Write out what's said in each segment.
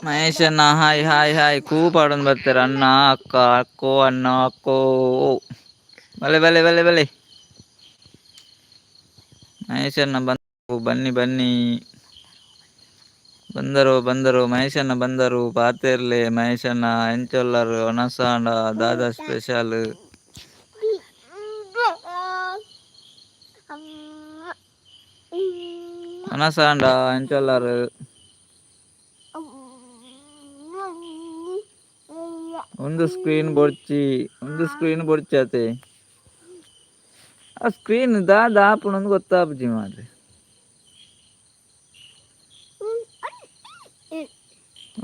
ಮಹೇಶಣ್ಣ hi hi hi. ಕೂ ಪಾಡೊಂದು ಬರ್ತಾರೆ ಅಣ್ಣ ಅಕ್ಕ ಅಕ್ಕೋ ಅಣ್ಣ ಅಕ್ಕೋ. ಬಲೆ ಬಲೆ ಬಲೆ ಬಲೆ. ಮಹೇಶಣ್ಣ ಬಂದು ಬನ್ನಿ ಬನ್ನಿ. ಬಂದರು ಬಂದರು ಮಹೇಶಣ್ಣ ಬಂದರು. ಪಾತೆರ್ಲೆ ಮಹೇಶಣ್ಣ ಎಂಚೊಲ್ಲರು ಒನಸಾಂಡ ದಾದಾ ಸ್ಪೆಷಲ್. ಒನಸಾಂಡ ಎಂಚೊಲ್ಲರು. ಒಂದು ಸ್ಕ್ರೀನ್ ಬೊಡ್ಚಿ, ಒಂದು ಸ್ಕ್ರೀನ್ ಬೊಡ್ಚಾತೆ. ಆ ಸ್ಕ್ರೀನ್ ದಾದ ಆಪುಂಡು ಗೊತ್ತಾಪುಜಿ ಮಾರ್ರೆ.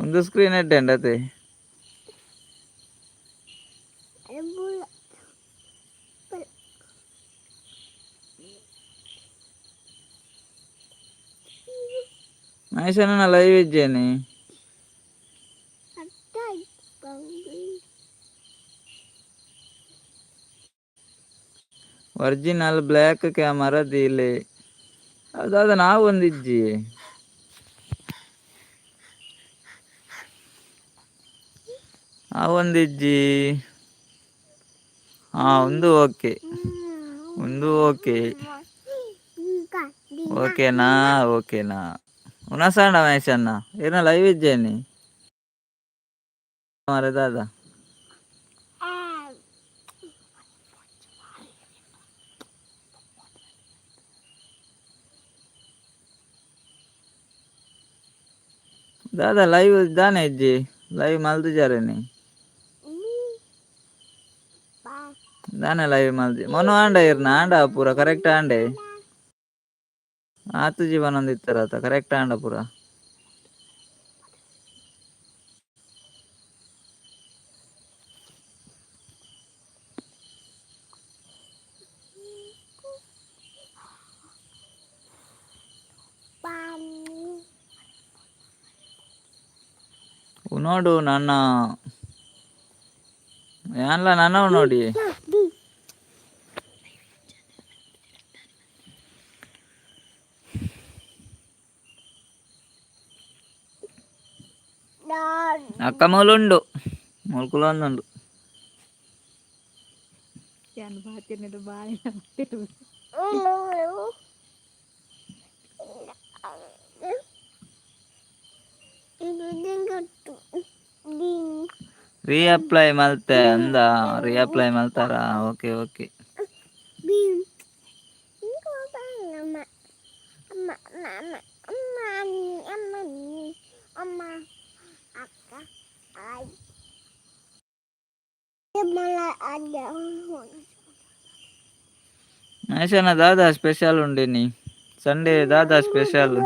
ಒಂದು ಸ್ಕ್ರೀನ್ ಎಡ್ಡೆ ಅತೆ. ಮಹೇಶಣ್ಣ ಲೈವ್ ಇಜ್ಜೇನೆ. ಒರಿಜಿನಲ್ ಬ್ಲ್ಯಾಕ್ ಕ್ಯಾಮರಾ ದೀಲೆ. ಅದಾದ ನಾವು ಒಂದಿಜ್ಜಿ. ಆ ಒಂದಿಜ್ಜಿ. ಹಾ, ಒಂದು ಓಕೆ, ಒಂದು ಓಕೆ. ಓಕೆನಾ? ಓಕೆನಾ? ಉನಸಾಂಡ ಮಹೇಶಣ್ಣ ಏನ ಲೈವ್ ಇಜ್ಜೇನಿ ಮಾರ್ರೆ ದಾದ. ದಾದಾ ಲೈವ್ ದಾನೆ ಇಜ್ಜಿ, ಲೈವ್ ಮಲ್ತಿಜಾರೇನಿ. ದಾನೆ ಲೈವ್ ಮಲ್ದಿ ಮೊನು ಆಂಡ ಇರ್ನ ಆಂಡ ಪೂರ ಕರೆಕ್ಟ್ ಆಂಡೆ. ಆತು ಜೀವನ ಒಂದಿತ್ತಾರ ಕರೆಕ್ಟ್ ಆಂಡ ಪೂರ. ನೋಡು ನನ್ನ ಯಾನ್ಲ ನನ್ನವು ನೋಡಿ. ಅಕ್ಕ ಮೂಲುಂಡು ಮುಲ್ಕುಲೊಂದುಂಡು. ರೀಅಪ್ಲೈ ಮಲ್ತೆ ಅಂದ, ರೀಅಪ್ಲೈ ಮಲ್ತಾರ? Okay okay. ಮಹೇಶಣ್ಣ ದಾದಾ ಸ್ಪೆಷಲ್ ಉಂಡಿನಿ ಸಂಡೇ? ದಾದಾ ಸ್ಪೆಷಲ್?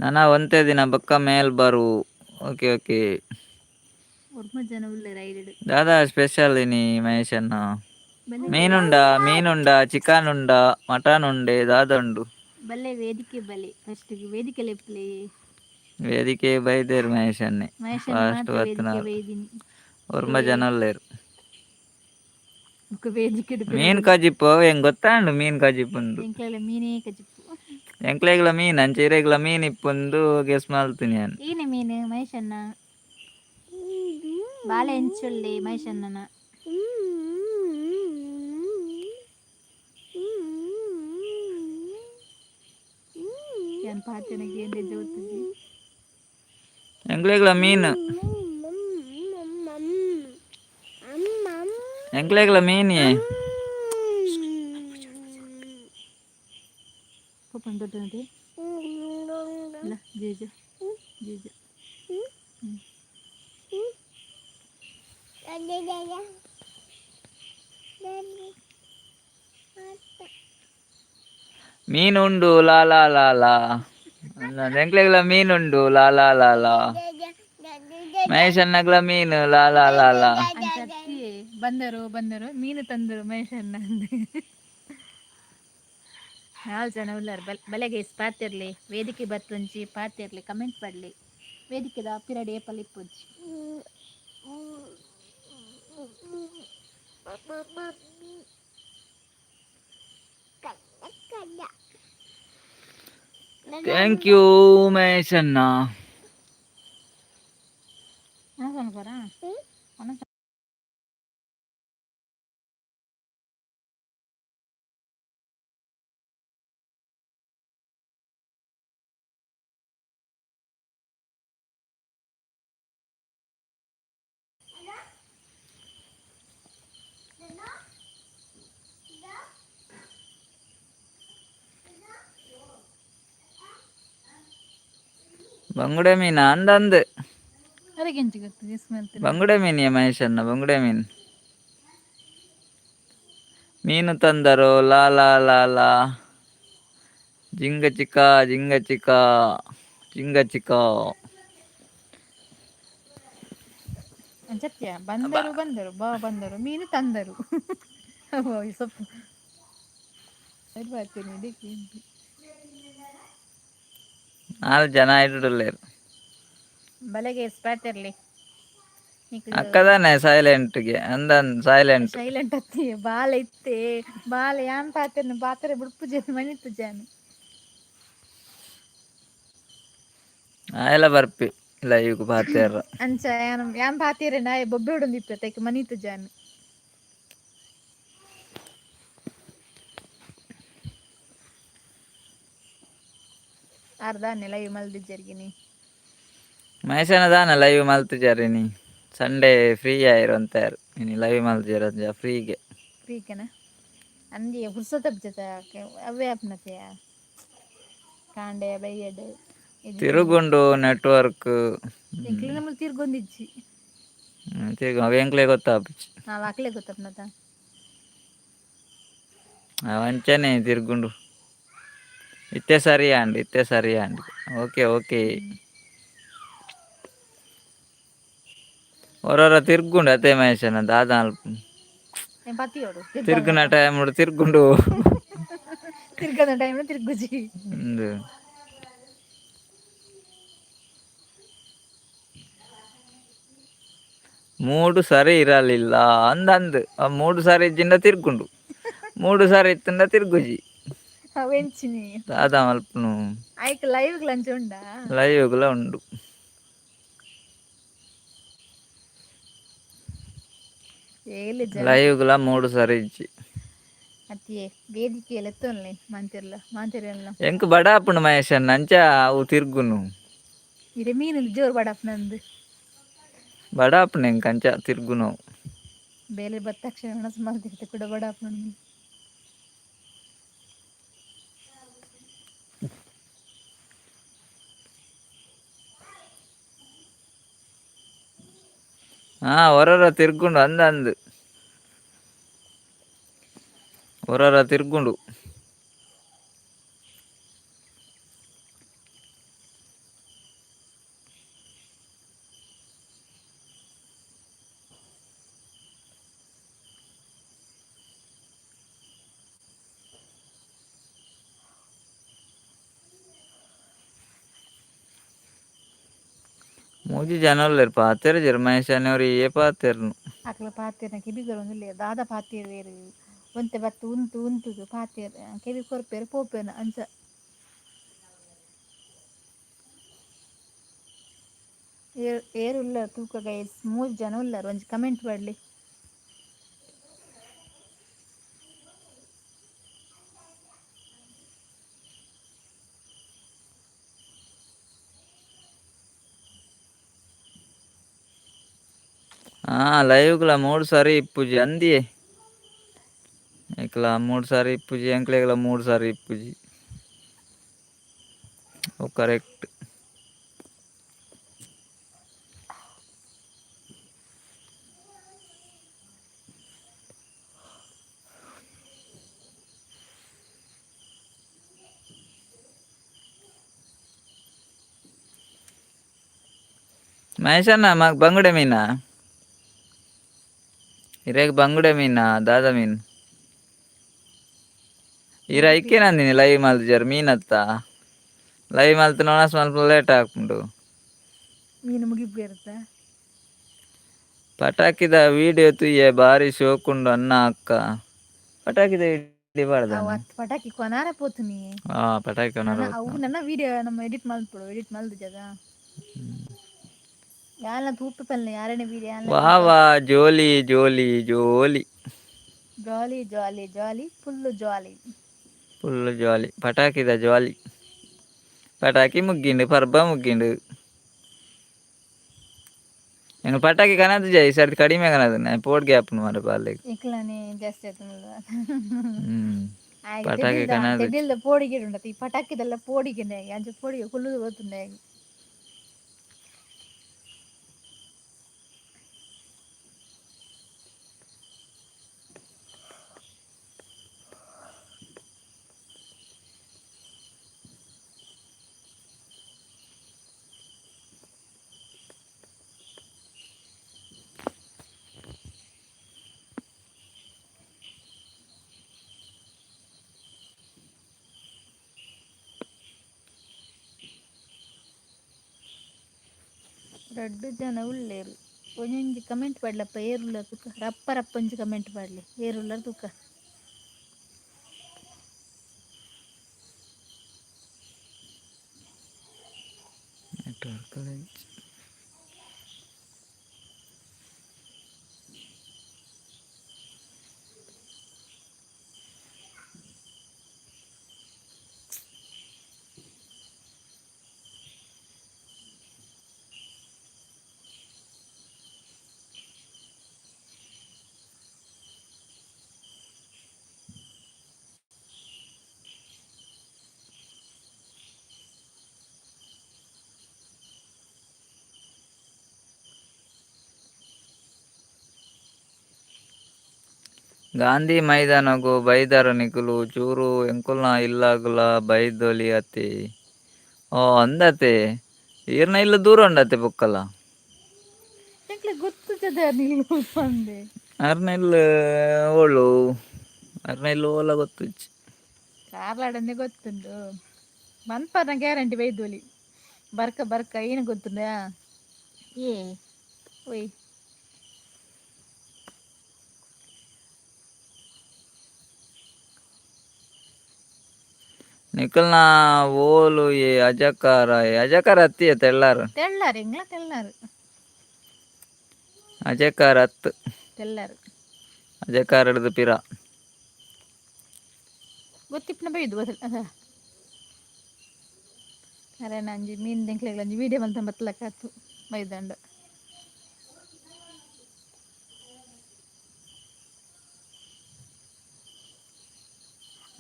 ನನ ಒಂತೆ ದಿನ ಬೊಕ್ಕ ಮೇಲ್ ಬರು. Okay okay. ಒರ್ಮ ಜನ ಉಲ್ಲೆರ್ ಐಡೆಡ್. ದಾದಾ ಸ್ಪೆಷಲ್ ಇನಿ ಮಹೇಶಣ್ಣ? ಮೀನುಂಡ? ಮೀನುಂಡ, ಚಿಕನ್ ಉಂಡ, ಮಟನ್ ಉಂಡೆ, ದಾದ ಉಂಡು? ಬಲ್ಲೆ ವೇದಿಕೆ, ಬಲೆ ಫಸ್ಟ್ ವೇದಿಕೆ ಲೆಪ್ಪುಲೆ. ವೇದಿಕೆ ಬೈದೇರ್ ಮಹೇಶನ್ನೇ. ಮಹೇಶಣ್ಣ ಫಾಸ್ಟ್ ಮಾತ್ರ ವೇದಿಕೆ ಬತ್ತಿನಾರ್. ಬೈದಿನಿ. ಒರ್ಂಬ ಜನ ಉಲ್ಲೆರ್. ಬೊಕ್ಕ ವೇದಿಕೆ. ಮೀನ್ ಕಜಿಪು ಹೆಂಗ್ ಗೊತ್ತಾಂಡು ಮೀನ್ ಕಜಿಪುಂದು? ಎಂಕ್ಲೆಲ ಮೀನೇ ಕಜಿಪು. ಎಂಕ್ಲೆಗ್ಲ ಮೀನ್, ಅಂಚ ಇರೆಗ್ಲ ಮೀನ್ ಇಪ್ಪುಂದು ಗೆಸ್ ಮಲ್ತಿನಿ ಯಾನ್. ಏನೆ ಮೀನು ಮಹೇಶಣ್ಣ? ಬಾಲೆ ಎಂಚುಳ್ಳಿ ಮಹೇಶಣ್ಣನ? ಯಾನ್ ಪಾತೆನಗೆ ಏಂದೆ ಜೋತುಜಿ. ಎಂಕ್ಲೆಗ್ಲ ಮೀನು, ಎಂಕ್ಲೆಗ್ಲ ಮೀನಿಯೇ. ಪಪ್ಪನ್ ದೊಡ್ಡನದೆ ಇಲ್ಲ, ಜೇಜ ಜೇಜ. ಮೀನು ಉಂಡು ಲಾ ಲಾ ಲಾ ಲಾ. ಎಂಕ್ಲೆಗ್ಲ ಮೀನು ಉಂಡು ಲಾ ಲಾ ಲಾ ಲಾ. ಮಹೇಶಣ್ಣಗ್ಲ ಮೀನು ಲಾ ಲಾ ಲಾ ಲಾ. ಅಂಚತ್ತಿ ಬಂದರು ಬಂದರು, ಮೀನು ತಂದರು ಮಹೇಶಣ್ಣ ಅಂದೆ. ನಾಲ್ ಜನ ಉಲ್ಲಾರ್. ಬಲ್ ಬಲೆಗೆ ಪಾತಿರ್ಲಿ, ವೇದಿಕೆ ಬತ್ತೊಂಜಿ ಪಾತಿರ್ಲಿ, ಕಮೆಂಟ್ ಪಡ್ಲಿ. ವೇದಿಕೆದ ಪಿರಡಿ ಏಪಲ್ ಇಪ್ಪೊಂಜಿ. Thank you ಮಹೇಶಣ್ಣ. ಬರಾ. ಬಂಗುಡೆ ಮೀನಾ ಅಂದಂದು. ಅದಕ್ಕೆ ಎಂಚ ಗೊತ್ತು ಗೆಸ್ ಮಾಡ್ತೀನಿ. ಬಂಗುಡೆ ಮೀನಿಯ ಮಹೇಶಣ್ಣ, ಬಂಗುಡೆ ಮೀನು. ಮೀನು ತಂದರು ಲಾ ಲಾ ಲಾ ಲಾ. ಜಿಂಗ ಚಿಕ ಜಿಂಗ ಚಿಕ ಜಿಂಗ ಚಿಕ. ಸತ್ಯ, ಬಂದರು ಬಂದರು ಬಾ ಬಂದರು, ಮೀನು ತಂದರು. ಸೊಪ್ಪು ಬರ್ತೀನಿ ಇದಕ್ಕೆ. ನಾಲ್ ಜನ ಇಡುಲ್ಲೇರು. ಬಲೆಗೆ ಪಾತಿರ್ಲಿ. ಅಕ್ಕದಾನೆ ಸೈಲೆಂಟ್ಗೆ ಅಂದನ್ ಸೈಲೆಂಟ್. ಸೈಲೆಂಟ್ ಅತ್ತಿ, ಬಾಲ ಇತ್ತೆ ಬಾಲ. ಯಾನ್ ಪಾತೆರ್ನ ಪಾತ್ರೆ ಬುಡ್ಪು ಜನ ಮನಿತು ಜಾನು. ಆಯಲ ಬರ್ಪಿ ಲೈವ್ ಪಾತೇರ. ಅಂಚ ಯಾನ್ ಯಾನ್ ಪಾತೆರೆ ನಾಯ ಬೊಬ್ಬೆ ಉಡೊಂದಿತ್ತೆ ತೈಕ್ ಮನಿತು ಜಾನು. ಅರ್ಧ ಲೈವ್ ಮಲ್ದಿಜ್ಜರ್ಗಿನಿ. ಮಹೇಶನ ದಾನ ಲೈವ್ ಮಲ್ತಿಜಾರಿನಿ? ಸಂಡೇ ಫ್ರೀ ಆಯಿರು ಇನಿ ಲೈವ್ ಮಲ್ತಿಜಾರ ಫ್ರೀಗೆ. ಫ್ರೀಗೆನ ಅಂದಿ ಪುರ್ಸೊತ್ತಪ್ ಜತ ಅವೇ ಆಪ್ನತೆಯ ಕಾಂಡೆ ಬೈಯಡ್. ತಿರುಗುಂಡು ನೆಟ್ವರ್ಕ್. ಎಂಕ್ಲೆ ನಮ್ಮಲ್ಲಿ ತಿರ್ಗೊಂದಿಜ್ಜಿ. ತಿರುಗು ಅವು ಎಂಕ್ಲೆ ಗೊತ್ತಾಪುಜಿ. ನಾವು ಅಕ್ಲೆ ಗೊತ್ತಪ್ನತ. ಅವಂಚನೆ ತಿರುಗುಂಡು. ಇತ್ತೆ ಸರಿ ಆಂಡ್, ಇತ್ತೆ ಸರಿ ಆಂಡ್. Okay okay. ಒರೊರ ತಿರ್ಗುಂಡು ಅತೆ ಮಹೇಶನ ದಾದ ಅಲ್ಪ. ಪತ್ತಿಯೋಡು. ತಿರ್ಗುನ ಟೈಮ್ ತಿರ್ಗುಂಡು. ತಿರ್ಗದ ಟೈಮ್ ತಿರ್ಗುಜಿ. ಉಂದು ಮೂಡು ಸರಿ ಇರಲಿಲ್ಲ ಅಂದಂದು. ಆ ಮೂಡು ಸರಿ ಇಜ್ಜಿಂಡ ತಿರ್ಗುಂಡು, ಮೂಡು ಸರಿ ಇತ್ತಂಡ ತಿರ್ಗುಜಿ. ಅವೆಂಚಿನಿ? ದಾದ ಮಲ್ಪುನು? ಐಕ್ ಲೈವ್ ಲಂಚ ಉಂಡಾ? ಲೈವ್ಗುಲ ಉಂಡು. ಏಲು ಜನ. ಲೈವ್ಗುಲ ಮೂಡು ಸರಿ ಇಜ್ಜಿ. ಅತ್ತಿಯೇ ವೇದಿಕೆ ಲೆತ್ತೊನ್ಲೆ ಮಾಂತಿರ್ಲ ಮಾಂತಿರ್ಲ. ಎಂಕ್ ಬಡ ಆಪುಂಡು ಮಹೇಶಣ್ಣ, ಅಂಚ ಅವು ತಿರ್ಗುನು. ಇರೆ ಮೀನು ಜೋರು ಬಡಪ್ನಂದು. ಬಡ ಆಪುಂಡು ಎಂಕ್, ಅಂಚ ತಿರ್ಗುನು. ಬೇಲೆ ಬತ್ತ ತಕ್ಷಣ ಒಣಸು ಮಲ್ತಿರ್ತೆ ಕೂಡ ಬಡಾಪುಂಡು. ಹಾ, ಒರೊರ ತಿರ್ಗುಂಡು ಅಂದ ಅಂದು, ಒರೊರ ತಿರ್ಗುಂಡು. ಮೂಜಿ ಜನ ಉಲ್ಲೆರ್ ಪಾತೆರ್ಜೆರ್ ಮಹೇಶ್ ಒರಿಯೇ ಪಾತೆರ್ನು. ಅಕ್ಲ ಪಾತೆರ್ನ ಕೆಬಿಗೊರೊಂದುಲ್ಲೆರ್ ದಾದ ಪಾತೆರ್ಯೆರ್ ಒಂತೆ ಬತ್ತ್ ಉಂತು ಉಂತುದು ಪಾತೆರ್ ಕೆಬಿ ಕೊರ್ಪೆರ್ ಪೋಪೆರ್ ಅಂಚ. ಏರ್ ಏರ್ ಉಲ್ಲರ್ ತೂಕ ಗೈಸ್, ಮೂಜಿ ಜನ ಉಲ್ಲರ್, ಒಂಜಿ ಕಮೆಂಟ್ ಪಾಡ್ಲೆ. ಆ ಲೈವ್ಗ್ಲ ಮೂಡ್ ಸರಿ ಇಪ್ಪುಜಿ ಅಂದಿಯೇ. ಐಕ್ಲ ಮೂಡ್ ಸಾರಿ ಇಪ್ಪುಜಿ, ಎಂಕ್ಲೆಗ್ಲ ಮೂಡ್ ಸಾರಿ ಇಪ್ಪುಜಿ. ಓ ಕರೆಕ್ಟ್. ಮಹೇಶಣ್ಣ ಮಗ್ ಬಂಗುಡೆ ಮೀನಾ? ಇರೆಗ್ ಬಂಗುಡೆ ಮೀನಾ ದಾದ ಮೀನ್? ಇರ ಐಕೆ ನಂದಿನಿ ಲೈವ್ ಮಲ್ತಿಜರ್ ಮೀನತ್ತ? ಲೈವ್ ಮಲ್ತಿನ ಸ್ವಲ್ಪ ಲೇಟ್ ಆಪುಂಡು. ಮೀನು ಮುಗಿಪು. ಪಟಾಕಿದ ವಿಡಿಯೋ ತೂಯೆ ಬಾರಿ ಶೋಕುಂಡು ಅಣ್ಣ ಅಕ್ಕ. ಪಟಾಕಿದ ವಿಡಿಯೋ ಪಾಡ್ದನ? ಅವು ಅತ್ ಪಟಾಕಿ ಕೊನಾರ ಪೋತುನಿ. ಆ ಪಟಾಕಿ ಕೊನಾರ. ಅವು ನನ್ನ ವಿಡಿಯೋ ನಮ್ಮ ಎಡಿಟ್ ಮಲ್ಪೊಡು, ಎಡಿಟ್ ಮಲ್ದಿಜದ. ಯಾನ್ಲ ತೂಪೆ ಪನ್ಲೆ ಯಾರೆನ ವಿಡಿಯೋ ಯಾನ್ಲ. ವಾ ವಾ jolly jolly jolly. Jolly jolly jolly full jolly. Full jolly ಪಟಾಕಿದ ಜಾಲಿ. ಪಟಾಕಿ ಮುಗ್ಗಿಂಡು, ಪರ್ಬ ಮುಗ್ಗಿಂಡು. ಎಂಕ್ ಪಟಾಕಿ ಕನತ್ ಜೈ ಸರ್ತಿ ಕಡಿಮೆ ಕನದು ಪೋಡ್ಗೆ ಆಪುಂಡು ಮಾರ್ರೆ ಬಾಲೆಗ್. ಇಕ್ಲನೆ ಜಾಸ್ತಿ ಆತುಂಡು. ಪಟಾಕಿ ಕನದು. ತೆಡಿಲ್ದ ಪೋಡಿಗೆ ಉಂಡತ ಈ ಪಟಾಕಿದೆಲ್ಲ ಪೋಡಿಗೆನೆ, ಅಂಚ ಪೋಡಿಗೆ ಕುಲ್ಲುದು ಗೊತ್ತುಂಡೆ. ರಡ್ಡ್ ಜನ ಉಲ್ಲೆರ್, ಒಂಜೊಂಜಿ ಕಮೆಂಟ್ ಪಾಡ್ಲಪ್ಪ ಏರುಲ್ಲರ್ ತೂಕ, ರಪ್ಪ ರಪ್ಪ ಒಂಜಿ ಕಮೆಂಟ್ ಪಾಡ್ಲೆ ಏರುಲ್ಲರ್ ತೂಕ. ನೆಟ್ವರ್ಕ್. ಗಾಂಧಿ ಮೈದಾನಗು ಬೈದರ ನಿಕುಲು ಚೂರು ಎಂಕುಲ್ನ ಇಲ್ಲಗುಲ ಬೈದೊಲಿ ಅತೆ. ಓ ಅಂದತೆ, ಈರ್ನ ಇಲ್ಲು ದೂರ ಉಂಡತೆ ಬೊಕ್ಕಲ. ಎಂಕ್ಲೆ ಗೊತ್ತುಜದ ನಿಲ್ಲು ಪಂದೆ. ಅರ್ನ ಇಲ್ಲು ಓಳು? ಅರ್ನ ಇಲ್ಲು ಓಲ ಗೊತ್ತುಜ್ಜಿ. ಕಾರ್ಲಾಡಂದೆ ಗೊತ್ತುಂಡು, ಮನ್ಪರ್ನ ಗ್ಯಾರಂಟಿ ಬೈದೊಲಿ. ಬರ್ಕ ಬರ್ಕ ಏನು ಗೊತ್ತುಂಡ ಏ ಒಯ್. ನಿಕಲ್ನ ಓಲು ಏ ಅಜಕಾರ? ಅಜಕಾರ ಅತ್ತಿಯೇ ತೆಳ್ಳಾರು. ತೆಳ್ಳಾರು, ಎಂಗ್ಲ ತೆಳ್ಳಾರು. ಅಜಕಾರ ಅತ್ತು. ತೆಳ್ಳಾರು. ಅಜಕಾರ ಹಿಡ್ದು ಪಿರ. ಗೊತ್ತಿಪ್ಪನ ಬೈದು ಬದಲ್ ಅದ ಅರೆ ನಂಜಿ ಮೀನ್ ದೆಂಕ್ಲೆಗ್ ಒಂಜಿ ವೀಡಿಯೋ ಮಲ್ತ ಬತ್ತಲಕಾತು ಬೈದಂಡ.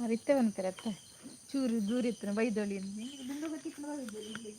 ಅರಿತ್ತೆ ಪನ್ಪೆರತ್ತ ಚೂರು ದೂರ ಇತ್ತು ಬೈದೊಳಿ ದುಂಡು ಗೊತ್ತಿಪ್ಪನ ಬೈದೊಳಿ.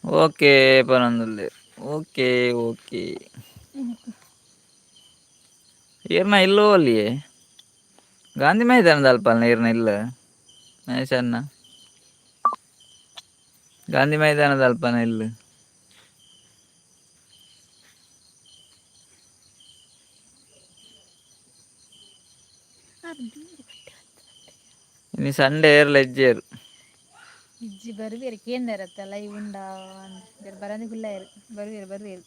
Okay ಪನೊಂದುಲ್ಲೆರ್. Okay okay. ಈರ್ನ ಇಲ್ಲ್ ಓಲಿಯೇ? ಗಾಂಧಿ ಮೈದಾನದ ಅಲ್ಪ ಈರ್ನ ಇಲ್ಲ್ ಮಹೇಶಣ್ಣ? ಗಾಂಧಿ ಮೈದಾನದ ಅಲ್ಪನ ಇಲ್ಲ್? ಇನಿ ಸಂಡೆ, ಏರ್ಲ ಇಜ್ಜೇರ್. ಇಜ್ಜಿ, ಬರುವೇರು. ಕೇಂದರತ್ತ ಲೈವ್ ಉಂಡಾ ಬರಂದೆ ಕುಲ್ಲಾಯರು. ಬರುವೇರು ಬರುವೇರು.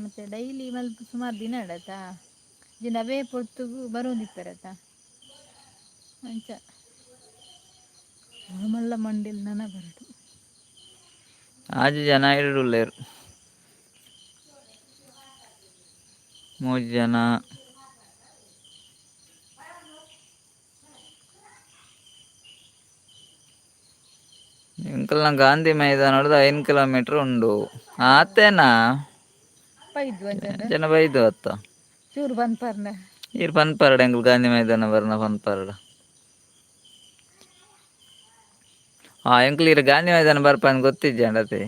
ಮತ್ತೆ ಡೈಲಿ ಮಲ್ಪ ಸುಮಾರು ದಿನ ಆಡತ್ತಾ ದಿನ ಅವೇ ಪೊರ್ತುಗು ಬರೋಂದಿಪ್ಪರತ್ತ. ಅಂಚ ಮಲ್ಲ ಮಂಡಿಲ್ ನನ ಬರಡು. ಆಜಿ ಜನ ಇರುಲ್ಲೇರ್, ಮೂಜಿ ಜನ. ಎಂಕಲ್ನ ಗಾಂಧಿ ಮೈದಾನಡ್ದ್ 5 ಕಿಲೋಮೀಟರ್ ಉಂಡು ಆತೇನಾ? ಬೈದು ಅಂಚಂಡ. ಜನ ಬೈದು ಅತ್ತ. ಚೂರು ಬಂದ್ಪರ್ನ. ಈರ್ ಪನ್ಪರಡ, ಎಂಕುಲು ಗಾಂಧಿ ಮೈದಾನ ಬರ್ನ ಪನ್ಪರಡ. ಆ ಎಂಕುಲು ಈರ್ ಗಾಂಧಿ ಮೈದಾನ ಬರ್ಪಂದ್ ಗೊತ್ತಿಜ್ಜಂಡ ಅತೆ.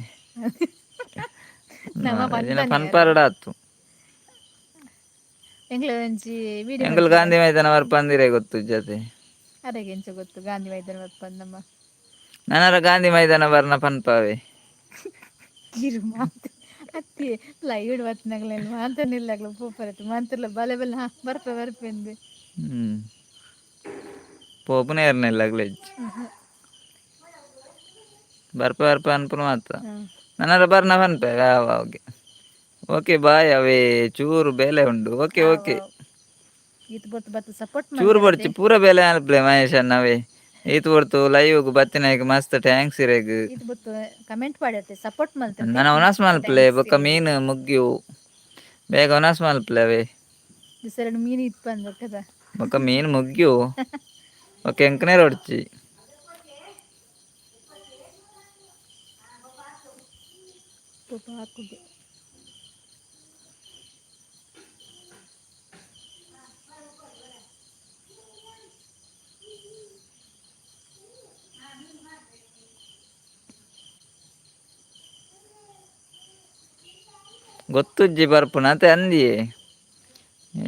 ನಮ್ಮ ಜನ ಪಂತನೆ. ಪನ್ಪರಡ ಆತು. ಎಂಕ್ಲ ಒಂಜಿ ವಿಡಿಯೋ. ಎಂಕುಲು ಗಾಂಧಿ ಮೈದಾನ ಬರ್ಪಂದಿರೇ ಗೊತ್ತುಜ್ಜತೆ. ಅರೆಗೆ ಎಂಚ ಗೊತ್ತು ಗಾಂಧಿ ಮೈದಾನ ಬರ್ಪಂದ್ ನಮ್ಮ? ನನರ ಗಾಂಧಿ ಮೈದಾನ ಬರ್ನ ಪನ್ಪಾವೆ. ಕಿರು ಮಾತು ಅತ್ತಿ ಲೈವ್ ಬತ್ತಿನಗ್ಲೆಲ್ಲ ಮಾತನಿಲ್ಲಗ್ಲ ಪೋಪರತ್ತು ಮಾಂತಿರ್ಲ ಬಲೆ ಬಲೆ. ಹಾ, ಬರ್ಪೆ ಬರ್ಪೆಂದು. ಪೋಪುನ ಏರ್ನೆಲ್ಲ ಅಗ್ಲೆಜ್ಜಿ. ಬರ್ಪ ಬರ್ಪ ಅನ್ಪುನ ಮಾತ. ನನರ ಬರ್ನ ಪನ್ಪೆ. Okay okay, ಬಾಯ್ ಅವೇ, ಚೂರು ಬೇಲೆ ಉಂಡು. Okay okay. ಈತ್ ಬೊತ್ತು ಬತ್ತು ಸಪೋರ್ಟ್. ಚೂರು ಬೊಡ್ಚಿ, ಪೂರ ಬೇಲೆ ಅನ್ಪ್ಲೆ ಮಹೇಶ್ ಅಣ್ಣವೇ. ಈತ್ ಹೊರ್ತು ಲೈವ್ ಬತ್ತಿನಾಯ್ಕ ಮಸ್ತ್ thanks ಇರೆಗ್. ಈತ್ ಬೊತ್ತು ಕಮೆಂಟ್ ಪಾಡತ್ತೆ, ಸಪೋರ್ಟ್ ಮಲ್ತ. ನನ ಒನಸ್ ಮಲ್ಪಲೆ, ಬೊಕ್ಕ ಮೀನು ಮುಗ್ಗಿವು. ಬೇಗ ಒನಸ್ ಮಲ್ಪಲೆ ಅವೇ. ಎರಡು ಮೀನು ಇತ್ತು ಬಂದ. ಬೊಕ್ಕ ಮೀನು ಮುಗ್ಗಿವು. ಓಕೆ, ಎಂಕನೇ ರೊಡ್ಚಿ. ಪಾಪ ಹಾಕುಗೆ. ಗೊತ್ತುಜ್ಜಿ ಬರ್ಪುನ ಅತೆ ಅಂದಿಯೇ.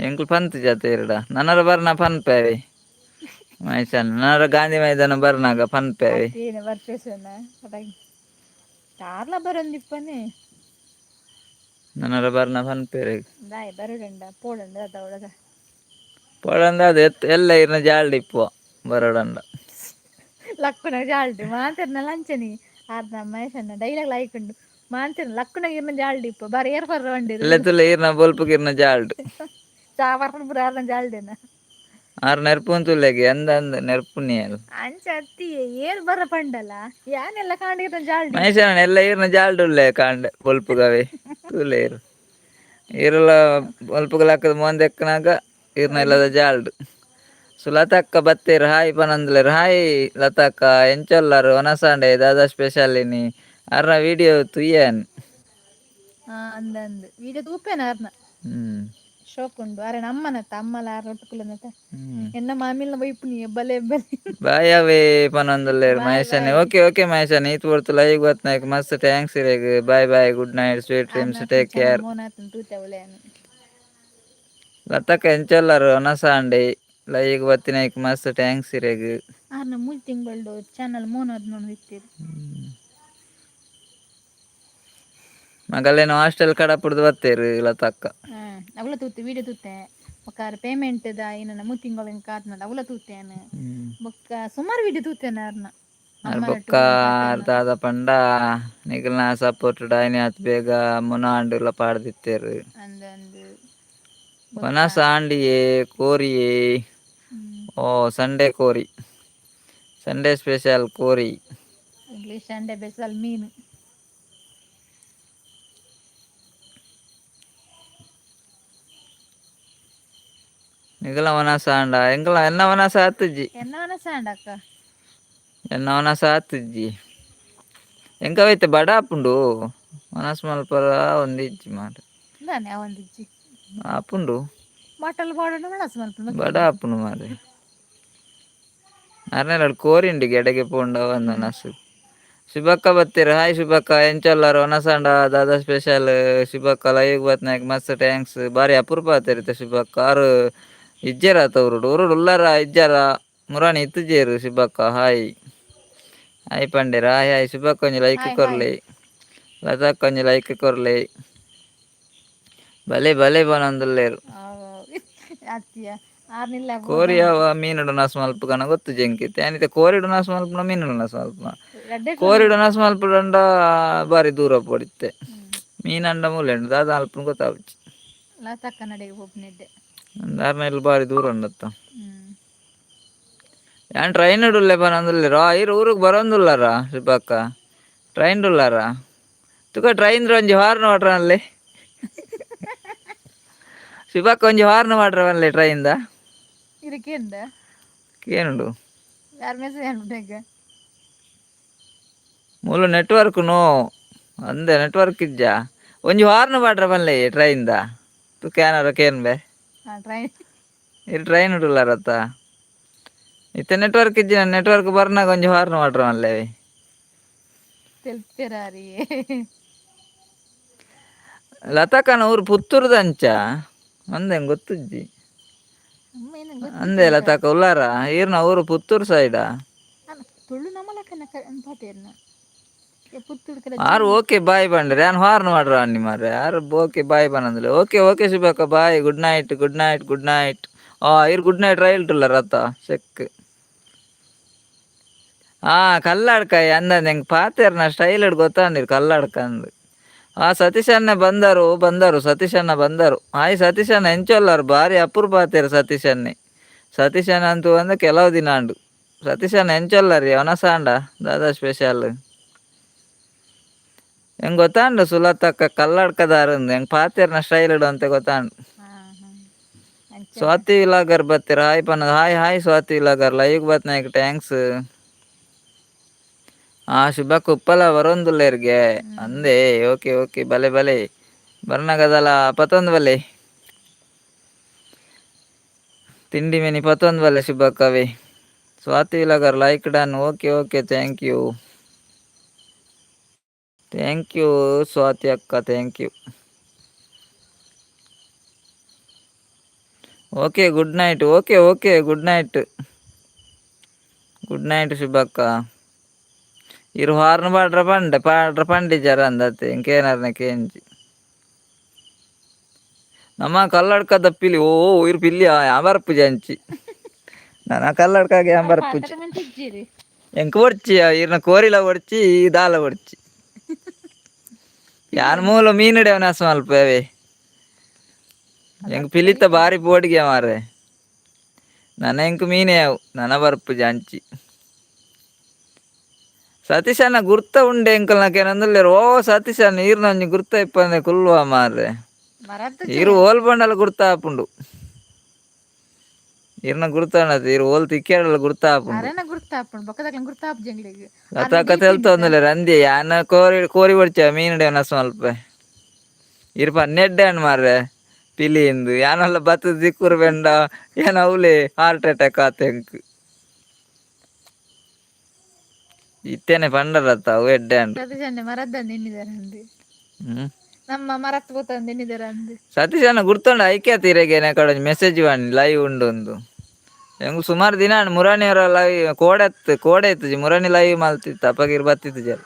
ಎಂಕುಲು ಪಂತ್ ಜತೆ ಇರಡ. ನನರ ಬರ್ನ ಪನ್ಪೇವೆ ಮಹೇಶಣ್ಣ. ನನರ ಗಾಂಧಿ ಮೈದಾನ ಬರ್ನಾಗ ಪನ್ಪೇವೆ. ಅತ್ತೇನು ಬರ್ಪೇಸನ ಕಾರ್ಲ ಬರೊಂದಿಪ್ಪನೆ. ನನರ ಬರ್ನ ಪನ್ಪೇರೆ. ದಾಯೆ ಬರಡಂಡ ಪೋಡಂಡ ಅದ ಒಳಗ. ಪೋಡಂದ ಅದು ಎತ್ ಎಲ್ಲ ಇರ್ನ ಜಾಲ್ಡ್ ಇಪ್ಪುವ ಬರೋಡಂಡ. ಲಕ್ಕುನ ಜಾಲ್ಡ್ ಮಾಂತಿರ್ನ ಲಂಚನಿ ಆರ್ನ ಮಹೇಶಣ್ಣ ಡೈಲಾಗ್ ಲೈಕ್ ಉಂಡು. ಮಾಂತಿರ್ನ ಲಕ್ಕುನ ಇರ್ನ ಜಾಲ್ಡ್ ಇಪ್ಪ ಬಾರಿ ಏರ್ ಪರ್ರ ಬಂಡಿರು. ಎಲ್ಲ ತುಲ್ಲ ಈರ್ನ ಬೊಲ್ಪುಗ್ ಇರ್ನ ಜಾಲ್ಡ್. ಚಾ ಪರ್ಪುನ ಪುರ ಆರ್ನ ಜಾಲ್ಡೆನ. ಆರ್ ನೆರ್ಪುನ್ ತುಲ್ಲೆಗೆ ಅಂದ ಅಂದ ನೆರ್ಪುನಿಯಲ್. ಅಂಚ ಅತ್ತಿ ಏರ್ ಬರ ಪಂಡಲ ಯಾನೆಲ್ಲ ಕಾಂಡಿರ್ನ ಜಾಲ್ಡಿ. ಮಹೇಶಣ್ಣ ಎಲ್ಲ ಈರ್ನ ಜಾಲ್ಡ್ ಉಲ್ಲೆ ಕಾಂಡೆ ಬೊಲ್ಪುಗವೆ ತೂಲೆ. ಇರು ಈರುಲ ಬೊಲ್ಪುಗ ಲಕ್ಕದ ಮೋಂದೆಕ್ಕನಾಗ ಈರ್ನ ಇಲ್ಲದ ಜಾಲ್ಡ್. ಸೊ ಲತಾಕ್ಕ ಬತ್ತೇರು, ಹಾಯ್ ಪನಂದ್ಲೇರ್. ಹಾಯ್ ಲತಾಕ್ಕ, ಎಂಚೊಲ್ಲಾರು? ಒನಸಾಂಡೆ ದಾದಾ ಸ್ಪೆಷಲ್ ಇನಿ? ಅರ್ನ ವಿಡಿಯೋ ತುಯ್ಯನ್. ಹಾ, ಅಂದ ಅಂದ್ ವಿಡಿಯೋ ತೂಪೇನ ಆರ್ನ. ಶೋಕ್ ಉಂಡು ಅರೆ ನಮ್ಮನತ್ತ ಅಮ್ಮಲ ಆರ್ ಒಟ್ಟುಕುಲನತ್ತ. ಎನ್ನ ಮಾಮಿಲ್ನ ಬೈಪುನಿ ಬಲೆ ಬಲೆ. ಬಾಯ್ ಅವೇ ಪನೊಂದುಲ್ಲೆರ್. ಬಾಯ್. ಮಹೇಶಣ್ಣೆ. ಬಾಯ್. ಓಕೆ ಓಕೆ ಮಹೇಶಣ್ಣೆ, ಈತ್ ಪೊರ್ತು ಲೈವ್ ಬತ್ನಾಕ್ ಮಸ್ತ್ thanks ಇರೆಗ್. Bye bye, good night, sweet dreams, take care. ಮೋನಾಥನ್ ತೂತೆ ಅವಳೆ. ಲತಕ್ಕ ಎಂಚೊಲ್ಲರು? ಒನಸಾಂಡೆ ಲೈವ್ ಬತ್ತಿನಾಯ್ಕ್ ಮಸ್ತ್ thanks ಇರೆಗ್. ಆರ್ನ 3 ತಿಂಗಳದು ಚಾನಲ್ ಮೋನಾದ್ ನೋಡು ಇತ್ತೀರಿ. ಮಗಲೇನು ಹಾಸ್ಟೆಲ್ ಕಡಪುಡ್ದು ಬತ್ತೇರು ಲತಕ್ಕ. ಅವಳ ತೂತೆ, ವಿಡಿಯೋ ತೂತೆ. ಬೊಕ್ಕ ಪೇಮೆಂಟ್ ದ ಏನ 3 ತಿಂಗಳು ಕಾದ್ನದ ಅವಳ ತೂತೇನು. ಬೊಕ್ಕ ಸುಮಾರು ವಿಡಿಯೋ ತೂತೇನೆ ಆರ್ನ. ಆರ್ ಬೊಕ್ಕ ಆರ್ ದಾದ ಪಂಡ ನಿಗಲ್ನ ಸಪೋರ್ಟ್ ಡಾಯ್ನಿ ಆತ್ ಬೇಗ ಮುನ ಆಂಡುಲ ಪಾಡ್ದಿತ್ತೇರು. ಅಂದ್ ಅಂದ್. ಒನಸ್ ಆಂಡಿಯೇ ಕೋರಿಯೇ. ಓ ಸಂಡೇ ಕೋರಿ, ಸಂಡೇ ಸ್ಪೆಷಲ್ ಕೋರಿ. ಇಂಗ್ಲೀಷ್ ಸಂಡೇ ಬೆಸಲ್ ಮೀನು. ನಿಗಲ ಒನಸ್ ಆಂಡ? ಎಂಕಲ ಎನ್ನ ಒನಸ್ ಆತುಜಿ. ಎನ್ನ ಒನಸ ಆಂಡ ಅಕ್ಕ. ಎನ್ನ ಒನಸ್ ಆತುಜಿ. ಎಂಕ ಐತೆ ಬಡ ಆಪುಂಡು ಒನಸ್ ಮಲ್ಪರ ಒಂದಿಜ್ಜಿ ಮಾರೆ. ದಾನೆ ಅವಂದಿಜ್ಜಿ? ಆಪುಂಡು. ಬಾಟಲ್ ಪಾಡೋಣ ಒಣಸ್ ಮಲ್ಪುಂಡು. ಬಡ ಆಪುಂಡು ಮಾರೆ. ಅರ್ನೆಲ್ಲ ಕೋರಿಂಡಿ ಎಡೆಗೆ ಪೋಂಡ ಒಂದ ನಸು. ಶುಭಕ್ಕ ಬತ್ತೀರ, ಹಾಯ್ ಶುಭಕ್ಕ, ಎಂಚೊಲ್ಲಾರ ಒನಸಂಡ ದಾದಾ ಸ್ಪೆಷಲ್. ಶುಭಕ್ಕ ಲೈವ್ ಬತ್ನಾಕ್ ಮಸ್ತ್ thanks. ಬಾರಿ ಅಪರೂಪ ಆತರಿತ ಶುಭಕ್ಕ. ಆರು ಇಜ್ಜೆರ ಆತ ಊರುಡು ಊರುಡು ಉಲ್ಲಾರ ಇಜ್ಜಾರ ಮುರಾಣಿ ಇತ್ತುಜೇರು. ಶುಭಕ್ಕ ಹಾಯ್ ಹಾಯ್ ಪಂಡೇರ. ಹಾಯ್ ಹಾಯ್ ಶುಭಕ್ಕ, ಒಂಜಿ ಲೈಕ್ ಹಾಯ್ ಹಾಯ್. ಕೊರ್ಲೆ. ಲತಾಕ್ಕ ಒಂಜಿ ಲೈಕ್ ಕೊರ್ಲೆ. ಬಲೆ ಬಲೆ ಬನೊಂದುಲ್ಲೇರು. ಅತ್ತಿಯ ಆರ್ನಿಲ್ಲ. ಕೋರಿಯವ ಮೀನುಡು ನಸ್ ಮಲ್ಪುಗನ ಗೊತ್ತು ಜಂಕಿತ್ತೆ ಅನಿತೆ. ಕೋರಿಡು ನಸ್ ಮಲ್ಪುನ ಮೀನುಡು ನಸ್ ಮಲ್ಪುನ. ರಡ್ಡೆ. ಕೋರಿಡು ನಸ್ ಮಲ್ಪುಡಂಡ ಬಾರಿ ದೂರ ಪೋಡಿತ್ತೆ. ಮೀನಂಡ ಮೂಲೆ ದಾದ ಅಲ್ಪನ ಗೊತ್ತಾಪುಜಿ. ಲತಕ್ಕ ನಡೆಗೆ ಹೋಗ್ನಿದ್ದೆ. ಅರ್ನೆಲ್ ಬಾರಿ ದೂರ ಉಂಡತ್ತ. ಯಾನ್ ಟ್ರೈನ್ ಉಲ್ಲೆ ಬನೊಂದುಲ್ಲೆರ್. ಇರ್ ಊರಿಗೆ ಬರೋಂದುಲ್ಲಾರ ಶುಭಕ್ಕ? ಟ್ರೈನ್ ಉಲ್ಲಾರ? ತುಕ ಟ್ರೈನ್ ಒಂಜಿ ಹಾರ್ನ್ ಮಾಡ್ರ ಅಲ್ಲಿ ಶುಭಕ್ಕ, ಒಂಜಿ ಹಾರ್ನ್ ಮಾಡ್ರ ಅಲ್ಲಿ ಟ್ರೈನ್ದ. ಇದಕ್ಕೆಂದ? ಕೇನುಂಡು. ಯಾರು ಮೆಸೇಜ್ ಅನ್ಬಿಟ್ಟು? ಮೂಲು ನೆಟ್ವರ್ಕ್ ನೋ ಅಂದೆ, ನೆಟ್ವರ್ಕ್ ಇಜ್ಜಾ. ಒಂಜಿ ಹಾರ್ನ್ ಮಾಡ್ರ ಬನ್ಲೆ ಟ್ರೈನ್ದ. ತುಕ ಏನಾರ ಕೇನ್ ಬೆ. ಹಾಂ, ಟ್ರೈನ್. ಇರ್ ಟ್ರೈನ್ ಉಡುಲ್ಲಾರತ್ತ? ಇತ್ತೆ ನೆಟ್ವರ್ಕ್ ಇಜ್ಜಿ. ನೆಟ್ವರ್ಕ್ ಬರ್ನಾಗ ಒಂಜಿ ಹಾರ್ನ್ ಮಾಡ್ರ ಮಲ್ಲೆ. ತೆಲ್ಪೆರಾರಿ. ಲತಾಕನ ಊರು ಪುತ್ತೂರ್ದಂಚ ಅಂದೆ, ಗೊತ್ತುಜ್ಜಿ. ಅಮ್ಮ ಏನು? ಅಂದೆ ಲತಾಕ ಉಲ್ಲಾರ? ಈರ್ನ ಊರು ಪುತ್ತೂರು ಸೈಡಾ? ತುಳು ನಮ್ಮಲಕ್ಕನ ಪಾತೇರ್ನ ಪುತ್ತೂರು ಕಡೆ. ಆರು ಓಕೆ ಬಾಯ್ ಬಂಡ್ರಿ. ಯಾನ್ ಹಾರ್ನ್ ಮಾಡ್ರ ಅನ್ನಿ ಮಾರ್ರೆ. ಯಾರು ಓಕೆ ಬಾಯ್ ಬನ್ನಂದ್ರೆ. ಓಕೆ ಓಕೆ ಶುಭಕ್ಕ, bye, good night, good night, good night. ಆ ಇರ್ ಗುಡ್ ನೈಟ್ ರೈಲ್ ರಥ ಚೆಕ್. ಆ ಕಲ್ಲಾಡ್ಕಾಯಿ ಅಂದಂದು ಹೆಂಗೆ ಪಾತೇರ್ನ ಸ್ಟೈಲ್ ಗೊತ್ತಾಂದಿರು ಕಲ್ಲಾಡ್ಕ ಅಂದು. ಆ ಸತೀಶಣ್ಣ ಬಂದರು ಬಂದರು, ಸತೀಶಣ್ಣ ಬಂದರು. ಹಾಯ್ ಸತೀಶಣ್ಣ, ಎಂಚೊಲ್ಲಾರು? ಬಾರಿ ಅಪರೂಪ ಆತೇರು ಸತೀಶನ್ನೇ. ಸತೀಶಣ್ಣ ಅಂತೂ ಅಂದ ಕೆಲವು ದಿನ ಅಂಡು. ಸತೀಶಣ್ಣ ಎಂಚೊಲ್ಲಾರಿ? ಅವನಸಾಂಡ ದಾದಾ ಸ್ಪೆಷಲ್? ಹೆಂಗ್ ಗೊತ್ತಾಂಡು ಸುಲತಕ್ಕ ಕಲ್ಲಾಡ್ಕದಾರಂದು. ಹೆಂಗ್ ಪಾತೇರ್ನ ಸ್ಟೈಲ್ ಇಡು ಅಂತ ಗೊತ್ತಾಂಡು. ಹಾಂ ಹಾಂ ಅಂಚ. ಸ್ವಾತಿ ವಿಲಾಗರ್ ಬತ್ತೀರ, ಹಾಯ್ ಪನ್ನ. Hi hi Swathi vlogger, live ಬತ್ನಾಯ್ಕ thanks. ಆ ಶುಭಕ್ಕ ಉಪ್ಪಲ ಬರೋಂದುಲ್ಲೇರ್ಗೆ ಅಂದೆ. ಓಕೆ ಓಕೆ, ಬಲೆ ಬಲೆ, ಬರ್ನಗದಲ ಪತ್ತೊಂದು ಬಲೆ ತಿಂಡಿ ಮೆನಿ ಪತ್ತೊಂದು ಬಲೆ ಶುಭಕ್ಕವೇ. Swathi ವಿಲಾಗರ್ like done. Okay okay, thank you, thank you Swati ಅಕ್ಕ, thank you. Okay, good night. Okay okay, good night, good night ಶುಭಕ್ಕ. ಇರು ಹಾರ್ನ್ ಪಾಡ್ರ ಪಂಡೆ ಪಾಡ್ರ ಪಂಡಿಜರ ಅಂದತ್ತೆ. ಇಂಕೇನಾರನ ಕೇಂಜಿ ನಮ್ಮ ಕಲ್ಲಡ್ಕದ ಪಿಲಿ. ಓ ಇರು ಪಿಲ್ಲಿ ಬರ್ಪುಜಿ ಅಂಚಿ. ನನ್ನ ಕಲ್ಲಡ್ಕಾಗೆ ಬರ್ಪುಜಿ. ಇಜ್ಜಿರಿ. ಎಂಕ್ ಒಡ್ಚಿ ಇರ್ನ ಕೋರಿಲ ಒಡ್ಚಿ ದಾಲ ಒಡ್ಚಿ. ಯಾನ್ ಮೂಲ ಮೀನುಡೆ ನಸ ಮಲ್ಪವೆ. ಎಂಕ್ ಪಿಲಿತ ಬಾರಿ ಪೋಡಿಗೆ ಮಾರ್ರೆ. ನನ ಎಂಕ್ ಮೀನೇ ಅವು ನನ ಬರ್ಪುಜಿ ಅಂಚಿ. ಸತೀಶಣ್ಣ ಗುರ್ತ ಉಂಡೆ ಎಂಕಲ್ನ ಕೇನಂದುಲ್ಲೆರ್. ಓ ಸತೀಶಣ್ಣ, ಈರ್ನ ಒಂಜಿ ಗುರ್ತ ಇಪ್ಪಂದೆ ಕುಲ್ವ ಮಾರ್ರೆ. ಮರತ್ತ. ಈರು ಓಲ್ ಬಂಡಲ ಗುರ್ತ ಆಪುಂಡು. ಈರ್ನ ಗುರ್ತ ಈರು ಓಲ್ ತಿಕ್ಕೇಡಲ ಗುರ್ತ ಆಪುಂಡು. ಅರೆನ ಗುರ್ತಾಪುಂಡು, ಬೊಕ್ಕದಕ್ಲೆನ ಗುರ್ತಾಪು ಜಂಗ್ಲಿಗ್. ಲತಾಕ ತೆಲ್ತೊಂದುಲ್ಲೆರ್ ಅಂದೆ. ಯಾನ ಕೋರಿ ಕೋರಿ ಒಡ್ಚ ಮೀನುಡೆ ನಸ ಮಲ್ಪೆ. ಇರ್ ಪನ್ನೆಡ್ಡೆ ಅಣ್ ಮಾರ್ರೆ ಪಿಲಿ ಇಂದು. ಯಾನಲ್ಲ ಬತ್ತದ ದಿಕ್ಕುರು ಬೆಂಡ ಏನ ಅವಲೇ ಹಾರ್ಟ್ ಅಟ್ಯಾಕ್ ಆತ ಎಂಕ್. ಇತ್ತೇನೆ ಪಂಡರತ್ತ ಅವು ಎಡ್ಡೆ ಅಂಡು. ಸತೀಶಣ್ಣ ಮರದ್ದಂದು ಎಣ್ಣಿದಾರೆ ಅಂದು. ಹ್ಮ್. ನಮ್ಮ ಮರತ್ ಪೋತಂದು ಎಣ್ಣಿದಾರೆ ಅಂದು. ಸತೀಶಣ್ಣ ಗುರ್ತೊಂಡು ಐಕ್ಯ ತೀರೆಗೆ ಕಡೆ ಮೆಸೇಜ್ ಬಾಣಿ ಲೈವ್ ಉಂಡು ಒಂದು. ಎಂಗ್ ಸುಮಾರು ದಿನ ಮುರಾಣಿ ಅವರ ಲೈವ್ ಕೋಡೆ ಕೋಡೆ ಇತ್ತುಜಿ. ಮುರಾಣಿ ಲೈವ್ ಮಲ್ತಿತ್ತು ಅಪ್ಪಗಿರ್ ಬತ್ತಿತ್ತು ಜರ.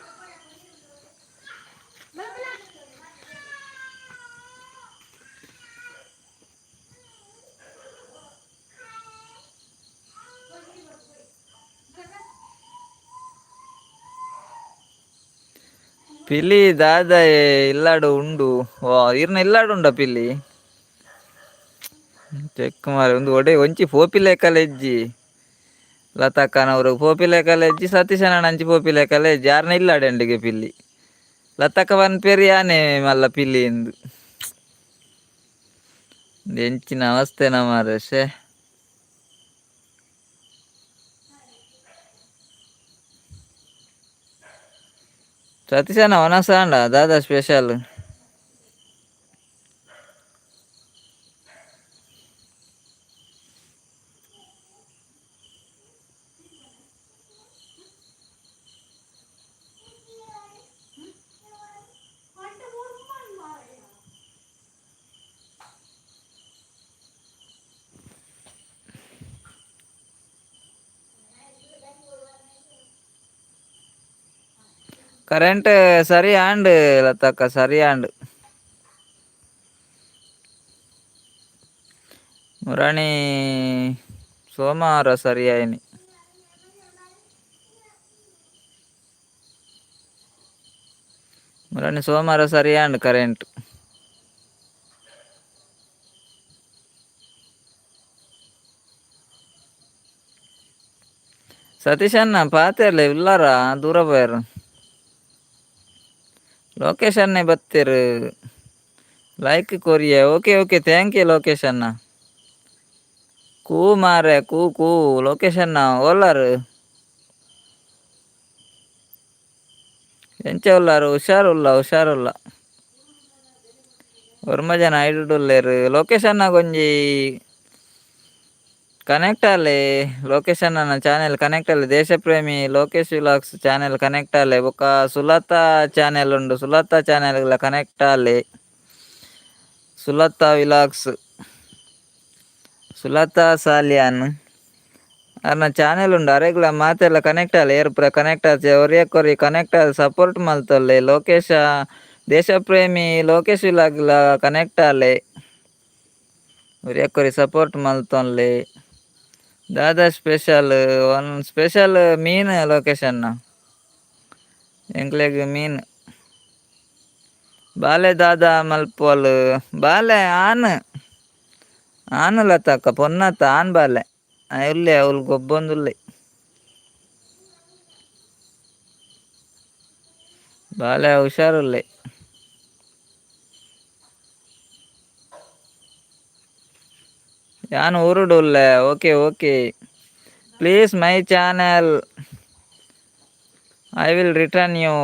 ಪಿಲಿ ದಾದ ಇಲ್ಲಾಡು ಉಂಡು. ಓ ಇರ್ನ ಇಲ್ಲಾಡು ಉಂಡ ಪಿಲಿ ಚೆಕ್ ಮಾರಿ ಒಂದು ಒಡೆ ಒಂಚಿ ಪೋಪಿಲೆ ಕಲೆಜ್ಜಿ. ಲತಾಕ್ಕನವರು ಪೋಪಿಲೆ ಕಲೆಜ್ಜಿ, ಸತೀಶನ ಅಂಚಿ ಪೋಪಿಲೆ ಕಲೆಜ್ಜಿ. ಯಾರನ್ನ ಇಲ್ಲಾಡೆ ಅಂಡಿಗೆ ಪಿಲ್ಲಿ. ಲತಾಕ್ಕ ಪನ್ಪೇರು ಯಾನೆ ಮಲ್ಲ ಪಿಲಿ ಎಂದು. ಎಂಚಿನ ಅವಸ್ಥೆನ ಮಾರ್ರೆ ಶೇ. ಸತೀಶನ ವನಸಾಂಡ ದಾದಾ ಸ್ಪೆಷಲ್? ಕರೆಂಟ್ ಸರಿ ಆಂಡ್ ಲತಕ್ಕ, ಸರಿ ಆಂಡ್. ಮುರಾಣಿ ಸೋಮವಾರ ಸರಿಯಾಯಿನಿ. ಮುರಾಣಿ ಸೋಮವಾರ ಸರಿಯಾಂಡ್ ಕರೆಂಟ್. ಸತೀಶ್ ಅಣ್ಣ ಪಾತೆರ್ಲೆ ಉಲ್ಲಾರ ದೂರ ಪೋಯೆರ್. ಲೋಕೇಶ್ ಅಣ್ಣೆ ಬತ್ತೆರ್. ಲೈಕ್ ಕೊರಿಯೆ. Okay okay, thank you Lokesh ಅಣ್ಣ. ಕೂ ಮಾರೆ ಕೂ ಕೂ. ಲೋಕೇಶ್ ಅಣ್ಣ ಓಲಾರು? ಎಂಚ ಉಲ್ಲಾರು? ಹುಷಾರುಲ್ಲ ಹುಷಾರುಲ್ಲ. ಒರ್ಂಬ ಜನ ಐಡುಡುಲ್ಲೆರ್. ಲೋಕೇಶ್ ಅಣ್ಣ ಒಂಜಿ ಕನೆಕ್ಟ್ ಆಲೆ. ಲೋಕೇಶ್ ಅಣ್ಣನ ಚಾನೆಲ್ ಕನೆಕ್ಟ್ ಆಲೆ. ದೇಶಪ್ರೇಮಿ ಲೋಕೇಶ್ ವಿಲಾಗ್ಸ್ ಚಾನೆಲ್ ಕನೆಕ್ಟ್ ಆಲೆ. ಬೊಕ್ಕ ಸುಲತಾ ಚಾನೆಲ್ ಉಂಡು, ಸುಲತಾ ಚಾನೆಲ್ ಕನೆಕ್ಟ್ ಆಲೆ. ಸುಲತಾ ವಿಲಾಗ್ಸ್, ಸುಲತಾ ಸಾಲಿಯಾನ್ ಅರ್ನ ಚಾನೆಲ್ ಉಂಡು. ಅರೆಗ್ಲ ಮಾತೆಲ್ಲ ಕನೆಕ್ಟ್ ಆಲೆ. ಏರ್ ಪೂರ ಕನೆಕ್ಟ್ ಆತೆ ಒರಿಯಕ್ಕೊರಿ ಕನೆಕ್ಟ್ ಆದ್ ಸಪೋರ್ಟ್ ಮಲ್ತೊಲ್ಲೆ. ಲೋಕೇಶ ದೇಶಪ್ರೇಮಿ ಲೋಕೇಶ್ ವಿಲಾಗ್ಲ ಕನೆಕ್ಟ್ ಆಲೆ, ಒರಿಯಕ್ಕೊರಿ ಸಪೋರ್ಟ್ ಮಲ್ತೊನ್ಲೆ. ದಾದಾ ಸ್ಪೆಷಲ್? ಒನ್ ಸ್ಪೆಷಲ್ ಮೀನ್ ಲೋಕೇಶ್ ಅಣ್ಣ, ಎಂಕ್ಲೆಗ್ ಮೀನ್. ಬಾಲೆ ದಾದಾ ಮಲ್ಪೋಲ್? ಬಾಲೆ ಆನ್ ಆನ್ ಲತಕ್ಕ, ಪೊನ್ನತ್ತ ಆನ್ ಬಾಲೆ ಉಲ್ಲೆ, ಅವ್ಲು ಗೊಬ್ಬೊಂದುಲ್ಲೆ. ಬಾಲೆ ಹುಷಾರುಲ್ಲೆ. ಯಾನ್ ಊರುಡು ಉಲ್ಲೆ. Okay okay, please my channel, I will return you.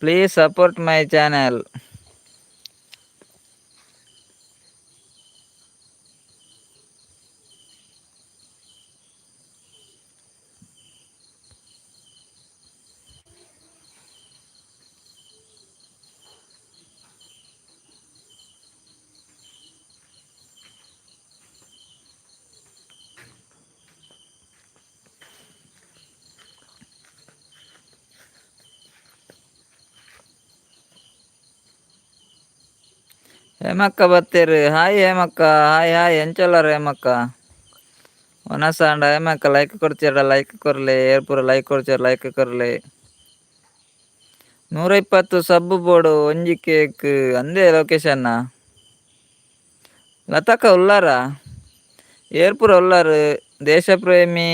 Please support my channel. ಹೇಮಕ್ಕ ಬತ್ತೆರ್. ಹಾಯ್ ಹೇಮಕ್ಕ, ಹಾಯ್ ಹಾಯ್. ಎಂಚೊಲ್ಲರ್ ಹೇಮಕ್ಕ? ವನಸಾಂಡ ಹೇಮಕ್ಕ ಲೈಕ್ ಕೊಡ್ತೀರ? ಲೈಕ್ ಕೊರ್ಲೆ. ಏರ್ ಪೂರ ಲೈಕ್ ಕೊಡ್ತೀರ? ಲೈಕ್ ಕೊರ್ಲೆ. 120 ಸಬ್ಬು ಬೋಡು ಒಂಜಿ ಕೇಕ್ ಅಂದೇ ಲೊಕೇಶನ್. ಲತಕ್ಕ ಉಲ್ಲಾರ? ಏರ್ ಪೂರ ಉಲ್ಲಾರ್? ದೇಶಪ್ರೇಮಿ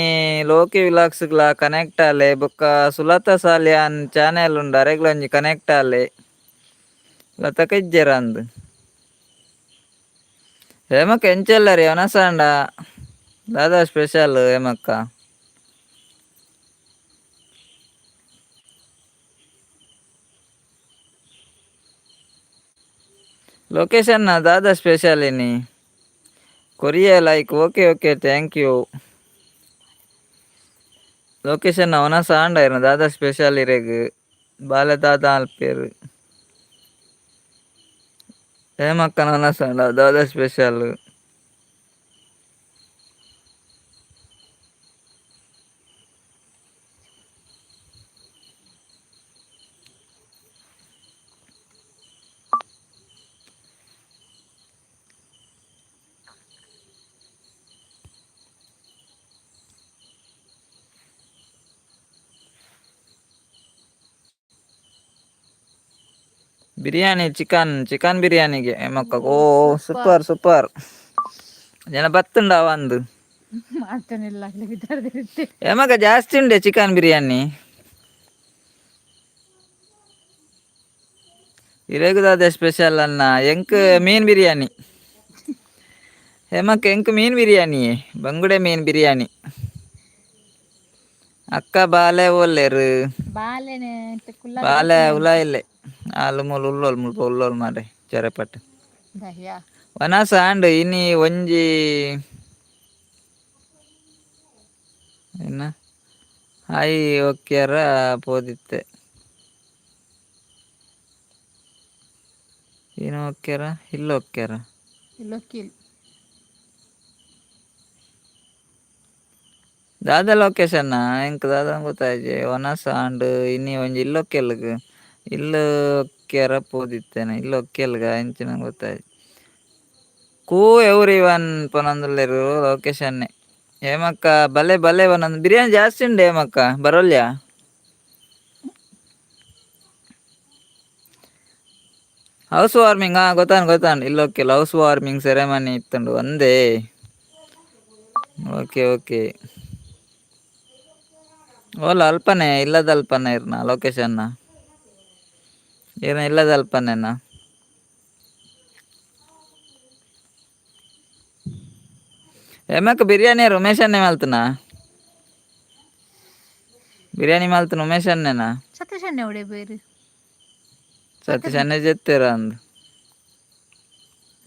ಲೋಕಿ ವಿಲಾಗ್ಸ್ಗ್ಲ ಕನೆಕ್ಟ್ ಆಲೆ. ಬೊಕ್ಕ ಸುಲತಾ ಸಾಲಿಯಾನ್ ಚಾನೆಲ್ ಉಂಡು, ಅರೆಗ್ಲ ಒಂಜಿ ಕನೆಕ್ಟ್ ಆಲೆ. ಲತಕ್ಕ ಇಜ್ಜೆರ ಅಂದ್. ಹೇಮಕ್ಕ ಎಂಚೊಲ್ಲರ್? ವನಸಾಂಡ ದಾದಾ ಸ್ಪೆಷಲ್ ಹೇಮಕ್ಕ? ಲೊಕೇಶನ್ ದಾದಾ ಸ್ಪೆಷಲ್ ಇನಿ? ಕೊರಿಯ like. Okay okay, thank you. Location ವನಸ ಆಂಡ ಇರ್ನ ದಾದಾ ಸ್ಪೆಷಲ್ ಇರೆಗ್? ಬಾಲೆ ದಾದಾ ಅಲ್ಪೇರು? ಹೇಮಕ್ಕನ ವನಸ ಆಂಡ ದಾದಾ ಸ್ಪೆಷಲ್? ಬಿರಿಯಾನಿ, ಚಿಕನ್ ಚಿಕನ್ ಬಿರಿಯಾನಿಗೆ ಹೇಮಕ್ಕ. ಓ ಸೂಪರ್ ಸೂಪರ್. ಜನ ಬತ್ತುಂಡವ ಅಂದು. ಮಾಡ್ತಾನಿಲ್ಲ. ಹೇಮಕ್ಕ ಜಾಸ್ತಿ ಉಂಡೆ ಚಿಕನ್ ಬಿರಿಯಾನಿ. ಇರೆಗ್ ಸ್ಪೆಷಲ್ ಅನ್ನ? ಎಂಕ್ ಮೀನ್ ಬಿರಿಯಾನಿ ಹೇಮಕ್ಕ, ಎಂಕ್ ಮೀನ್ ಬಿರಿಯಾನಿ, ಬಂಗುಡೆ ಮೀನ್ ಬಿರಿಯಾನಿ. ಅಕ್ಕ ಬಾಲೆ ಓಲ್ಲೆರ್? ಬಾಲೆನೆ. ಬಾಲೆ ಉಲ ಇಲ್ಲೆ. ಆಲು ಮೂಲು ಉಲ್ಲೋಲ್, ಮುಲ್ಪ ಉಲ್ಲೋಲ್ ಮಾರೆ ಚೊರೆಪಟ್ಟು. ವನಸ ಆಂಡ್ ಇನಿ. ಒಂಜಿ ಎನ್ನ ಹಾಯ್ ಓಕ್ಯಾರ ಪೋದಿತ್ತೆ. ಏನು ಓಕ್ಯಾರ ಇಲ್ಲ ಓಕ್ಯಾರ? ಇಲ್ಲೊಕ್ಕಿಲ್. ದಾದ ಲೊಕೇಶನ್ ಎಂಕ್ ದಾದ ಗೊತ್ತಾಯ್ಜಿ ವನಸ ಆಂಡ್ ಇನಿ ಒಂಜಿ ಇಲ್ಲೊಕ್ಕೆಲ್ಗ್ ಇಲ್ಲು ಕೆರ ಪೋದಿತ್ತೇನೆ ಇಲ್ಲೊಕ್ಕೆಲ್ಗ ಎಂಚಿನ ಗೊತ್ತಾಯ್ಜಿ ಕೂ ಎವ್ರಿ ಒನ್ ಪನೊಂದುಲ್ಲೆರ್ ಲೊಕೇಶನ್ ಹೇಮಕ್ಕ ಬಲೆ ಬಲೆ ಪನೊಂದು ಬಿರಿಯಾನಿ ಜಾಸ್ತಿ ಉಂಡು ಹೇಮಕ್ಕ ಬರೋಲ್ಯಾ. ಹೌಸ್ ವಾರ್ಮಿಂಗ್ ಹಾಂ ಗೊತ್ತಾನು ಗೊತ್ತಾನು ಇಲ್ಲೊಕ್ಕೆಲ್ ಹೌಸ್ ವಾರ್ಮಿಂಗ್ ಸೆರೆಮನಿ ಇತ್ತುಂಡು ಒಂದೇ. ಓಕೆ ಓಕೆ ಓಲ ಅಲ್ಪನೆ ಇಲ್ಲದ ಅಲ್ಪನೆ ಇರ್ನ ಲೊಕೇಶನ್ನ ಇರ್ನ ಇಲ್ಲದ ಅಲ್ಪನೇನಾ. ಹೇಮಕ್ಕ ಬಿರಿಯಾನಿ ಉಮೇಶ್ ಅನ್ನೆ ಮಲ್ತನಾ? ಬಿರಿಯಾನಿ ಮಲ್ತನ ಉಮೇಶ್ ಅನ್ನೇನಾ? ಸತೀಶ್ ಅಣ್ಣೆ ಒಡೆ ಬೇರು. ಸತೀಶ್ ಅನ್ನೆ ಜೆತ್ತೆರ ಅಂದು.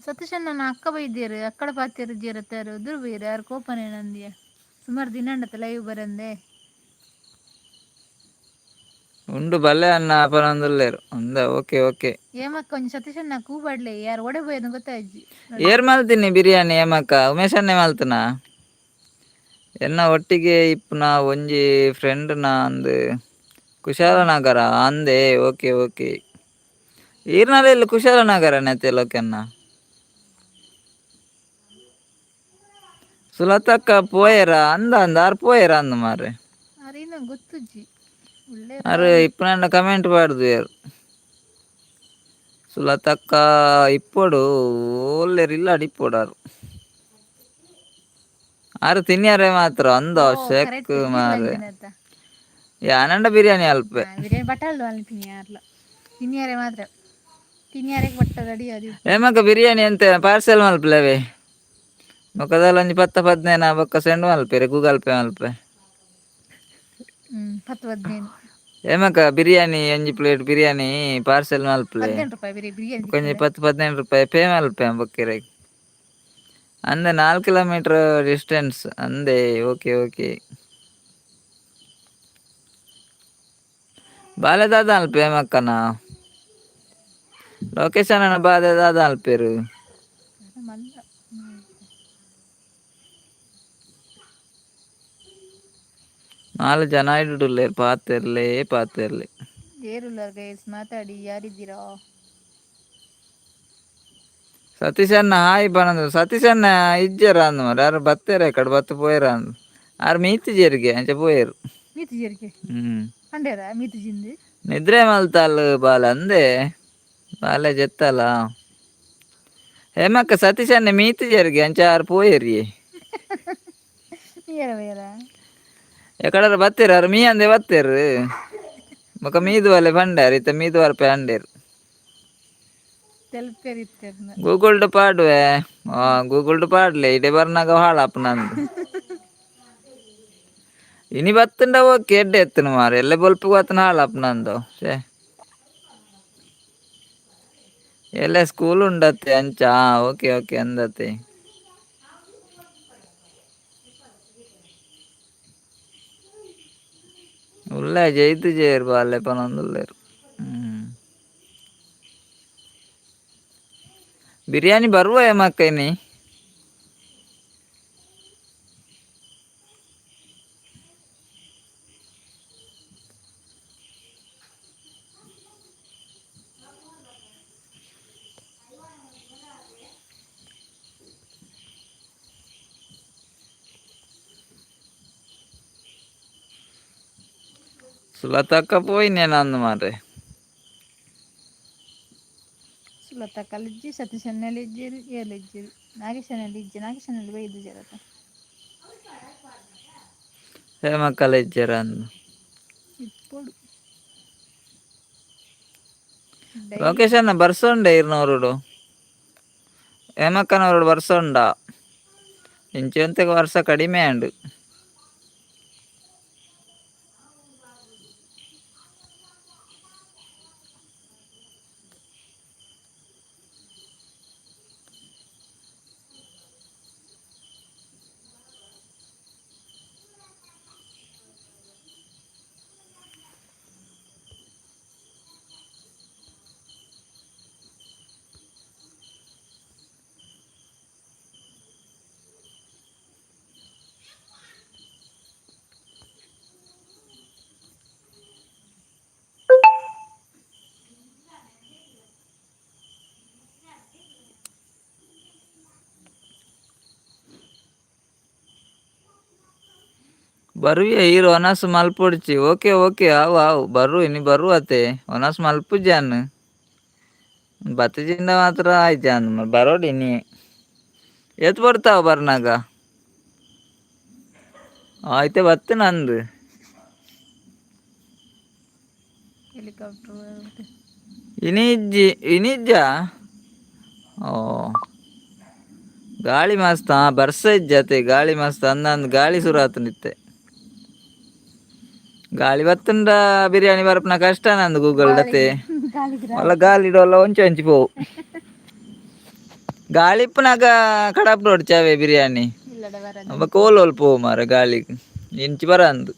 ಸತೀಶ್ ಅಣ್ಣನ ಅಕ್ಕ ಬೈದೇರು ಅಕ್ಕಡ ಪಾತೆರು ಜೇರತ್ತಾರು ಉದುರು ಬೈರು ಯಾರು ಕೋಪನೆ ನಂದಿಯ ಸುಮಾರು ದಿನ ಅಂಡತ್ತ ಲೈವ್ ಬರಂದೆ. ಉಂಡು ಬಲ್ಲೆ ಅನ್ನ ಪನೊಂದುಲ್ಲೆರ್ ಅಂದ ಓಕೆ ಓಕೆ. ಏಮಕ್ಕ ಒಂಜಿ ಸತೀಶ್ ಅಣ್ಣ ಕೂಬಾಡ್ಲೆ ಯಾರು ಒಡೆ ಬೋಯದು ಗೊತ್ತಾಯ್ಜಿ. ಏರ್ ಮಲ್ತೀನಿ ಬಿರಿಯಾನಿ ಹೇಮಕ್ಕ ಉಮೇಶ್ ಅನ್ನೆ ಮಲ್ತನಾ? ಎನ್ನ ಒಟ್ಟಿಗೆ ಇಪ್ಪುನ ಒಂಜಿ ಫ್ರೆಂಡ್ನ ಅಂದು ಕುಶಾಲನಗರ ಅಂದೆ. ಓಕೆ ಓಕೆ ಈರ್ನಲ್ಲ ಇಲ್ಲಿ ಕುಶಾಲನಗರ ನೆತ್ತೆ ಲೋಕೆನ್ನ ಸುಲತಕ್ಕ ಪೋಯೆರ ಅಂದ ಅಂದ ಆರ್ ಪೋಯೆರ ಅಂದ ಮಾರ್ರೆ. ಅರೇನ ಗೊತ್ತುಜ್ಜಿ ಉಳ್ಳೆ. ಅರೆ ಇಪ್ಪುನಂಡ ಕಮೆಂಟ್ ಪಾಡ್ದು ಯಾರು ಸುಲತಕ್ಕ ಇಪ್ಪೊಡು ಓಲ್ಲೆರ್ ಇಲ್ಲಾಡ್ ಇಪ್ಪೊಡು ಆರು ತಿನ್ನಿಯರೆ ಮಾತ್ರ ಅಂದ ಶೆಕ್ ಮಾರ್ರೆ. ಯಾನಂಡ ಬಿರಿಯಾನಿ ಅಲ್ಪೆ. ಬಿರಿಯಾನಿ ಬಟ್ಟಲ್ದು ಅನ್ಪಿನಿ ಯಾರ್ಲ ತಿನ್ನಿಯಾರೆ ಮಾತ್ರ ತಿನ್ನಿಯಾರೆ ಬಟ್ಟ ರೆಡಿ ಅದು. ಏಮಕ್ಕ ಬಿರಿಯಾನಿ ಎಂತ ಪಾರ್ಸೆಲ್ ಮಲ್ಪಲೆವೆ ಬೊಕ್ಕದಲ್ಲ ಒಂಜಿ ಪತ್ತ ಪದ್ನೇನ ಬೊಕ್ಕ ಸೆಂಡ್ ಮಲ್ಪೆರೆ ಗೂಗಲ್ ಪೇ ಮಲ್ಪೆ. 10 15. ಏಮಕ್ಕ ಬಿರಿಯಾನಿ ಒಂಜಿ ಪ್ಲೇಟ್ ಬಿರಿಯಾನಿ ಪಾರ್ಸೆಲ್ ಮಲ್ಪಲೆ. 18 ರೂಪಾಯಿ ಬಿರಿ ಬಿರಿಯಾನಿ. ಒಂಜಿ 10 15 ರೂಪಾಯಿ ಪೇ ಮಲ್ಪೆ ಬೊಕ್ಕಿರೆ ಅಂದೆ 4 ಕಿಲೋಮೀಟರ್ ಡಿಸ್ಟೆನ್ಸ್ ಅಂದೆ. ಓಕೆ ಓಕೆ ಬಾಲೆ ದಾದ ಅಲ್ಪೆ ಏಮಕ್ಕನ ಲೊಕೇಶನ್ ಅನ್ನ ಬಾಲೆ ದಾದ ಅಲ್ಪೇರು. ಮಲ್ಲ ನಾಲ್ ಜನ ಇಡುಲ್ಲೇರ್ ಪಾತೆರ್ಲೆ ಪಾತೆರ್ಲೆ. ಏರುಲ್ಲಾರ್ ಗೈಸ್ ಮಾತಾಡಿ ಯಾರಿದ್ದೀರಾ? ಸತೀಶ್ ಅಣ್ಣ ಹಾಯ್ ಪನೊಂದು ಸತೀಶ್ ಅಣ್ಣ ಇಜ್ಜೆರ ಅಂದ್ ಮಾರ್ರೆ ಆರ್ ಬತ್ತೆರೆ ಕಡೆ ಬತ್ತು ಪೋಯೆರ ಅಂದ್ ಆರ್ ಮೀತಿಜೆರ್ಗೆ ಅಂಚ ಪೋಯೆರು. ಮೀತು ಜೇರಿಗೆ. ಹ್ಮ್ ಅಂಡೇರ ಮೀತು ಜಿಂದು. ನಿದ್ರೆ ಮಲ್ತಾಲ್ ಬಾಲೆ ಅಂದೆ ಬಾಲೆ ಜೆತ್ತಲ ಹೇಮಕ್ಕ ಸತೀಶ್ ಅಣ್ಣ ಮೀತಿಜೆರ್ಗೆ ಅಂಚ ಆರ್ ಪೋಯೆರಿ. ಏರ ಬೇರ. ಎಕಡರ ಬತ್ತೆರ್ ಆರ್ ಮೀ ಅಂದೆ ಬತ್ತೆರ್ ಬೊಕ ಮೀದುವಲೆ ಪಂಡಾರ್ ಇತ್ತ ಮೀದುವರ್ಪೆ ಅಂಡೇರ್. ತೆಲ್ಪೇರ್ ಇತ್ತೆರ್ನ. ಗೂಗಲ್ ಡ್ ಪಾಡುವೆ ಗೂಗಲ್ ಡ್ ಪಾಡ್ಲೆ ಇಡೆ ಬರ್ನಾಗ ಹಾಳಾಪುನಂದು ಇನಿ ಬತ್ತುಂಡ ಓಕೆ ಎಡ್ಡೆ ಎತ್ತುನು ಮಾರೆ ಎಲ್ಲೆ ಬೊಲ್ಪುಗು ಬತ್ತುನ ಹಾಳಾಪುನಂದು ಛೇ ಎಲ್ಲೆ ಸ್ಕೂಲ್ ಉಂಡತ್ತೆ ಅಂಚ ಓಕೆ ಓಕೆ ಅಂದತೆ. ಉಲ್ಲೆ ಜೈತು ಜೇರ್ ಬಾಲೆ ಪನೊಂದುಲ್ಲೆರ್. ಬಿರಿಯಾನಿ ಬರುವ ಏಮಕ್ಕ ಇನಿ? ಸುಲತಕ್ಕ ಪೋಯಿನೇನ ಅಂದ್ ಮಾರ್ರೆ. ಸುಲತಕ್ಕ ಇಜ್ಜಿ ಸತೀಶ್ ಅಣ್ಣಲ್ ಇಜ್ಜೆರ್ ಏರ್ಲ ಇಜ್ಜೆರ್ ನಾಗೇಶ್ ಅಣ್ಣಲ್ ಇಜ್ಜಿ ನಾಗೇಶ್ ಅಣ್ಣಲ್ ಬೈದು ಜರತ. ಹೇಮಕ್ಕಲ ಇಜ್ಜೆರ ಅಂದ್. ಇಪ್ಪೊಡು. ಲೊಕೇಶನ್ ಬರ್ಸೊಂಡೆ ಇರ್ನೋರುಡು ಹೇಮಕ್ಕನವರುಡು ಬರ್ಸೊಂಡ ಇಂಚೆಂತೆಗ್ ವರ್ಷ ಕಡಿಮೆ ಆಂಡ್. ಬರುವೆ ಈರು ಒನಸ್ ಮಲ್ಪೊಡ್ಚಿ. ಓಕೆ ಓಕೆ, ಆವು ಆವು, ಬರು ಇನಿ ಬರು ಅತೆ. ಒನಸ್ ಮಲ್ಪುಜಾನ್ ಬತ್ತಜಿಂದ ಮಾತ್ರ ಆಯ್ಜಾನ್ ಬರೋಡಿ ಇನಿ. ಏತ್ ಬರ್ತಾವ ಬರ್ನಾಗ? ಆಯ್ತೆ ಬತ್ತು ನಂದು. ಹೆಲಿಕಾಪ್ಟರ್. ಇನಿ ಇಜ್ಜಿ, ಇನಿ ಇಜ್ಜಾ? ಓ, ಗಾಳಿ ಮಸ್ತ್. ಹಾ, ಬರ್ಸ ಇಜ್ಜತೆ, ಗಾಳಿ ಮಸ್ತ್ ಅಂದಂದು ಗಾಳಿ ಶುರು ಆತನಿತ್ತೆ. ಗಾಳಿ ಬತ್ತಂಡ ಬಿರಿಯಾನಿ ಬರಪನ ಕಷ್ಟ ನಂದು ಗೂಗಲ್ ಡತೆ. ಅಲ್ಲ, ಗಾಳಿ ಇಡೋಲ್ಲ, ಒಂಚೆ ಒಂಚಿ ಪೋವು. ಗಾಳಿ ಇಪ್ಪನಾಗ ಕಡಪ್ ಚಾವೆ ಬಿರಿಯಾನಿ. ಇಲ್ಲಡ ಬರ. ಅಬ್ಬ, ಕೋಲ್ ಪೋವು ಮಾರ ಗಾಳಿಗೆ ಇಂಚಿ ಬರ ಅಂದು.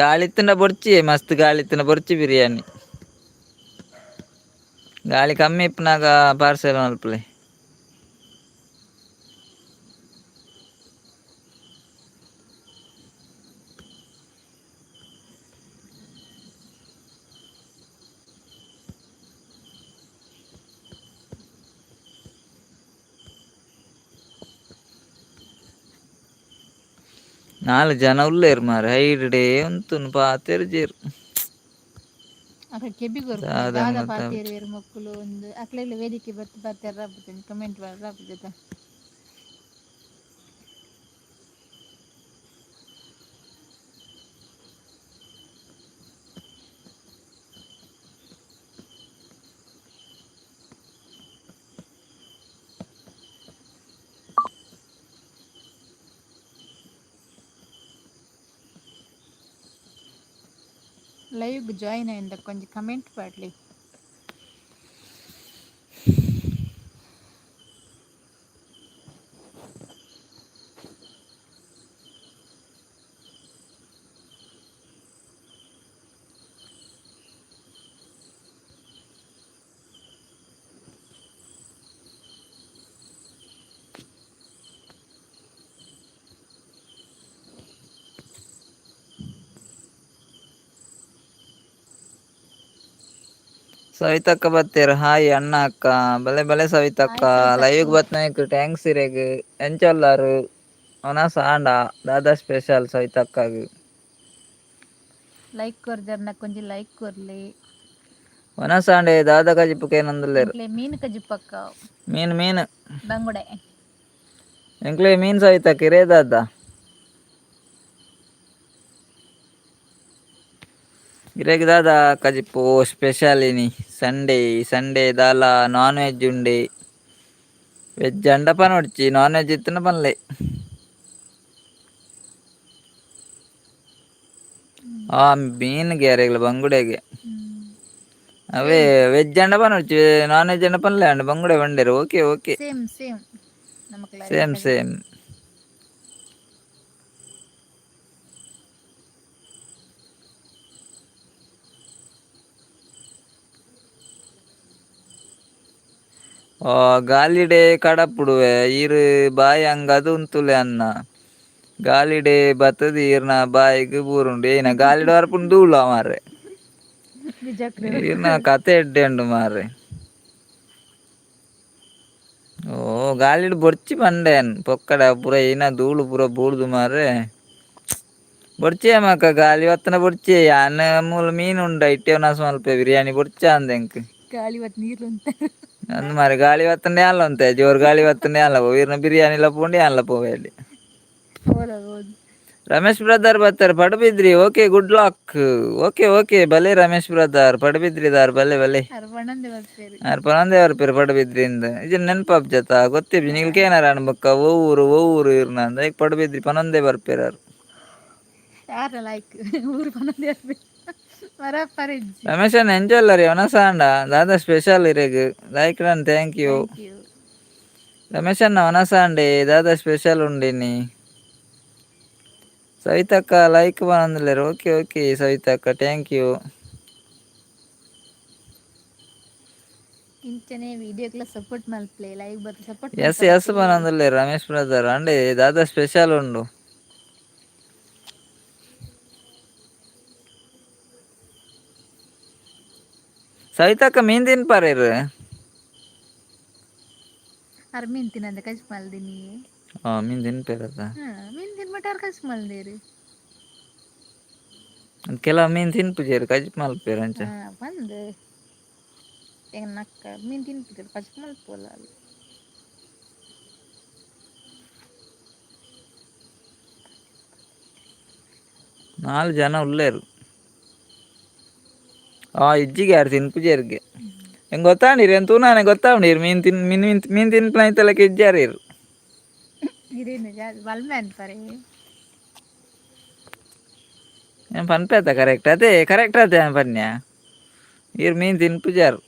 ಗಾಳಿ ಇತ್ತಂಡ ಬೊರ್ಚಿ, ಮಸ್ತ್ ಗಾಳಿ ಇತ್ತಂಡ ಬೊರ್ಚಿ ಬಿರಿಯಾನಿ. ಗಾಳಿ ಕಮ್ಮಿ ಇಪ್ಪನಾಗ ಪಾರ್ಸೆಲ್ ಮಲ್ಪಲೆ. ನಾಲ್ ಜನ ಉಲ್ಲೇರು ಮಾರೆ, ಹೈಡ್ಡೆ ಉಂತುನು ಪಾತೆರ್ಜೆರ್. ಅಕ ಕೆಬಿ ದಾದ ದಾದ ಮತ. ಪಾತೇರು ಮೊಕ್ಕುಲು ಒಂದು ಅಕ್ಲೆಲ್ಲ ವೇದಿಕೆ ಬತ್ತು ಪಾತೆರ ರಾಪುಜೆ, ಕಮೆಂಟ್ ರಾಪುಜತ. ಲೈವ್ ಜಾಯಿನ್ ಆಯಿಂದ ಕೊಂಚ ಕಮೆಂಟ್ ಪಾಡ್ಲಿ. ಸವಿತಕ್ಕ ಬತ್ತೀರ, ಹಾಯ್ ಅಣ್ಣ, ಅಕ್ಕ, ಬಲೆ ಬಲೆ ಸವಿತಕ್ಕ. ಹಾಯ್ ಸವಿತಕ್ಕ. ಲೈವ್ ಬತ್ನಾಯ್ಕ thanks ಇರೆಗ್. ಎಂಚೊಲ್ಲಾರು? ಒನಸ್ ಆಂಡ? ದಾದಾ ಸ್ಪೆಷಲ್ ಸವಿತಕ್ಕಾಗ? ಲೈಕ್ ಕೊರ್ಜರ್ನ ಕೊಂಚ ಲೈಕ್ ಕೊರ್ಲಿ. ಒನಸ್ ಆಂಡೆ? ದಾದಾ ಕಜಿಪು ಕೇನೊಂದುಲ್ಲೆರ್. ಎಂಕ್ಲೆ ಮೀನು ಕಜಿಪಕ್ಕ. ಮೀನು ಮೀನು. ಬಂಗುಡೆ. ಎಂಕ್ಲೆ ಮೀನು ಸವಿತಕ್ಕ, ಇರೇ ದಾದಾ? ಇರೆಗ್ ದಾದಾ ಕಜಿಪು ಸ್ಪೆಷಲ್ ಇನಿ ಸಂಡೇ? ಸಂಡೇ ದಾಲ ನಾನ್ ವೆಜ್ ಉಂಡೆ? ವೆಜ್ ಅಂಡ ಪನೊಡ್ಚಿ, ನಾನ್ ವೆಜ್ ಇತ್ತಂಡ ಪನ್ಲೆ. ಆ ಮೀನ್ಗೆ ಅರೆಗ್ಲ ಬಂಗುಡೆಗೆ. ಅವೇ ವೆಜ್ ಅಂಡ ಪನೊಡ್ಚಿ, ನಾನ್ ವೆಜ್ ಅಂಡ ಪನ್ಲೆ ಅಂಡ ಬಂಗುಡೆ ಬಂಡೇರು. Okay okay. Same same ನಮಕ್ಲ. Same same. ಗಾಲಿಡೆ ಕಡಪುಡುವೆ ಈರ್ ಬಾಯಿ ಅಂಗದು ಉಂತುಲೆ ಅನ್ನ. ಗಾಲಿಡೆ ಬತ್ತದ ಈರ್ನ ಬಾಯಿಗ್ ಬೂರುಂಡು. ಏನ ಗಾಲಿಡ್ ಬರ್ಪುಂಡು ದೂಳ ಮಾರ್ರೆ. ನಿಜಕ್ಲು. ಈರ್ನ ಕತೆ ಎಡ್ಡೆ ಉಂಡು ಮಾರ್ರೆ. ಓ, ಗಾಲಿಡ್ ಬೊರ್ಚಿ ಪಂಡೇನ್ ಪೊಕ್ಕಡ ಪೂರ ಏನ ಧೂಳು ಪೂರ ಬೂರ್ದು ಮಾರ್ರೆ. ಬೊರ್ಚಿ ಮಾಕ ಗಾಲಿ ಬತ್ತನ ಬೊರ್ಚಿ. ಯಾನ್ ಮೂಲು ಮೀನು ಉಂಡ ಇಟ್ಟೆ ಒನಸ್ ಮಲ್ಪೆ, ಬಿರಿಯಾನಿ ಬೊರ್ಚ ಅಂದ ಎಂಕ್. ಗಾಳಿ ಬತ್ ನೀರು ಉಂತ. ಅಂದ್ ಮಾರೆ, ಗಾಳಿ ಬತ್ತಂಡ ಯಾನ್ಲ ಉಂತೆ. ಜೋರು ಗಾಳಿ ಬತ್ತಂಡ ಯಾನ್ಲ ಪೋ, ಈರ್ನ ಬಿರಿಯಾನಿಲ ಪೋಂಡು ಯಾನ್ಲ ಪೋವೆ ಅಲ್ಲಿ. ಹೌದು. ರಮೇಶ್ ಬ್ರದರ್ ಬರ್ತಾರೆ Padubidri. Okay, good luck. Okay okay, ಬಲೆ ರಮೇಶ್ ಬ್ರದರ್ ಪಡುಬಿದ್ರಿದಾರ್, ಬಲೆ ಬಲೆ. ಅರ್ಪಣಂದೆ ಬರ್ಪೇರು. ಆರ್ ಪನೊಂದೇ ಬರ್ಪೇರು ಪಡುಬಿದ್ರಿಂದ. ಇಜ ನೆನಪಾಪ್ ಜತ ಗೊತ್ತಿಪ್ಪಿ ನಿಲ್ಕೆ ಏನಾರ ಅನ್ಬಕ್ಕ ಓ ಊರು ಓ ಊರು ಇರ್ನ ಅಂದ ಈಗ ಪಡುಬಿದ್ರಿ ಪನೊಂದೇ ಬರ್ಪೇರು. ಯಾರ ಲೈಕ್ ಊರು ಪನೊಂದೇ ಬರ್ಪೇರು ಬರಪ್ಪರ ಇಜ್ಜಿ. ರಮೇಶ್ ಅಣ್ಣ ಎಂಜಾಯ್ ರೀ. ಒನಸಾಂಡ? ದಾದಾ ಸ್ಪೆಷಲ್ ಇರೆಗ್? Like done, thank you. Thank you. Ramesh ಅಣ್ಣ, ಒನಸಾಂಡೆ? ದಾದಾ ಸ್ಪೆಷಲ್ ಉಂಡಿನಿ? ಸವಿತಕ್ಕ ಲೈಕ್ ಪನೊಂದುಲ್ಲೆರ್. ಓಕೆ ಓಕೆ ಸವಿತಕ್ಕ, thank you. ಇಂಚನೆ ವಿಡಿಯೋಕ್ಲ ಸಪೋರ್ಟ್ ಮಲ್ಪ್ಲೆ, ಲೈವ್ ಬತ್ ಸಪೋರ್ಟ್. ಎಸ್ ಎಸ್ ಪನೊಂದುಲ್ಲೆರ್ ರಮೇಶ್ ಬ್ರದರ್. ಅಂಡೆ ದಾದಾ ಸ್ಪೆಷಲ್ ಉಂಡು? ಸವಿತಕ್ಕ ಮೀನ್ ತಿನ್ಪಾರೇರು? ಅರ್ ಮೀನ್ ತಿನ್ನಂದೆ ಕಜ್ ಮಲ್ದಿನಿ. ಆ ಮೀನ್ ತಿನ್ಪೇರತ್ತ. ಹಾ, ಮೀನ್ ತಿನ್ಮಟಾರ್ ಕಸ್ ಮಲ್ದೇರಿ. ಕೆಲವು ಮೀನ್ ತಿನ್ಪುಜೇರು, ಕಜಿಪ್ ಮಲ್ಪೇರು ಅಂಚ. ಹಾ, ಬಂದು ನಕ್ಕ ಮೀನ್ ತಿನ್ಪುಜೇರು, ಕಜಿಪ್ ಮಲ್ಪೋಲ್ಲ ಅಲ್ಲಿ. ನಾಲ್ ಜನ ಉಳ್ಳೇರು. ಆ ಇಜ್ಜಿಗೆ ಯಾರು ತಿನ್ಪುಜೇರಿಗೆ ಹೆಂಗೆ ಗೊತ್ತಾಂಡಿರಿ ಏನು ತೂನಾನೆ ಗೊತ್ತಾಂಡಿರು. ಮೀನು ತಿನ್ ಮೀನು ಮೀನು ತಿನ್ಪನ ಐತಲಕ್ಕೆ ಇಜ್ಜಾರು ಇರು. ಇರೇನು ಬಲ್ಮೆ ಅನ್ಪರೆ. ಏನು ಪನ್ಪೇತ ಕರೆಕ್ಟ್ ಅದೇ, ಕರೆಕ್ಟ್ ಅದೇ ಪನ್ಯ. ಇರು ಮೀನು ತಿನ್ಪುಜಾರು.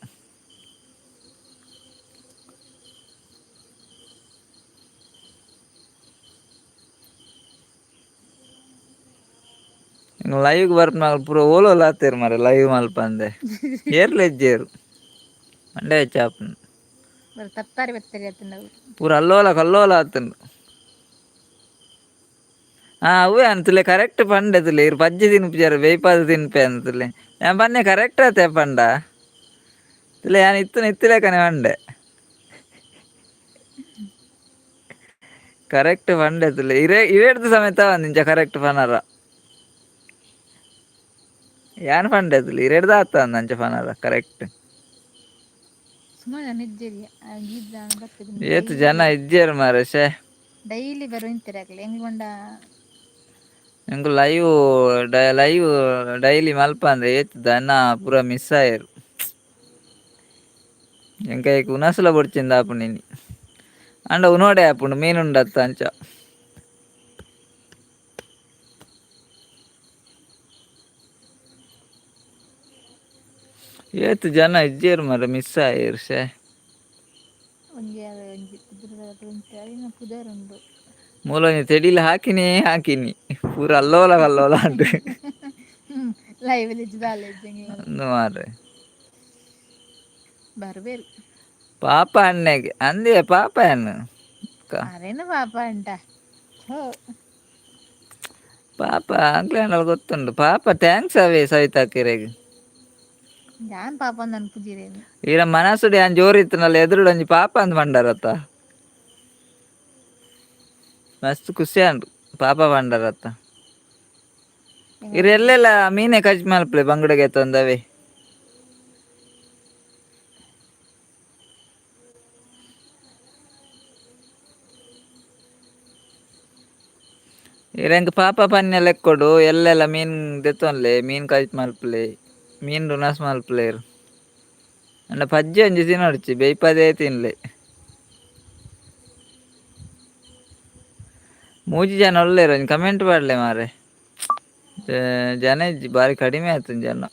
ಲೈವ್ಗೆ ಬರ್ಪುನಾಗ ಪೂರ ಓಲೋಲ ಆತೇರು ಮಾರೆ. ಲೈವ್ ಮಲ್ಪಂದೆ ಏರ್ಲ ಇಜ್ಜೇರು, ಮಂಡೆ ಹೆಚ್ಚಾಪುಂಡು. ಬರ ತತ್ತಾರಿ ಬತ್ತರಿ ಆತಂಡವು. ಪೂರ ಅಲ್ಲೋಲ ಕಲ್ಲೋಲ ಆತುಂಡು. ಹಾಂ, ಅವೇ ಅಂತಲೇ ಕರೆಕ್ಟ್ ಪಂಡೆ ತುಲೆ. ಇರು ಪಜ್ಜಿ ತಿನ್ಪುಜಾರು, ಬೇಯ್ಪಾದ ತಿನ್ಪೆ ಅಂತಲೇ ഞാൻ ಪನ್ನೆ. ಕರೆಕ್ಟ್ ಆತೆ ಪಂಡ ತುಲೆ. ഞാൻ ಇತ್ತು ಇತ್ತಲೇಕನೆ ಪಂಡೆ, ಕರೆಕ್ಟ್ ಪಂಡೆ ತುಲೆ. ಇರೇ ಇರೇಡ್ದು ಸಮೇತ ಒಂದಿಂಚ ಕರೆಕ್ಟ್ ಪನರ ಯಾನ್ ಪಂಡೆ ತುಲೆ. ಇರೇಡ್ದು ಆತ ಅಂಚ ಪನರ ಕರೆಕ್ಟ್. ಸುಮಾರು ಜನ ಇಜ್ಜೇರಿ. ಬರ್ತದೆ. ಏತ್ ಜನ ಇಜ್ಜೇರು ಮಾರೆ, ಶೇ. ಡೈಲಿ ಬರೋ ಇಂತಿರಾಗಲಿ ಹೆಂಗ್ ಕೊಂಡ. ಎಂಕು live live daily ಮಲ್ಪ ಅಂದ್ರೆ ಏತ್ ದನ ಪೂರ ಮಿಸ್ ಆಯೆರ್. ಎಂಕ ಐಕ್ ಉನಸುಲ ಬೊಡ್ಚಿಂದ ಆಪುಂಡು ಇನಿ. ಅಂಡ ಉನೋಡೆ ಆಪುಂಡು ಮೀನು ಉಂಡತ್ತ ಅಂಚ. ಏತ್ ಜನ ಇಜ್ಜೇರು ಮಾರೆ, ಮಿಸ್ ಆಯೆರ್, ಶೇ. ಒಂಜಿ ಒಂಜಿ ಕುದುರೆ ಪುದರ್ ಉಂಡು. ಮೂಲೊಂಜಿ ತೆಡಿಲ್ ಹಾಕಿನಿ ಹಾಕಿನಿ, ಪೂರ ಅಲ್ಲೋಲ ಕಲ್ಲೋಲ ಅಂಟು. ಲೈವ್ ಅಂದು ಮಾರ್ರೆ. ಬರ್ಬೇರು. ಪಾಪ ಅಣ್ಣೆಗೆ ಅಂದೆ, ಪಾಪ ಅನ್ನು. ಅರೇನು ಪಾಪ ಅಂಟ. ಪಾಪ ಅಂಕ್ಲೆ ಗೊತ್ತುಂಡು ಪಾಪ. Thanks ಅವೇ ಸವಿತಾಕಿರೆಗ್. ಯಾನ್ ಪಾಪ ಅಂದ್ ಅನ್ಪುಜಿರೇನು. ಈರ ಮನಸ್ಸುಡು ಯಾನ್ ಜೋರು ಇತ್ತನಲ್ಲ, ಎದುರುಡು ಒಂಜಿ ಪಾಪ ಅಂದ್ ಪಂಡರತ್ತ. ಮಸ್ತ್ ಖುಷಿ ಆಂಡ್ ಪಾಪ ಪಂಡರತ್ತ. ಇರ್ ಎಲ್ಲೆಲ್ಲ ಮೀನೆ ಕಜ್ ಮಲ್ಪಲೆ ಬಂಗುಡೆಗೆ ತಂದವೆ. ಇರೆಂಕ್ ಪಾಪ ಪನ್ಯ ಲೆಕ್ಕೊಡು. ಎಲ್ಲೆಲ್ಲ ಮೀನ್ ದೆತ್ತೊನ್ಲೆ, ಮೀನ್ ಕಜ್ ಮಲ್ಪಲೆ, ಮೀನ್ ಉನಸ್ ಮಲ್ಪುಲೇರ್. ಅಂಡ ಪಜ್ಜಿ ಒಂಜಿ ತಿನೊಡ್ಚಿ, ಬೇಯ್ಪದೇ ತಿನ್ಲೆ. ಮೂಜಿ ಜನ ಉಲ್ಲೆರ್, ಒಂಜಿ ಕಮೆಂಟ್ ಪಾಡ್ಲೆ ಮಾರೆ. ಜನ ಇಜ್ಜಿ, ಬಾರಿ ಕಡಿಮೆ ಆಯ್ತು ಜನ.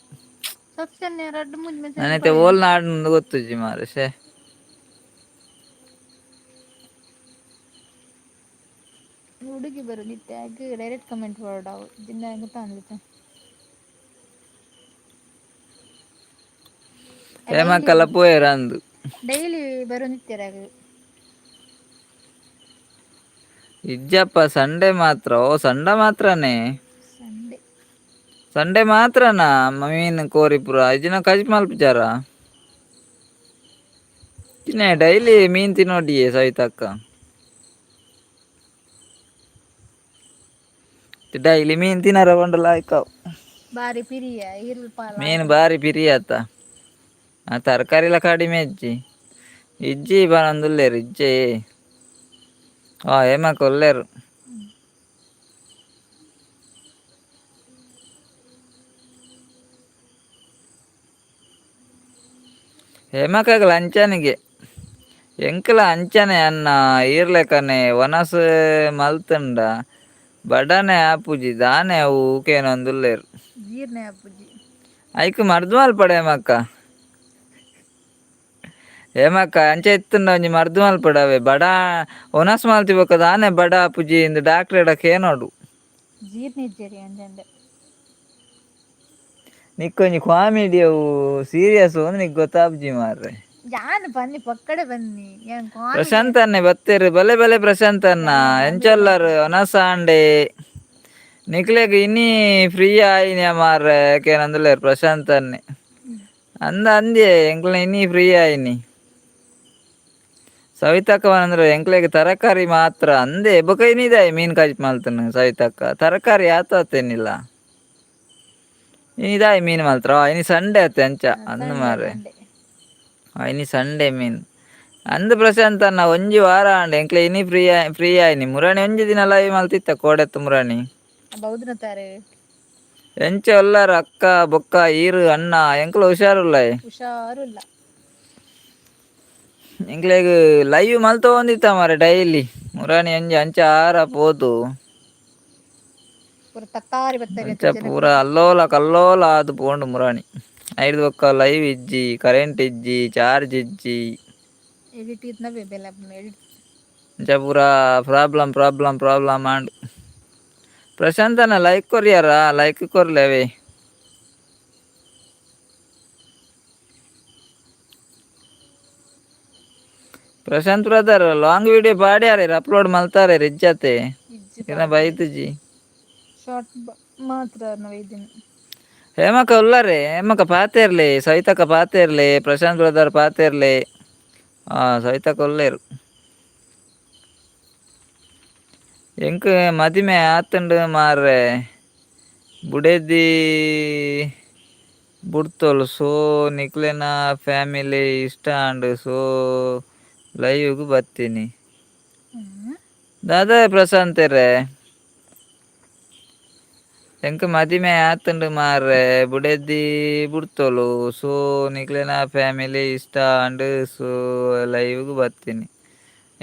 ರಡ್ಡ್ ಮೂಜಿ ಮೆಸೇಜ್. ನಾನೈತೆ ಓಲ್ ನಾಡ್ಂದ್ ಗೊತ್ತುಜ್ಜಿ ಮಾರೆ, ಶೇ. ಹುಡುಗಿ ಬರು ನಿತ್ತೆ ಡೈರೆಕ್ಟ್ ಕಮೆಂಟ್ ಮಾಡೋಡವು ಜಿಂದ ಗೊತ್ತಾಂದಿತ್ತೆ. ಹೇಮಕ್ಕಲ್ಲ ಪೋಯೆರ್ ಅಂದು. ಡೈಲಿ ಬರೋ ನಿತ್ಯರಾಗ. ಇಜ್ಜಪ್ಪ, ಸಂಡೇ ಮಾತ್ರ. ಓ, ಸಂಡ ಮಾತ್ರನೇ. ಸಂಡೇ. ಸಂಡೇ ಮಾತ್ರನಾ ಮೀನ್ ಕೋರಿ ಪೂರ? ಇಜ್ಜಿನ ಕಜ್ ಮಲ್ಪುಜಾರ? ತಿನ್ನೆ, ಡೈಲಿ ಮೀನ್ ತಿನ್ನೋಡಿಯೇ ಸವಿತಕ್ಕ. ಡೈಲಿ ಮೀನ್ ತಿನ್ನರ ಪಂಡಲ ಲಾಯ್ಕವು. ಬಾರಿ ಪಿರಿಯ ಈರುಲ್ ಪಾಲ. ಮೀನು ಬಾರಿ ಪಿರಿಯಾತ. ಆ ತರಕಾರಿಲ ಕಡಿಮೆ ಇಜ್ಜಿ ಇಜ್ಜಿ ಪನೊಂದುಲ್ಲೆರ್ ಇಜ್ಜೆ. ಆ ಹೇಮಕ್ಕ ಉಲ್ಲೆರ್. ಹೇಮಕ್ಕಗ್ಲ ಅಂಚನಿಗೆ, ಎಂಕ್ಲ ಅಂಚನೆ ಅನ್ನ. ಈರ್ಲೆಕನೆ ವನಸ್ ಮಲ್ತುಂಡ ಬಡನೆ ಆಪುಜಿ ದಾನೆ ಅವು ಕೇನೊಂದುಲ್ಲೆರ್. ಜೀರ್ಣ ಆಪುಜಿ. ಐಕ್ ಮರ್ದ್ ಮಲ್ಪಡೆ ಹೇಮಕ್ಕ. ಹೇಮಕ್ಕ, ಅಂಚ ಇತ್ತುಂಡ ಒಂಜಿ ಮರ್ದ್ ಮಲ್ಪಡವೆ. ಬಡ ವನಸ್ ಮಲ್ತಿ ಬೊಕ್ಕ ದಾನೆ ಬಡ ಆಪುಜಿ ಇಂದ್ ಡಾಕ್ಟ್ರೆಡ ಕೇನೋಡು. ಜೀರ್ಣ ಇಜ್ಜರಿ ಅಂಚಂಡೆ. ನಿಕ್ಕೊಂಜಿ ಕಾಮಿಡಿ ಅವು ಸೀರಿಯಸ್ ಒಂದು ನಿಕ್ ಗೊತ್ತಾಪುಜಿ ಮಾರ್ರೆ. ಯಾನ್ ಬನ್ನಿ, ಪಕ್ಕಡೆ ಬನ್ನಿ. ಯಾನ್ ಪ್ರಶಾಂತ್ ಅಣ್ಣೆ ಬತ್ತೇರು. ಬಲೆ ಬಲೆ ಪ್ರಶಾಂತ್ ಅಣ್ಣ, ಎಂಚೊಲ್ಲರು? ಒನಸಾಂಡೆ ನಿಕ್ಲೆಗ್ ಇನಿ ಫ್ರೀ ಆಯಿನ ಮಾರ್ರೆ ಕೇನೊಂದುಲ್ಲೆರ್ ಪ್ರಶಾಂತ್ ಅಣ್ಣೆ. ಅಂದ ಅಂದ್ಯೆ, ಎಂಕ್ಲ ಇನಿ ಫ್ರೀ ಆಯಿನಿ. ಸವಿತಕ್ಕ ಅಂದ್ರೆ ಎಂಕ್ಲೆಗ್ ತರಕಾರಿ ಮಾತ್ರ ಅಂದೆ ಬೊಕ ಇನಿದಾಯೆ ಮೀನ್ ಕಜಿಪು ಮಲ್ತನು ಸವಿತಕ್ಕ ತರಕಾರಿ ಆತ ಆತೇನಿಲ್ಲ ಇನಿದಾಯೆ ಮೀನ್ ಮಾತ್ರ ಇನಿ ಸಂಡೆ ಆತೆ ಅಂಚ ಅಂದು ಸಂಡೆ. ಮಾರೆ. ಸಂಡೆ. ಇನಿ ಸಂಡೆ ಮೀನ್ ಅಂದ್ ಪ್ರಶಾಂತ್ ಅಣ್ಣ. ಒಂಜಿ ವಾರ ಆಂಡ್ ಎಂಕ್ಲೆ ಇನಿ ಫ್ರೀ ಫ್ರೀ ಆಯ್ನಿ. ಮುರಾಣಿ ಒಂಜಿ ದಿನ ಲೈವ್ ಮಲ್ತಿತ್ತ ಕೋಡೆತ್ತು ಮುರಾಣಿ. ಬೌದ್ನ ತಾರೆ. ಎಂಚ ಉಲ್ಲಾರ ಅಕ್ಕ ಬೊಕ್ಕ ಈರು ಅಣ್ಣ? ಎಂಕ್ಲ ಹುಷಾರುಲ್ಲಾಯ್. ಹುಷಾರು ಇಲ್ಲ. ಎಂಕ್ಲೆಗ್ ಲೈವ್ ಮಲ್ತೊಂದಿತ್ತ ಮಾರೆ ಡೈಲಿ. ಮುರಾಣಿ ಅಂಜಿ ಅಂಚ ಆರ ಪೋದು. ಪೂರ ತತ್ತಾರಿ ಬತ್ತರಿ. ಅಂಚ ಪೂರ ಅಲ್ಲೋಲ ಕಲ್ಲೋಲ ಆದ್ ಪೋಂಡು ಮುರಾಣಿ. ಐಡ್ದ್ ಬೊಕ್ಕ ಲೈವ್ ಇಜ್ಜಿ, ಕರೆಂಟ್ ಇಜ್ಜಿ, ಚಾರ್ಜ್ ಇಜ್ಜಿ. ಎಡಿಟ್ ಇತ್ನ ಬೆಲೆ ಎಡಿಟ್. ಅಂಚ ಪೂರ problem problem problem and. ಪ್ರಶಾಂತನ like ಕೊರಿಯಾರ, like ಕೊರ್ಲೆವೆ. Prashant brother long video ಪಾಡ್ಯಾರೆ, upload ಮಲ್ತಾರೆ ರಿಜ್ಜತೆ. ಇಜ್ಜಿ. ಇನ್ನ ಬೈತುಜಿ. ಶಾರ್ಟ್ ಮಾತ್ರ ಇದ್ದೀನಿ. ಹೇಮಕ ಉಲ್ಲಾರೆ? ಹೇಮಕ ಪಾತೇರ್ಲೆ, ಸವಿತಕ್ಕ ಪಾತೇರ್ಲೆ, ಪ್ರಶಾಂತ್ ಬ್ರದರ್ ಪಾತೇರ್ಲೆ. ಸವಿತಕ್ಕ ಉಲ್ಲೇರು. ಎಂಕ್ ಮದಿಮೆ ಆತುಂಡು ಮಾರ್ರೆ, ಬುಡೆದಿ ಬುಡ್ತೊಲು. ಸೊ ನಿಕ್ಲೆನ ಫ್ಯಾಮಿಲಿ ಇಷ್ಟ ಆಂಡ್, ಸೊ ಲೈವ್ಗ್ ಬತ್ತೀನಿ. ದಾದಾ ಪ್ರಶಾಂತೆರೆ? ಎಂಕ್ ಮದಿಮೆ ಆತುಂಡು ಮಾರ್ರೆ, ಬುಡೆದಿ ಬುಡ್ತೊಲು. ಸೊ ನಿಕ್ಲೆನ ಫ್ಯಾಮಿಲಿ ಇಷ್ಟ ಆಂಡ್, ಸೊ ಲೈವ್ಗ್ ಬತ್ತೀನಿ.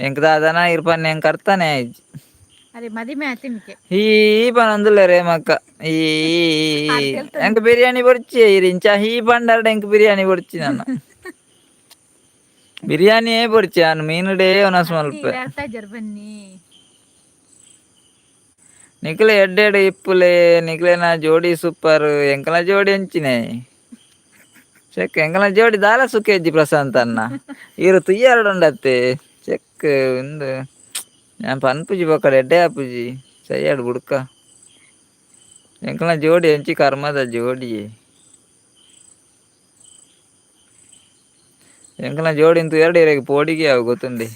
ಎಂಕ್ ದಾದನ ಇರ್ಪನ್ನೆ, ಎಂಕ್ ಅರ್ಥನೇ ಆಯ್ಜಿ. ಅರೆ ಮದಿಮೆ ಆತಿನಿಕೆ. ಈ ಪನೊಂದುಲ್ಲೆರ್ ಮಕ್ಕ ಈ ಎಂಕ್ ಬಿರಿಯಾನಿ ಬೊಡ್ಚಿ. ಇರ್ ಇಂಚ ಹೀ ಪಂಡರ್ಡ ಎಂಕ್ ಬಿರಿಯಾನಿ ಬೊಡ್ಚಿ. ನನ ಬಿರಿಯಾನಿಯೇ ಬೊಡ್ಚಿ, ಯಾನ್ ಮೀನುಡೇ ಒನಸ್ ಮಲ್ಪೆ. ಅರ್ಥ ಬನ್ನಿ. ನಿಕ್ಲೆ ಎಡ್ಡೆಡ್ ಇಪ್ಪುಲೆ, ನಿಕ್ಲೆನ ಜೋಡಿ ಸೂಪರ್. ಎಂಕಲ ಜೋಡಿ ಎಂಚಿನೆ ಚೆಕ್, ಎಂಕಲ ಜೋಡಿ ದಾಲ ಸುಖ ಇಜ್ಜಿ. ಪ್ರಶಾಂತ್ ಅಣ್ಣ ಈರು ತುಯ್ಯಾರಡುಂಡತ್ತೆ ಚೆಕ್ ಇಂದು ಯಾನ್ ಪನ್ಪುಜಿ ಬೊಕ್ಕಡ ಎಡ್ಡೆ ಆಪುಜಿ ಸಯ್ಯಾಡ್ ಬುಡ್ಕ. ಎಂಕಲ್ನ ಜೋಡಿ ಎಂಚಿ ಕರ್ಮದ ಜೋಡಿ. ಎಂಕಲ್ನ ಜೋಡಿ ಇಂತು ಎರಡು ಇರೆಗ್ ಪೋಡಿಗೆ ಅವು ಗೊತ್ತುಂಡೆ.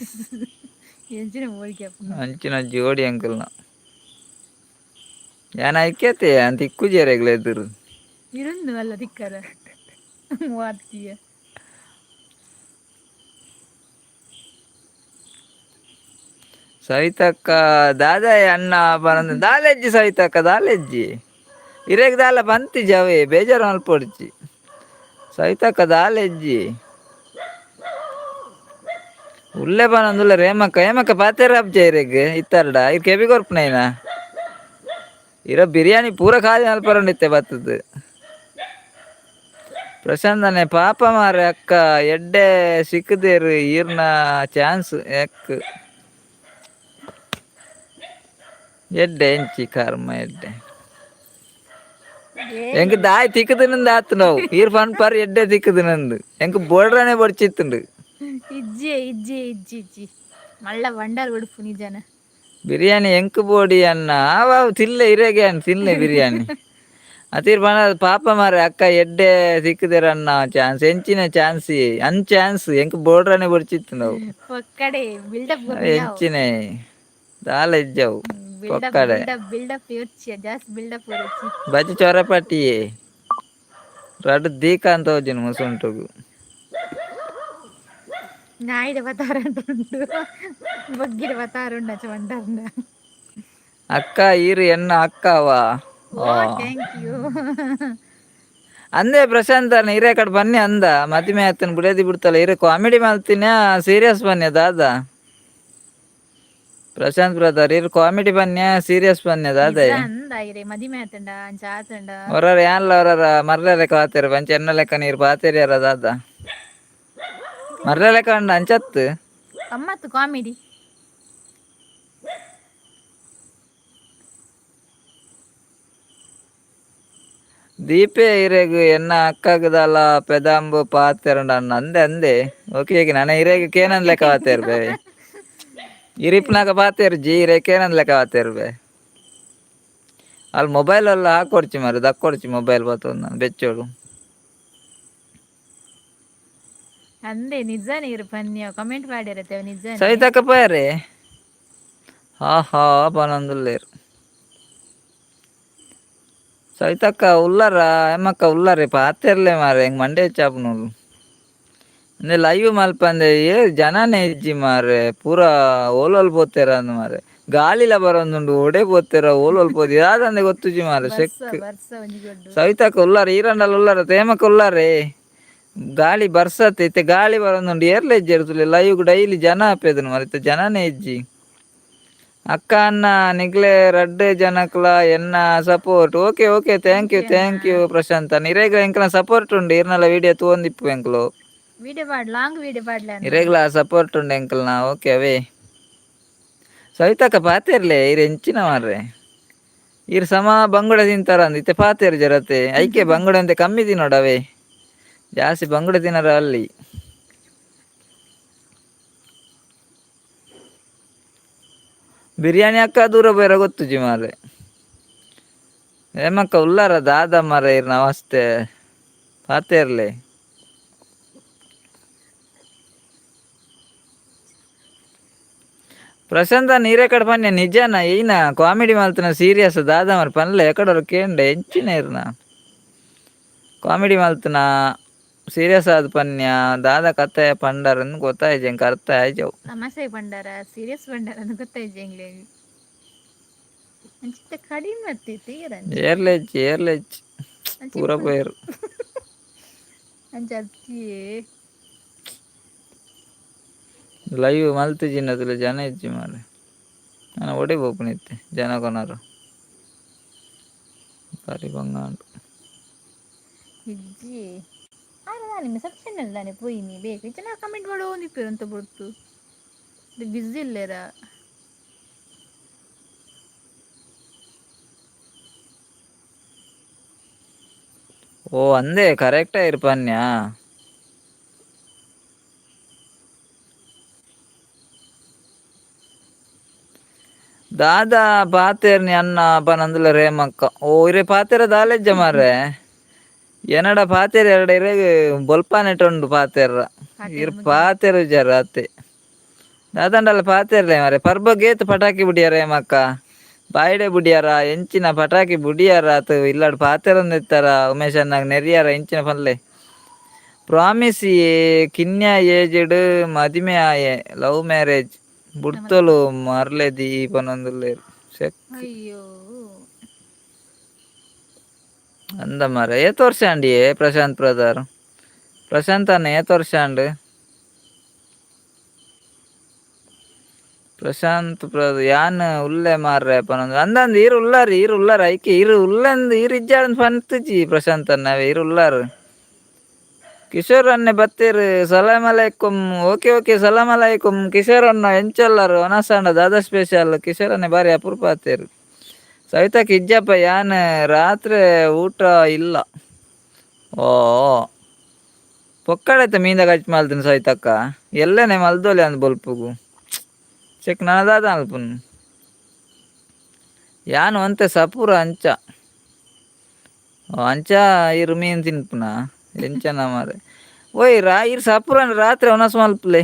ಎಂಚಿನ ಹೋಳಿಗೆ? ಅಂಚಿನ ಜೋಡಿ ಎಂಕಲ್ನ. ಯಾನ್ ಐಕ್ಯತೆ ಅಂತ ಇಕ್ಕುಜಿ ಎರೆಗ್ಲ ಎದುರು. ಇರುಂದು ಅಲ್ಲ ತಿಕ್ಕರ ವಾರ್ತಿಯ. ಸವಿತಕ್ಕ ದಾದಾಯ ಅಣ್ಣ ಪನೊಂದು ದಾಲೆಜ್ಜಿ. ಸವಿತಕ್ಕ ದಾಲೆಜ್ಜಿ, ಇರೆಗ್ ದಾಲ ಪಂತಿಜಿ ಅವೇ, ಬೇಜಾರು ಮಲ್ಪೊಡ್ಚಿ ಸವಿತಕ್ಕ. ದಾಲೆಜ್ಜಿ ಉಲ್ಲೆ ಪನೊಂದುಲ್ಲ. ರೇಮಕ್ಕ ಹೇಮಕ್ಕ ಪಾತೆರ ಅಬ್ಜ ಇರೆಗ್ ಇತ್ತಾರಡ ಇರ್ ಕೆಬಿ ಕೊರ್ಪುನೈನ. ಇರ ಬಿರಿಯಾನಿ ಪೂರ ಖಾಲಿ ಮಲ್ಪರಂಡಿತ್ತೆ ಬತ್ತದು. ಪ್ರಶಾಂತನೆ ಪಾಪ ಮಾರೆ, ಅಕ್ಕ ಎಡ್ಡೆ ಸಿಕ್ಕದೇರು ಈರ್ನ ಚಾನ್ಸ್ ಎಕ್ ಎಡ್ಡೆ ಎಂಚಿ ಕರ್ಮ ಎಡ್ಡೆ. ಎಂಕ್ ದಾಯ್ ತಿಕ್ಕುದು ಆತು ನಾವು ಈರ್ ಫನ್ ಪರ್ ಎಡ್ಡೆ ತಿಕ್ಕುದು ನಂದು. ಎಂಕ್ ಬೋಡ್ರನೆ ಬೊಡ್ಚಿತ್ತುಂಡು. ಇಜ್ಜಿ ಇಜ್ಜಿ ಇಜ್ಜಿ ಇಜ್ಜಿ ಮಳ್ಳ ಬಂಡಾರ ಉಡುಪು ನಿಜನ. ಬಿರಿಯಾನಿ ಎಂಕ್ ಬೋಡಿ ಅನ್ನ ಆವ ತಿನ್ಲೆ ಇರೆಗೆ ಅನ್ ತಿನ್ಲೆ ಬಿರಿಯಾನಿ. ಅತೀರ್ ಪನ ಪಾಪ ಮಾರೆ ಅಕ್ಕ ಎಡ್ಡೆ ಸಿಕ್ಕುದಿರನ್ನ ಚಾನ್ಸ್ ಎಂಚಿನ ಚಾನ್ಸ್ ಅನ್ ಚಾನ್ಸ್ ಎಂಕ್ ಬೋಡ್ರನೆ ಬೊಡ್ಚಿತ್ತು ನಾವು. ಒಕ್ಕಡೆ ಬಿಲ್ಡಪ್. ಎಂಚಿನೆ ದಾಲ ಇಜ್ಜವು. ಬಿಲ್ಡಪ್. ಪೊಕ್ಕಡೆ. Build up build up ಯೋಚಿ, ಜಾಸ್ತಿ ಬಿಲ್ಡಪ್ ಯೋಚಿ. ಬಜ್ಜಿ ಚೊರಪಟ್ಟಿಯೇ ರಡ್ಡ್ ದೀಕ ಅಂತ ಹೋಜಿನ ಮುಸುಂಟುಗು. ನಾಯಿದ ಬತಾರ ಉಂಟು, ಬಗ್ಗಿದ ಬತಾರ ಉಂಡು ಬಂಡಾರಂಡ. ಅಕ್ಕ ಈರು ಎನ್ನ ಅಕ್ಕವಾ? ಓ thank you. ಅಂದೇ ಪ್ರಶಾಂತ್ ಅಣ್ಣ, ಇರೇ ಕಡೆ ಬನ್ನಿ ಅಂದ. ಮದಿಮೆ ಆತನ ಬಿಡದಿ ಬಿಡ್ತಲ್ಲ. ಇರೆ ಕಾಮಿಡಿ ಮಲ್ತಿನ ಸೀರಿಯಸ್ ಬನ್ನಿ ದಾದ? ಪ್ರಶಾಂತ್ ಬ್ರದರ್ ಇರು ಕಾಮಿಡಿ ಬನ್ಯ ಸೀರಿಯಸ್ ಬನ್ನಿ ದಾದ? ಅಂದ ಇರೆ ಮದಿಮೆ ಆತಂಡ ಅಂಚ ಆತಂಡ. ಹೊರರ ಯಾನ್ಲ ಹೊರರ ಮರ್ಲೆ ಲೆಕ್ಕ ಪಾತೇರು ಪಂಚ ಎನ್ನ ಲೆಕ್ಕ ನೀರು ಪಾತೇರಿಯಾರ ದಾದ? ಮರ್ಲೆ ಲೆಕ್ಕ ಉಂಡು ಅಂಚತ್ತು. ಗಮ್ಮತ್ತು ಕಾಮಿಡಿ. ದೀಪೆ ಇರೆಗ್ ಎನ್ನ ಅಕ್ಕಗದಲ್ಲ ಪೆದಾಂಬು ಪಾತೆರಂಡ ಅಣ್ಣ ಅಂದೆ ಅಂದೆ. ಓಕೆ ಓಕೆ, ನಾನು ಇರೆಗ್ ಕೇನಂದ್ ಲೆಕ್ಕ ಪಾತೇರು ಬೇ. ಇರಿಪ್ನಾಗ ಪಾತೇರು ಜಿ ಇರೆ ಕೇನಂದ್ ಲೆಕ್ಕ ಪಾತೇರು ಬೇ. ಅಲ್ಲಿ ಮೊಬೈಲ್ ಎಲ್ಲ ಹಾಕೊಡ್ಚಿ ಮಾರೆ, ದಕ್ಕೊಡ್ಚಿ ಮೊಬೈಲ್ ಬತ್ತೊಂದು ನಾನು ಬೆಚ್ಚೋಡು. ಅಂದೆ ನಿಜಾನೇ ಇರು ಪನ್ಯ ಕಮೆಂಟ್ ಮಾಡಿರತ್ತೆ ನಿಜ. ಸವಿತಕ್ಕ ಪೋಯರೆ. ಹಾ ಹಾ ಪನೊಂದುಲ್ಲೆರ್. ಸವಿತಕ್ಕ ಉಲ್ಲರ? ಎಮ್ಮಕ್ಕ ಉಲ್ಲರೆ? ಪಾತೆರ್ಲೆ ಮಾರೆ, ಎಂಕ್ ಮಂಡೆ ಹೆಚ್ಚಾಪುನೋಲು. ಅಂದೆ ಲೈವ್ ಮಲ್ಪಂದೆ ಏ ಜನನೇ ಇಜ್ಜಿ ಮಾರೆ. ಪೂರ ಓಲೋಲ್ ಪೋತೆರ ಅಂದ್ ಮಾರೆ. ಗಾಳಿಲ ಬರೊಂದುಂಡು. ಒಡೆ ಪೋತೆರ, ಓಲೋಲ್ ಪೋತಿ ದಾದಂದೆ ಗೊತ್ತುಜಿ ಮಾರೆ. ಬರ್ಸ. ಸೆಕ್. ಬರ್ಸ ಒಂಜಿ ಗೊಡ್ಡು. ಸವಿತಕ್ಕ ಉಲ್ಲಾರ? ಈರಂಡಲ ಉಲ್ಲಾರ? ತೇಮಕ್ಕ ಉಲ್ಲಾರೆ? ಗಾಳಿ ಬರ್ಸತ್ತೆ ಇತ್ತೆ, ಗಾಳಿ ಬರೊಂದುಂಡು. ಏರ್ಲ ಇಜ್ಜೆರ್ ತೂಲೆ. ಲೈವ್ ಡೈಲಿ ಜನ ಆಪೆದನು ಮಾರೆ, ಇತ್ತೆ ಜನನೇ ಇಜ್ಜಿ. ಅಕ್ಕ ಅಣ್ಣ ನಿಗ್ಲೆ ರಡ್ಡ್ ಜನಕ್ಲ ಎನ್ನ support. Okay okay, thank you. Thank you Prashant. ಇರೆಗ್ ಎಂಕ್ಲ ಸಪೋರ್ಟ್ ಉಂಡು. ಇರ್ನಲ ವಿಡಿಯೋ ತೂವೊಂದಿಪ್ಪು ಎಂಕ್ಲು. ವಿಡಿಯೋ ಪಾಡ್, ಲಾಂಗ್ ವಿಡಿಯೋ ಪಾಡ್ಲೆ ಅಣ್ಣ. ಇರೆಗ್ಲ ಸಪೋರ್ಟ್ ಉಂಡು ಎಂಕಲ್ನ. ಓಕೆ ಅವೇ. ಸವಿತಕ್ಕ ಪಾತೆರ್ಲೆ. ಇರ್ ಎಂಚಿನ ಮಾರ್ರೆ, ಇರ್ ಸಮ ಬಂಗುಡೆ ತಿಂತಾರ ಅಂದ್ ಇತ್ತೆ ಪಾತೆರ್ ಜರತೆ. ಐಕೆ ಬಂಗುಡೆ ಅಂತೆ ಕಮ್ಮಿ ತಿನ್ನೋಡವೇ, ಜಾಸ್ತಿ ಬಂಗುಡೆ ತಿನ್ನರ ಅಲ್ಲಿ. ಬಿರಿಯಾನಿ ಅಕ್ಕ ದೂರ ಬೇರೆ ಗೊತ್ತುಜಿ ಮಾರ್ರೆ. ಹೇಮಕ್ಕ ಉಲ್ಲಾರ? ದಾದ ಮಾರ್ರೆ ಇರ್ನ ಅವಸ್ಥೆ? ಪಾತೆರ್ಲೆ. ಪ್ರಶಾಂತ ನೀರೇ ಕಡೆ ಪನ್ಯ ನಿಜನ ಈನ ಕಾಮಿಡಿ ಮಲ್ತನ ಸೀರಿಯಸ್ ದಾದ ಮರ್ ಪನ್ಲೆ. ಎಕಡೋರು ಕೇಂಡೆ. ಎಂಚಿನ ಇರ್ನ? ಕಾಮಿಡಿ ಮಲ್ತನ ಸೀರಿಯಸ್ ಆದ್ ಪನ್ಯ ದಾದ ಕತೆ ಪಂಡರನ್ ಗೊತ್ತಾಯ್ಜಿ ಎಂಕ್, ಅರ್ಥ ಆಯ್ಜವು. ತಮಾಷೆ ಪಂಡಾರ, ಸೀರಿಯಸ್ ಪಂಡಾರ ಅಂತ ಗೊತ್ತಾಯ್ಜಿ ಎಂಗ್ಲೆ. ಅಂಚಿತ್ತ ಕಡಿಮೆ ಅತ್ತಿತ್ತು ಈರಂಚ. ಏರ್ಲೆಜ್ಜಿ, ಏರ್ಲೆಜ್ಜಿ, ಪೂರ ಪೋಯರು. ಅಂಚ ಅತ್ತಿಯೇ. ಲೈವ್ ಮಲ್ತಿಜಿನ ಜನ ಇಜ್ಜಿ ಮಾರೆ. ನಾನು ಒಡೆ ಪೋಪುನಿತ್ತೆ ಜನ ಕೊನರು ಬಾರಿ ಬಂಗ ಉಂಟು. ಇಜ್ಜಿ ಆರ ನಿಮ್ಮ ಸಬ್ಷನ್ ದಾನೆ ಪೋಯಿನಿ ಬೇಕು ಜನ ಕಮೆಂಟ್ ಮಾಡೋ ಅಂತ ಬೊಡ್ತು ಬಿಸಿ ಇಲ್ಲೇರ. ಓ ಅಂದೆ, ಕರೆಕ್ಟ್ ಇರ್ಪನ್ಯ. ದಾದಾ ಪಾತೆರ್ನಿ ಅನ್ನ ಪನಂದುಲ ರೇಮಕ್ಕ. ಓ ಇರೆ ಪಾತೆರ ದಾಲೆಜ್ಜ ಮಾರ್ರೆ. ಎನಡ ಪಾತೆರ ಎರಡ ಇರೆ ಬೊಲ್ಪಾನೆಟುಂಡು ಪಾತೆರ್ರ. ಇರ್ ಪಾತೆರ ಜರ ಅತ್ತೆ ದಾದಂಡಲ ಪಾತೆರ್ಲೆ ಮಾರೆ. ಪರ್ಬ ಗೇತ್ ಪಟಾಕಿ ಬುಡಿಯಾರ ಹೇಮಕ್ಕ? ಬಾಯಿಡೆ ಬುಡಿಯಾರ? ಎಂಚಿನ ಪಟಾಕಿ ಬುಡಿಯಾರ ಆತು ಇಲ್ಲಡ್ ಪಾತೆರೊಂದಿತ್ತಾರ? ಉಮೇಶ್ ಅಣ್ಣಗ್ ನೆರಿಯಾರ? ಎಂಚಿನ ಪನ್ಲೆ. ಪ್ರಾಮಿಸ್ ಕಿನ್ಯ ಏಜ್ಡ್ ಮದಿಮೆ ಆಯೆ, ಲವ್ ಮ್ಯಾರೇಜ್, ಬುಡ್ತೊಲು ಮರ್ಲೆದಿ ಪನೊಂದುಲ್ಲೆರ್. ಸೆಕ್. ಅಯ್ಯೋ. ಅಂದ ಮಾರ್ರೆ. ಏತ್ ವರ್ಷ ಆಂಡಿಯೇ ಪ್ರಶಾಂತ್ ಬ್ರದರ್? ಪ್ರಶಾಂತ್ ಅಣ್ಣ ಏತ್ ವರ್ಷ ಆಂಡ್? ಪ್ರಶಾಂತ್ ಬ್ರದರ್ ಯಾನ್ ಉಲ್ಲೆ ಮಾರ್ರೆ ಪನೊಂದು. ಅಂದಂದ್ ಈರ್ ಉಲ್ಲಾರ್, ಈರ್ ಉಲ್ಲಾರ್. ಐಕೆ ಈರ್ ಉಲ್ಲಂದ್, ಈರ್ ಇಜ್ಜಾರಂದ್ ಪಂತುಜಿ ಪ್ರಶಾಂತ್ ಅಣ್ಣ. ಈರ್ ಉಲ್ಲಾರ್. ಕಿಶೋರ್ ಅಣ್ಣೆ ಬತ್ತೆರ್. ಸಲಾಮ್ ಅಲೈಕುಂ. ಓಕೆ ಓಕೆ, ಸಲಾಮ್ ಅಲೈಕುಂ ಕಿಶೋರ್ ಅಣ್ಣ. ಎಂಚೊಲ್ಲರ್? ವನಸಾಂಡ ದಾದಾ ಸ್ಪೆಷಲ್? ಕಿಶೋರ್ ಅಣ್ಣೆ ಬಾರಿ ಅಪರೂಪ ಆತೇರ್. ಸವಿತಕ್ಕ ಇಜ್ಜಪ್ಪ ಯಾನ್, ರಾತ್ರೆ ಊಟ ಇಲ್ಲ. ಓ ಪೊಕ್ಕಡೈತೆ ಮೀಂದ ಕಚ್ ಮಲ್ತಿನ ಸವಿತಕ್ಕ. ಎಲ್ಲನೆ ಮಲ್ದೋಲೆ ಅಂದ್ ಬೊಲ್ಪುಗು. ಚೆಕ್ ನನದಾದ ಅಲ್ಪುನ್ ಯಾನ್ ಒಂತೆ ಸಪೂರ ಅಂಚ. ಓ ಅಂಚ ಇರ್ ಮೀನ್ ತಿನ್ಪುನ ಎಂಚನ ಮಾರೆ. ಓಯ್ ರಾ ಇರ್ ಸಪೂರ ರಾತ್ರಿ ಒನಸ್ ಮಲ್ಪುಲೆ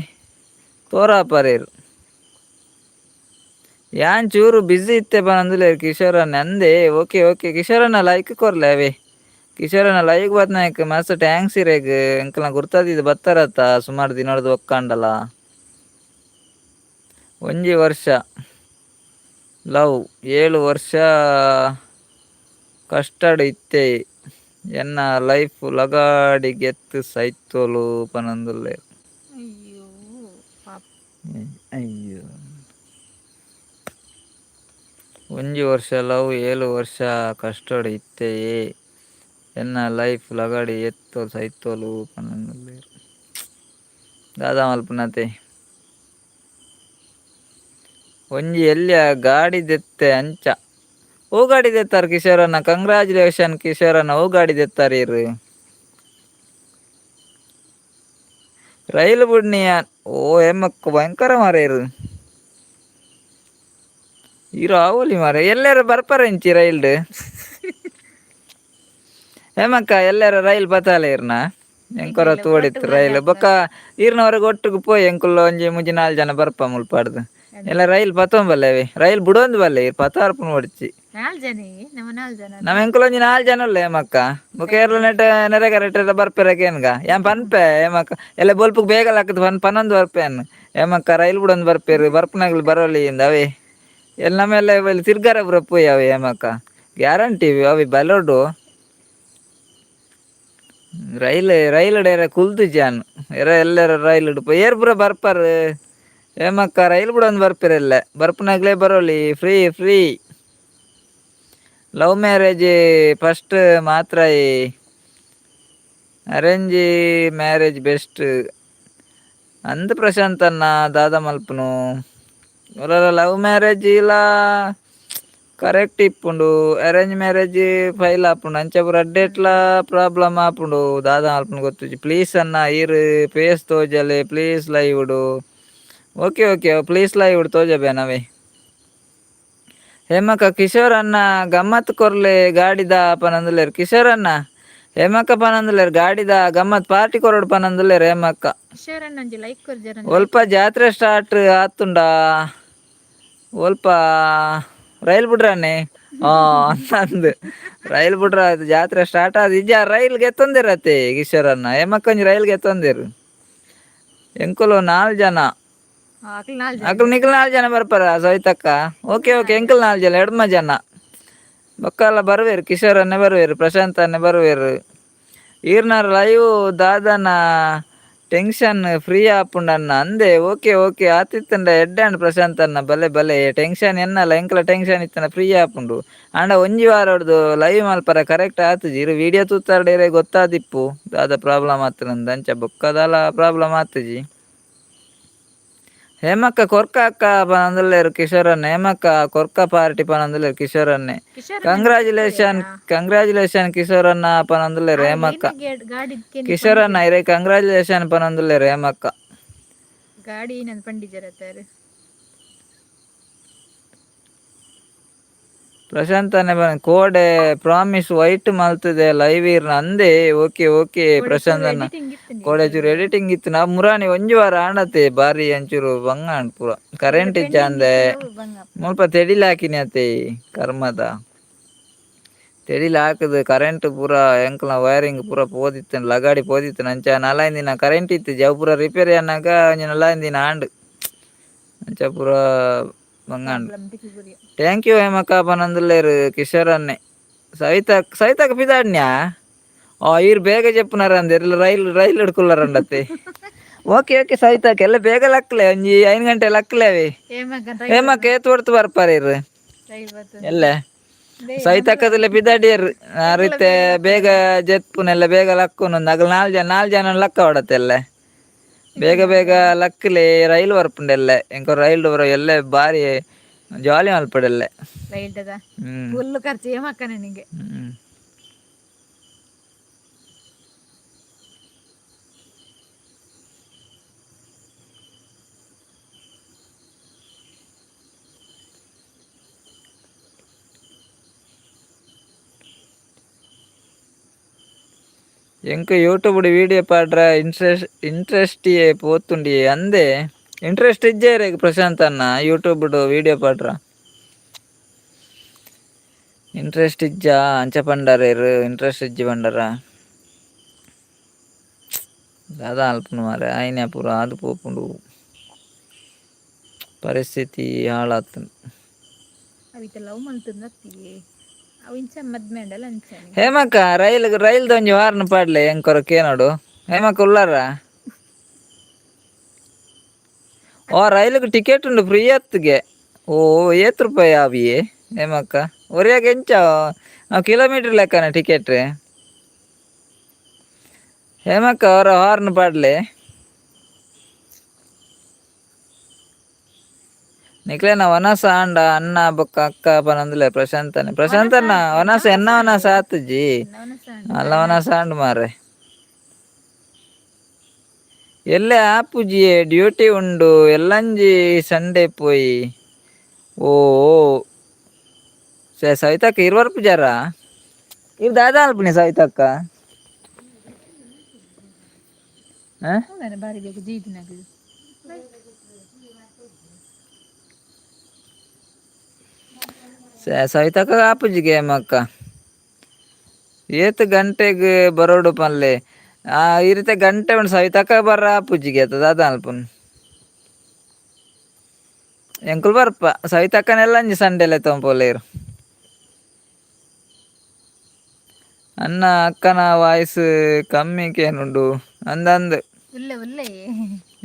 ತೋರಾಪರೇರು. ಯಾನ್ ಚೂರು ಬ್ಯುಸಿ ಇತ್ತೆ ಪನೊಂದುಲ್ಲೆರ್ ಕಿಶೋರ್ ಅಣ್ಣೆ. ಅಂದೆ, ಓಕೆ ಓಕೆ ಕಿಶೋರ್ ಅಣ್ಣ, ಲೈಕ್ ಕೊರ್ಲೆ ಅವೇ. ಕಿಶೋರ್ ಅಣ್ಣ ಲೈಕ್ ಬತ್ನಾಯ್ಕ್ ಮಸ್ತ್ thanks ಇರೆಗ್. ಎಂಕಲ್ನ ಗುರ್ತದಿದ್ ಬತ್ತಾರತ್ತ ಸುಮಾರು ದಿನೊಡ್ದು ಒಕ್ಕಾಂಡಲ. ಒಂಜಿ ವರ್ಷ ಲವ್, 7 ವರ್ಷ ಕಷ್ಟಡ್ ಇತ್ತೆ ಎನ್ನ ಲೈಫ್ ಲಗಾಡಿ ಗೆತ್ತ್ ಸೈತೊಲು ಪನೊಂದುಲ್ಲೆರ್. ಅಯ್ಯೋ ಪಾಪ. ಅಯ್ಯೋ. ಒಂಜಿ ವರ್ಷ ಲವ್, 7 ವರ್ಷ ಕಷ್ಟಡ್ ಇತ್ತೆಯೇ ಎನ್ನ ಲೈಫ್ ಲಗಾಡಿ ಎತ್ತೊ ಸೈತೊಲು ಪನೊಂದುಲ್ಲೆರ್. ದಾದಾ ಮಲ್ಪುನತೆ. ಒಂಜಿ ಎಲ್ಯ ಗಾಡಿ ದೆತ್ತೆ ಅಂಚ. ಓ ಗಾಡಿ ದೆತ್ತಾರ ಕಿಶೋರಣ್ಣ? ಕಂಗ್ರಾಚುಲೇಷನ್ ಕಿಶೋರಣ್ಣ. ಓ ಗಾಡಿ ದೆತ್ತಾರ ಇರ್? ರೈಲು ಬುಡ್ನಿಯ. ಓ ಎಮ್ಮಕ್ಕ ಭಯಂಕರ ಮಾರ ಇರು. ಇರು ಆವೊಲಿ ಮಾರ. ಎಲ್ಲಾರ ಬರ್ಪಾರ ಇಂಚಿ ರೈಲ್ಡ್? ಹೇಮಕ್ಕ, ಎಲ್ಲಾರ ರೈಲ್ ಪತ್ತಾಲೆ ಇರ್ನ? ಎಂಕೊರ ತೋಡಿತ್ತು ರೈಲ್ ಬೊಕ್ಕ ಈರ್ನವರೆಗೆ ಒಟ್ಟಿಗೆ ಪೋಯ್ ಎಂಕುಲ್ಲ ಒಂಜಿ ಮುಜಿ ನಾಲ್ ಜನ ಬರ್ಪ ಮುಲ್ಪಾಡ್ದು ಎಲ್ಲ ರೈಲ್ ಪತ್ತೊಂಬಲ್ಲೇವಿ ರೈಲ್ ಬುಡೊಂದು ಬಲ್ಲೆ ಇರ್ ಪತ್ತಾರ್ಪುನ ಹೊಡ್ಚಿ. ನಾಲ್ ಜನ, ನಮ್ಮ ನಾಲ್ ಜನ. ನಮ್ಮ ಎಂಕುಲ ಒಂಜಿ ನಾಲ್ ಜನ ಉಲ್ಲ ಏಮಕ್ಕ. ಬೊಕ್ಕ ಏರ್ಲ ನೆಟ ನೆರೆ ಕರೆಕ್ಟ್ ಬರ್ಪೆರಕೇನ್ಗ ಏನ್ ಪನ್ಪೆ ಏಮಕ್ಕ. ಎಲ್ಲ ಬೊಲ್ಪುಗ್ ಬೇಗ ಲಾಕದ್ ಪನ್ ಪನ್ನೊಂದು ಬರ್ಪೇನ್ ಏಮಕ್ಕ. ರೈಲ್ ಬುಡೊಂದು ಬರ್ಪೇರು, ಬರ್ಪನಾಗ್ಲು ಬರೋಲಿ ಇಂದ ಅವೇ ಎಲ್ಲ ನಮ್ಮೆಲ್ಲ ಇಲ್ಲಿ ತಿರ್ಗಾರ ಬರಪ್ಪು ಅವೆ ಏಮಕ್ಕ. ಗ್ಯಾರಂಟಿ ಅವಿ ಬಲೋಡು ರೈಲ್ ರೈಲ್ ಎರ ಕುಲ್ದು ಜಾನ್ ಎರ ಎಲ್ಲರ ರೈಲ್ ಏರ್ ಪೂರ ಬರ್ಪಾರು ಏಮಕ್ಕ. Rail ಬುಡೊಂದು ಬರ್ಪಿರಲ್ಲ, ಬರ್ಪನಾಗ್ಲೇ Baroli. Free free. Love marriage first ಮಾತ್ರ, ಈ arrange marriage best ಅಂದ್ ಪ್ರಶಾಂತ್ ಅನ್ನ. ದಾದ ಮಲ್ಪುನು? ಲವ್ ಮ್ಯಾರೇಜ್ ಇಲ್ಲ ಕರೆಕ್ಟ್ ಇಪ್ಪುಂಡು, arrange marriage file ಆಪುಂಡು. ಅಂಚ ಪೂರ ಅಡ್ಡೇಟ್ಲ ಪ್ರಾಬ್ಲಮ್ ಆಪುಂಡು. ದಾದ ಮಲ್ಪುಂಡು ಗೊತ್ತುಜಿ. ಪ್ಲೀಸ್ ಅನ್ನ, ಈರ್ ಫೇಸ್ ತೋಜಲೆ ಪ್ಲೀಸ್ ಲೈವ್ಡು. Okay okay, please live ತೋಜಬೇ ನಾವೇ. ಹೇಮಕ್ಕ, ಕಿಶೋರ್ ಅಣ್ಣ ಗಮ್ಮತ್ ಕೊರ್ಲೆ ಗಾಡಿದ ಪನಂದುಲ್ಲೆರ್ ಕಿಶೋರ್ ಅಣ್ಣ. ಹೇಮಕ್ಕ ಪನಂದುಲ್ಲೆರ್ ಗಾಡಿದ ಗಮ್ಮತ್ ಪಾರ್ಟಿ ಕೊರೊಡು ಪನಂದುಲ್ಲೆರ್ ಹೇಮಕ್ಕ. ಕಿಶೋರ್ ಅಣ್ಣ ಒಂಜಿ ಲೈಕ್ ಕೊರ್ಜರ. ಒಲ್ಪ ಜಾತ್ರೆ ಸ್ಟಾರ್ಟ್ ಆತುಂಡ? ಒಲ್ಪ ರೈಲ್ ಬಿಡ್ರಾನೆ ಅಂದ್ ರೈಲ್ ಬಿಡ್ರ ಜಾತ್ರೆ ಸ್ಟಾರ್ಟ್ ಆದ್ ಇಜ್ಜ? ರೈಲ್ ಗೆತ್ತೊಂದಿರತ್ತೆ ಕಿಶೋರ್ ಅಣ್ಣ. ಹೇಮಕ್ಕ ಒಂಜಿ ರೈಲ್ ಗೆತ್ತೊಂದಿರು. ಎಂಕುಲು ನಾಲ್ ಜನ. ಅಕ್ಲು ನಾಲ್ ಜನ. ಅಕ್ಲು ನಿಕ್ಲು ನಾಲ್ ಜನ ಬರ್ಪಾರ ಸವಿತಕ್ಕ? ಓಕೆ ಓಕೆ, ಎಂಕಲ್ ನಾಲ್ ಜನ, ಎಡ್ಮ ಜನ. ಬೊಕ್ಕಲ್ಲ ಬರ್ವೇರು, ಕಿಶೋರ್ ಅನ್ನೆ ಬರ್ವೇರು, ಪ್ರಶಾಂತ್ ಅನ್ನೆ ಬರ್ವೇರು. ಈರ್ನಾರ್ ಲೈವ್ ದಾದನ ಟೆನ್ಷನ್ ಫ್ರೀ ಆಪುಂಡನ್ನ ಅಂದೆ. ಓಕೆ ಓಕೆ, ಆತಿತ್ತಂಡ ಎಡ್ಡೆ ಪ್ರಶಾಂತ್ ಅನ್ನ, ಬಲೆ ಬಲೆ. ಟೆನ್ಷನ್ ಎನ್ನಲ್ಲ, ಎಂಕಲ ಟೆನ್ಷನ್ ಇತ್ತನ ಫ್ರೀ ಆಪುಂಡು. ಆಂಡ ಒಂಜಿ ವಾರ ಹೊಡ್ದು ಲೈವ್ ಮಲ್ಪರ ಕರೆಕ್ಟ್ ಆತುಜಿ. ಇರು ವಿಡಿಯೋ ತೂತಾರ್ಡೇರೆ ಗೊತ್ತಾದಿಪ್ಪು ದಾದ ಪ್ರಾಬ್ಲಮ್ ಆತನಂದ್. ಅಂಚ ಬೊಕ್ಕದಾಲ ಪ್ರಾಬ್ಲಮ್ ಆತುಜಿ. ಹೇಮಕ್ಕ ಕೊರ್ಕ ಅಕ್ಕ ಪನಂದುಲ್ಲೆರ್ ಕಿಶೋರನ್ನ. ಹೇಮಕ್ಕ ಕೊರ್ಕ ಪಾರ್ಟಿ ಪನಂದುಲ್ಲೆರ್ ಕಿಶೋರನ್ನೆ. ಕಿಶೋರ್. ಕಂಗ್ರಾಚುಲೇಷನ್ ಕಂಗ್ರಾಚುಲೇಷನ್ ಕಿಶೋರನ್ನ ಪನಂದುಲ್ಲೆರ್ ಹೇಮಕ್ಕ. ಗಾಡಿ. ಕಿಶೋರನ್ನ ಇರೆ ಕಂಗ್ರಾಚುಲೇಷನ್ ಪನಂದುಲ್ಲೆರ್ ಹೇಮಕ್ಕ. ಗಾಡಿ ನಂದು ಪಂಡಿಜರತ್ತಾರೆ. ಪ್ರಶಾಂತ್ ಅಣ್ಣೆ ಕೋಡೆ ಪ್ರಾಮಿಸ್ ವೈಟ್ ಮಲ್ತದೆ ಲೈವ್ ಇರ್ನ ಅಂದೆ. ಓಕೆ ಓಕೆ ಪ್ರಶಾಂತ್ ಅಣ್ಣ. ಎಡಿಟಿಂಗ್ ಇತ್ತು. ಕೋಡೆ ಚೂರು ಎಡಿಟಿಂಗ್ ಇತ್ತು. ನಾ ಮುರಾನಿ ಒಂಜಿ ವಾರ ಆಂಡತೆ ಬಾರಿ ಅಂಚೂರು ಬಂಗ ಅಂಡ್ ಪೂರ ಕರೆಂಟ್ ಇಜ್ಜಾಂದೆ. ಬಂಗ. ಮುಲ್ಪ ತೆಡಿಲ್ ಹಾಕಿನಿ ಅತ್ತೆ, ಕರ್ಮದ ತೆಡಿಲ್ ಹಾಕುದು ಕರೆಂಟ್ ಪೂರ ಎಂಕಲ್ನ ವೈರಿಂಗ್ ಪೂರ ಪೋದಿತ್ತು, ಲಗಾಡಿ ಪೋದಿತ್ತು. ಅಂಚ ನಾಲೈದು ದಿನ ಕರೆಂಟ್ ಇತ್ತು ಜವ್ ಪೂರ ರಿಪೇರಿ ಅನ್ನಾಗ ಒಂಜಿ ನಾಲೈದು ದಿನ ಆಂಡ್. ಅಂಚ ಪೂರ ಬಂಗ and. Thank you ಹೇಮಕ್ಕ ಪನಂದುಲ್ಲೇರು Kishore ಅನ್ನೆ. Savita, ಸವಿತಾಕ ಪಿದಾಡ್ನ್ಯಾ? ಆ ಈರ್ ಬೇಗ ಚೆಪ್ಪುನಾರ ಅಂದೇರ್ ರೈಲ್ ರೈಲ್ ಹಿಡ್కుಲ್ಲಾರಂಡತ್ತೆ. ಓಕೆ ಓಕೆ ಸವಿತಾಕ, ಎಲ್ಲ ಬೇಗ ಲಕ್ಲೆ, ಒಂಜಿ 5 ಗಂಟೆ ಲಕ್ಲೆ ಅವಿ. ಹೇಮಕ್ಕ ಏತ್ ಹೊರ್ತು ಬರ್ಪಾರ ಇರ್? ರೈಲ್ ಬರ್ತದೆ. ಎಲ್ಲ ಸವಿತಕ್ಕದಲ್ಲೇ ಪಿದಾಡಿಯರ್ ಆ ರೀತೆ ಬೇಗ ಜೆತ್ಪುನೆಲ್ಲ ಬೇಗ ಲಕ್ಕುನು. ಅಗಲ್ ನಾಲ್ ಜನ, ನಾಲ್ ಜನ ಲಕ್ಕ ಹೊಡತ್ತೆಲ್ಲ. ಬೇಗ ಬೇಗ ಲಕ್ಲೆ, ರೈಲ್ ಬರ್ಪುಂಡೆಲ್ಲ. ಎಂಕ ರೈಲ್ ಬರೋ ಎಲ್ಲ ಬಾರಿ ಜಾಲಿ ಮಲ್ಪಡೆಲ್ಲ. ರೈಲ್ ಹ್ಮ್. ಫುಲ್ ಖರ್ಚು ಹೇಮಕ್ಕ ನನಗೆ. ಹ್ಮ್. ಎಂಕ್ ಯೂಟ್ಯೂಬ್ ವಿಡಿಯೋ ಪಾಡ್ರ ಇಂಟ್ರೆಸ್ಟ್ ಇಂಟ್ರೆಸ್ಟ್ ಪೋತುಂಡಿ ಅಂದೆ. ಇಂಟ್ರೆಸ್ಟ್ ಇಜ್ಜೇರೆ ಪ್ರಶಾಂತ್ ಅಣ್ಣ? ಯೂಟ್ಯೂಬ್ ವಿಡಿಯೋ ಪಾಡ್ರ ಇಂಟ್ರೆಸ್ಟ್ ಇಜ್ಜಾ? ಅಂಚ ಪಂಡಾರೇರು ಇಂಟ್ರೆಸ್ಟ್ ಇಜ್ಜಿ ಪಂಡಾರ. ದಾದ ಅಲ್ಪುನು ಮಾರೆ, ಆಯ್ನೆ ಪೂರ ಆದ್ ಪೋಪುಂಡು, ಪರಿಸ್ಥಿತಿ ಹಾಳಾತುಂಡು. ಅವಿತ ಲವ್ ಮಲ್ತಂದತ್ತಿ ಅವು ಇಂಚ ಮದ್ಮೆ ಅಂಡಲ ಅಂಚ. ಹೇಮಕ್ಕ, ರೈಲ್ ರೈಲ್ದ ಒಂಜಿ ವಾರನ ಪಾಡ್ಲೆ ಎಂಕೊರ ಕೇನೋಡು. ಹೇಮಕ್ಕ ಉಲ್ಲಾರ? ಓ ರೈಲ್ಗೆ ಟಿಕೆಟ್ ಉಂಡು, ಫ್ರೀ ಅತ್ತಿಗೆ. ಓ ಏತ್ ರೂಪಾಯಿ ಆವಿಯೇ ಹೇಮಕ್ಕ ಒರಿಯಾಗ? ಎಂಚ ಕಿಲೋಮೀಟರ್ ಲೆಕ್ಕನ ಟಿಕೆಟ್? ಹೇಮಕ್ಕ ಅವರ ಹಾರ್ನ್ ಪಾಡ್ಲೆ. ನಿಕ್ಲೇನ ವನಸ ಆಂಡ ಅಣ್ಣ ಬೊಕ್ಕ ಅಕ್ಕ ಪನಂದುಲೆ ಪ್ರಶಾಂತನೆ. ಪ್ರಶಾಂತ್ ಅಣ್ಣ, ವನಸ ಎನ್ನ ವನಸ ಆತುಜಿ ಅಲ್ಲ, ವನಸ ಆಂಡ್ ಮಾರೆ. ಎಲ್ಲೆ ಆಪುಜಿಯೇ, ಡ್ಯೂಟಿ ಉಂಡು ಎಲ್ಲಂಜಿ ಸಂಡೇ ಪೋಯಿ. ಓ ಸೇ ಸವಿತಕ್ಕ ಇರುವರ್ ಪೂಜಾರ ಇರ್ ದಾದ ಅಲ್ಪನಿ ಸವಿತಕ್ಕ. ಹಾಂ? ಹೌದಾನೆ ಬಾರಿ ಬೇಕು ಜೀದಿನಾಗ. ಸವಿತಕ್ಕ ಆಪುಜಿಗೆ ಅಕ್ಕ ಏತ್ ಗಂಟೆಗೆ ಬರೋಡು ಪನ್ಲೆ. ಆ ಈ ರೀತಿ ಗಂಟೆ ಉಂಡು ಸವಿತಕ್ಕ ಬರ್ರ ಆಪುಜಿಗೆ ಅತ್ತ ದಾದ ಅಲ್ಪುನ್. ಎಂಕುಲು ಬರ್ಪ ಸವಿತಕ್ಕನೆಲ್ಲ ಅಂಜಿ ಸಂಡೆಲೆ ತೊಂಪೊಲೇರು. ಅನ್ನ ಅಕ್ಕನ ವಾಯ್ಸ್ ಕಮ್ಮಿ ಕೇನುಂಡು ಅಂದಂದು. ಉಲ್ಲೆ ಉಲ್ಲೆ.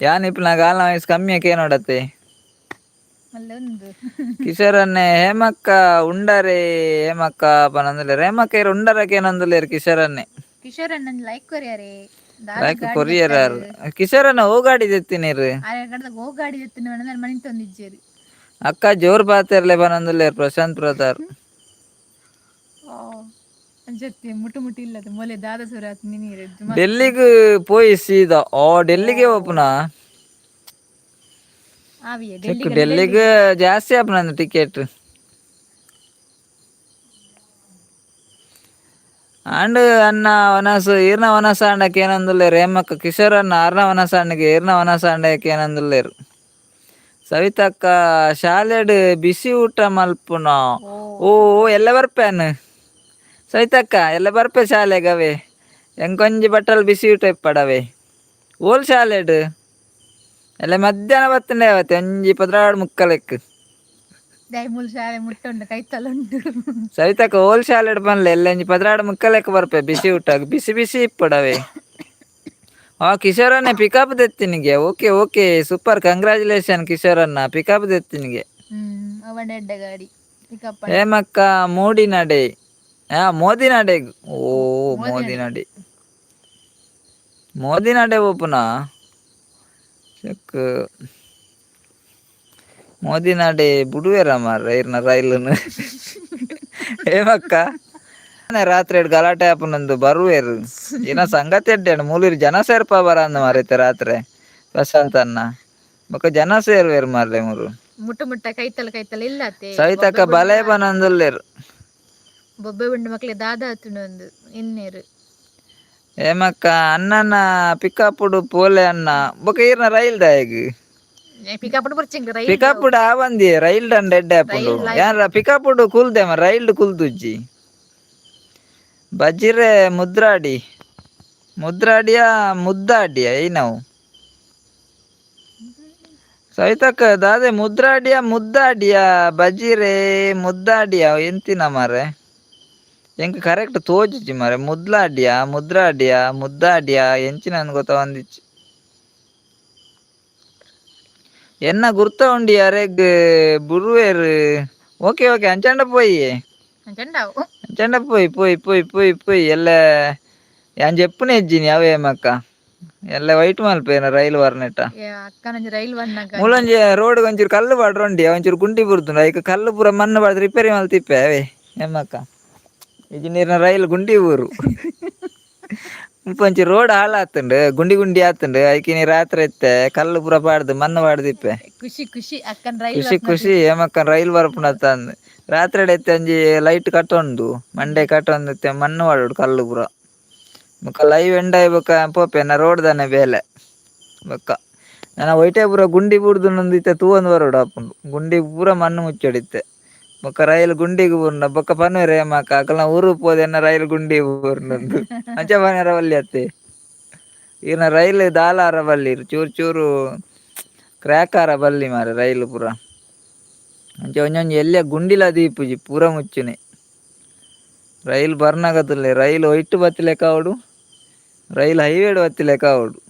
ಯಾನ್ ಇಪ್ಪುನಾಗ ಆಲ್ನ ವಾಯ್ಸ್ ಕಮ್ಮಿ ಕೇನೋಡತ್ತೆ. ಮಲ್ಲೆ ಒಂದು. ಕಿಶೋರನ್ನೇ ಹೇಮಕ್ಕ ಉಂಡರೆ ಹೇಮಕ್ಕ ಪನಂದುಲ್ಲೆರ್. ಹೇಮಕ್ಕ ಇರ್ ಉಂಡರ ಕೇನೊಂದುಲ್ಲೆರ್ ಕಿಶೋರನ್ನೇ. ಕಿಶೋರ್ ಅಣ್ಣನ್ ಲೈಕ್ ಕೊರಿಯಾರೆ. ಲೈಕ್ ಕೊರಿಯರ್ ಕಿಶೋರನ್ನ ಹೋಗಾಡಿ ದೆತ್ತಿನೀರು. ಆರೆ ಕಡದ ಹೋಗಾಡಿ ಎತ್ತಿನ ಮನೆ ತಂದಿಜ್ಜೇರು. ಅಕ್ಕ ಜೋರ್ ಪಾತೆರ್ಲೆ ಪನೊಂದುಲ್ಲೆರ್ ಪ್ರಶಾಂತ್ ಪ್ರತಾರ್. ಅಂಚತ್ತೆ ಮುಟು ಮುಟು ಇಲ್ಲದ ಮೊಲೆ ದಾದ ಸುರಾತ್ ನೀರು. ಡೆಲ್ಲಿಗ್ ಪೋಯಿ ಸೀದಾ. ಓ ಡೆಲ್ಲಿಗೆ ಓಪುನಾ? ಆವಿಯೇ. ಚೆಕ್ ಡೆಲ್ಲಿಗ್ ಜಾಸ್ತಿ ಆಪುನ ಟಿಕೆಟ್. ಆಂಡ್ ಅನ್ನ ವನಸ್ ಈರ್ನ ವನಸ ಅಂಡಕ್ಕೆ ಏನಂದುಲ್ಲೆರ್ ಹೇಮಕ್ಕ. ಕಿಶೋರ್ ಅನ್ನ ಆರ್ನ ವನಸ ಅಂಡಗೆ ಈರ್ನ ವನಸ ಅಂಡಕ್ಕೆ ಏನಂದುಲ್ಲೆರ್. ಸವಿತಕ್ಕ ಶಾಲೆಡ್ ಬಿಸಿ ಊಟ ಮಲ್ಪುನ. ಓ ಓ ಎಲ್ಲ ಬರ್ಪೇನು ಸವಿತಕ್ಕ, ಎಲ್ಲ ಬರ್ಪೆ ಶಾಲೆಗೆ ಅವೇ. ಎಂಕೊಂಜಿ ಬಟ್ಟಲ್ ಬಿಸಿ ಊಟ ಇಪ್ಪಡವೆ ಓಲ್ ಶಾಲೆಡ್. ಎಲ್ಲ ಮಧ್ಯಾಹ್ನ ಬತ್ತಂಡೆ ಅವತ್ತೆ ಒಂಜಿ ಪದ್ರಾಡ್ ಮುಕ್ಕಲೆಕ್. ದೈ ಮುಲ್ ಶಾಲೆ ಮುಟ್ಟುಂಡು ಕೈತಲ್ ಉಂಟು. ಸವಿತಕ್ಕ ಓಲ್ ಶಾಲೆಡ್ ಪನ್ಲೆ, ಎಲ್ಲ ಒಂಜಿ ಪದ್ರಾಡ್ ಮುಕ್ಕಲೆಕ್ ಬರ್ಪೆ ಬಿಸಿ ಊಟ ಬಿಸಿ ಬಿಸಿ ಇಪ್ಪಡವೆ. ಆ ಕಿಶೋರನ್ನೇ ಪಿಕಪ್ ದೆತ್ತಿನಿಗೆ. Okay okay super congratulation ಕಿಶೋರನ್ನ, pickup ದೆತ್ತಿನಿಗೆ. ಅವನ ಎಡ್ಡೆ ಗಾಡಿ ಪಿಕಪ್. ಹೇಮಕ್ಕ ಮೋಡಿ ನಡೆ. ಆ ಮೋದಿ ನಡೆ. ಓ ಮೋದಿ ನಡೆ, ಮೋದಿ ನಡೆ ಓಪುನಾ? ಚೆಕ್ ಮೋದಿ ನಡೆ ಬುಡುವೆರ ಮಾರ್ರೆ ಇರ್ನ ರೈಲುನು ಹೇಮಕ್ಕ. ರಾತ್ರಿ ಗಲಾಟೆ ಆಪುನಂದು ಬರುವೆರು. ಇನ್ನ ಸಂಗತಿ ಎಡ್ಡೆ ಮೂಲಿರು ಜನ ಸೇರ್ಪ ಬರಂದು ಮಾರೈತೆ ರಾತ್ರಿ ಪ್ರಶಾಂತ್ ಅನ್ನ. ಬೊಕ ಜನ ಸೇರುವೆರು ಮಾರ್ರೆ ಮೂರು. ಮುಟ್ಟು ಮುಟ್ಟ ಕೈತಲ್ ಕೈತಲ್ ಇಲ್ಲತ್ತೆ. ಸವಿತಕ್ಕ ಬಲೆ ಬನಂದುಲ್ಲೆರು. ಬೊಬ್ಬೆ ಉಂಡು ಮಕ್ಳೆ ದಾದ ಆತುಂಡು ಒಂದು ಇನ್ನೇರು. ಹೇಮಕ್ಕ ಅಣ್ಣನ ಪಿಕಪ್ಪುಡು ಪೋಲೆ ಅಣ್ಣ. ಬೊಕ ಈರ್ನ ರೈಲ್ ದಾಯಗ್? ಪಿಕಪ್ ಬರ್ಚಿಂಗ್ ರೈಲ್. ಪಿಕಪ್ಪುಡು ಆವಂದಿ ರೈಲ್ ದಂಡ ಎಡ್ಡೆ ಆಪುಂಡು. ಯಾರ ಪಿಕಪ್ಪುಡು ಕುಲ್ದೆ ಮ ರೈಲ್ಡ್ ಕುಲ್ದುಜ್ಜಿ. ಬಜಿರೆ ಮುದ್ರಾಡಿ ಮುದ್ರಾಡಿಯ ಮುದ್ದಾಡಿಯ ಐನವು ಸವಿತಕ್ಕ ದಾದೆ ಮುದ್ರಾಡಿಯ ಮುದ್ದಾಡಿಯ ಬಜಿರೆ ಮುದ್ದಾಡಿಯ ಎಂತಿನ ಮಾರೆ ಎಂಕ್ ಕರೆಕ್ಟ್ ತೋಜುಜಿ ಮಾರೆ. ಮುದ್ಲಾಡಿಯ ಮುದ್ರಾಡಿಯ ಮುದ್ದಾಡಿಯ ಎಂಚಿನ ಗೊತ್ತ ಒಂದಿಚ್ಚಿ. ಎನ್ನ ಗುರ್ತ ಉಂಡಿ ಅರೆಗ್ ಬುರುವೆರ್. ಓಕೆ ಓಕೆ ಅಂಚಂಡ ಪೋಯಿ. ಅಂಚಂಡಾವು. ಅಂಚಂಡ ಪೋಯಿ ಪೋಯಿ ಪೋಯಿ ಪೋಯಿ ಪೋಯಿ. ಎಲ್ಲ ಯಾನ್ ಜೆಪ್ಪುನೆ ಇಜ್ಜಿನಿ ಅವೇ ಮಕ್ಕ ಎಲ್ಲ ವೈಟ್ ಮಲ್ಪೇನ ರೈಲ್ ವರ್ನೆಟ. ಅಕ್ಕನಂಜಿ ರೈಲ್ ಬಂದಾಗ. ಮೂಲೊಂಜಿ ರೋಡ್ ಒಂಚೂರು ಕಲ್ಲು ಪಾಡ್ರೊಂಡಿ ಒಂಚೂರು ಗುಂಡಿ ಬುರ್ದುಂಡು. ಐಕ್ ಕಲ್ಲು ಪೂರ ಮಣ್ಣು ಪಾಡ್ದು ರಿಪೇರಿ ಮಲ್ತಿಪ್ಪೆ ಅವೇ ಎಮ್ಮಕ್ಕ. ಇಜ್ಜಿ ನೀರಿನ ರೈಲ್ ಗುಂಡಿ ಊರು. ಮುಲ್ಪ ಒಂಚೂರು ರೋಡ್ ಹಾಳಾತುಂಡು, ಗುಂಡಿ ಗುಂಡಿ ಆತುಂಡು. ಐಕ್ ನೀ ರಾತ್ರಿ ಇತ್ತೆ ಕಲ್ಲು ಪೂರ ಪಾಡ್ದು ಮಣ್ಣು ಪಾಡ್ದಿಪ್ಪೆ. ಖುಷಿ ಖುಷಿ ಅಕ್ಕನ ರೈಲ್. ಖುಷಿ ಖುಷಿ ಹೇಮಕ್ಕನ ರೈಲ್ ಬರ್ಪುನತ್ತ ಅಂದ್. ರಾತ್ರಿ ಇತ್ತೆ ಒಂಜಿ ಲೈಟ್ ಕಟ್ಟೊಂದು ಮಂಡೆ ಕಟ್ಟೊಂದು ಇತ್ತೆ ಮಣ್ಣು ಪಾಡೋಡು ಕಲ್ಲು ಪೂರ. ಬೊಕ್ಕ ಲೈವ್ ಎಂಡ್ ಆಯಿ ಬೊಕ್ಕ ಪೋಪೆ ನಾ ರೋಡ್ ದಾನೆ ಬೇಲೆ. ಬೊಕ್ಕ ನನ ಒಯ್ಟೆ ಪೂರ ಗುಂಡಿ ಬೂರ್ದು ಇತ್ತೆ ತೂವೊಂದು ಬರೋಡು ಆಪುಂಡು. ಗುಂಡಿ ಪೂರ ಮಣ್ಣು ಮುಚ್ಚೊಡಿತ್ತೆ. ಬೊಕ್ಕ ರೈಲ್ ಗುಂಡಿಗೆ ಬೂರ್ಂಡ ಬೊಕ್ಕ ಪನ್ವೆರ್ ಹೇಮಕ್ಕ ಅಕಲ್ನ ಊರು ಪೋದೆನ್ನ ರೈಲ್ ಗುಂಡಿ ಬೂರ್ಂಡು ಅಂಚ ಪನ್ಯರ ಬಲ್ಲಿ ಅತ್ತೆ. ಈರ್ನ ರೈಲ್ ದಾಲ ಆರ ಬಲ್ಲಿ, ಚೂರು ಚೂರು ಕ್ರ್ಯಾಕ್ ಆರ ಬಲ್ಲಿ ಮಾರೆ ರೈಲ್ ಪೂರ. ಅಂಚ ಒಂಜೊಂಜಿ ಎಲ್ಯ ಗುಂಡಿಲ ದೀಪುಜಿ ಪೂರ ಮುಚ್ಚುನೆ. ರೈಲ್ ಬರ್ನಗతుಲೆ ರೈಲ್ ಒಯ್ಟ್ ಬತ್ತಿಲೆಕ ಆವೊಡು, ರೈಲ್ ಹೈವೇಡ್ ಬತ್ತಿಲೆಕ ಆವೊಡು.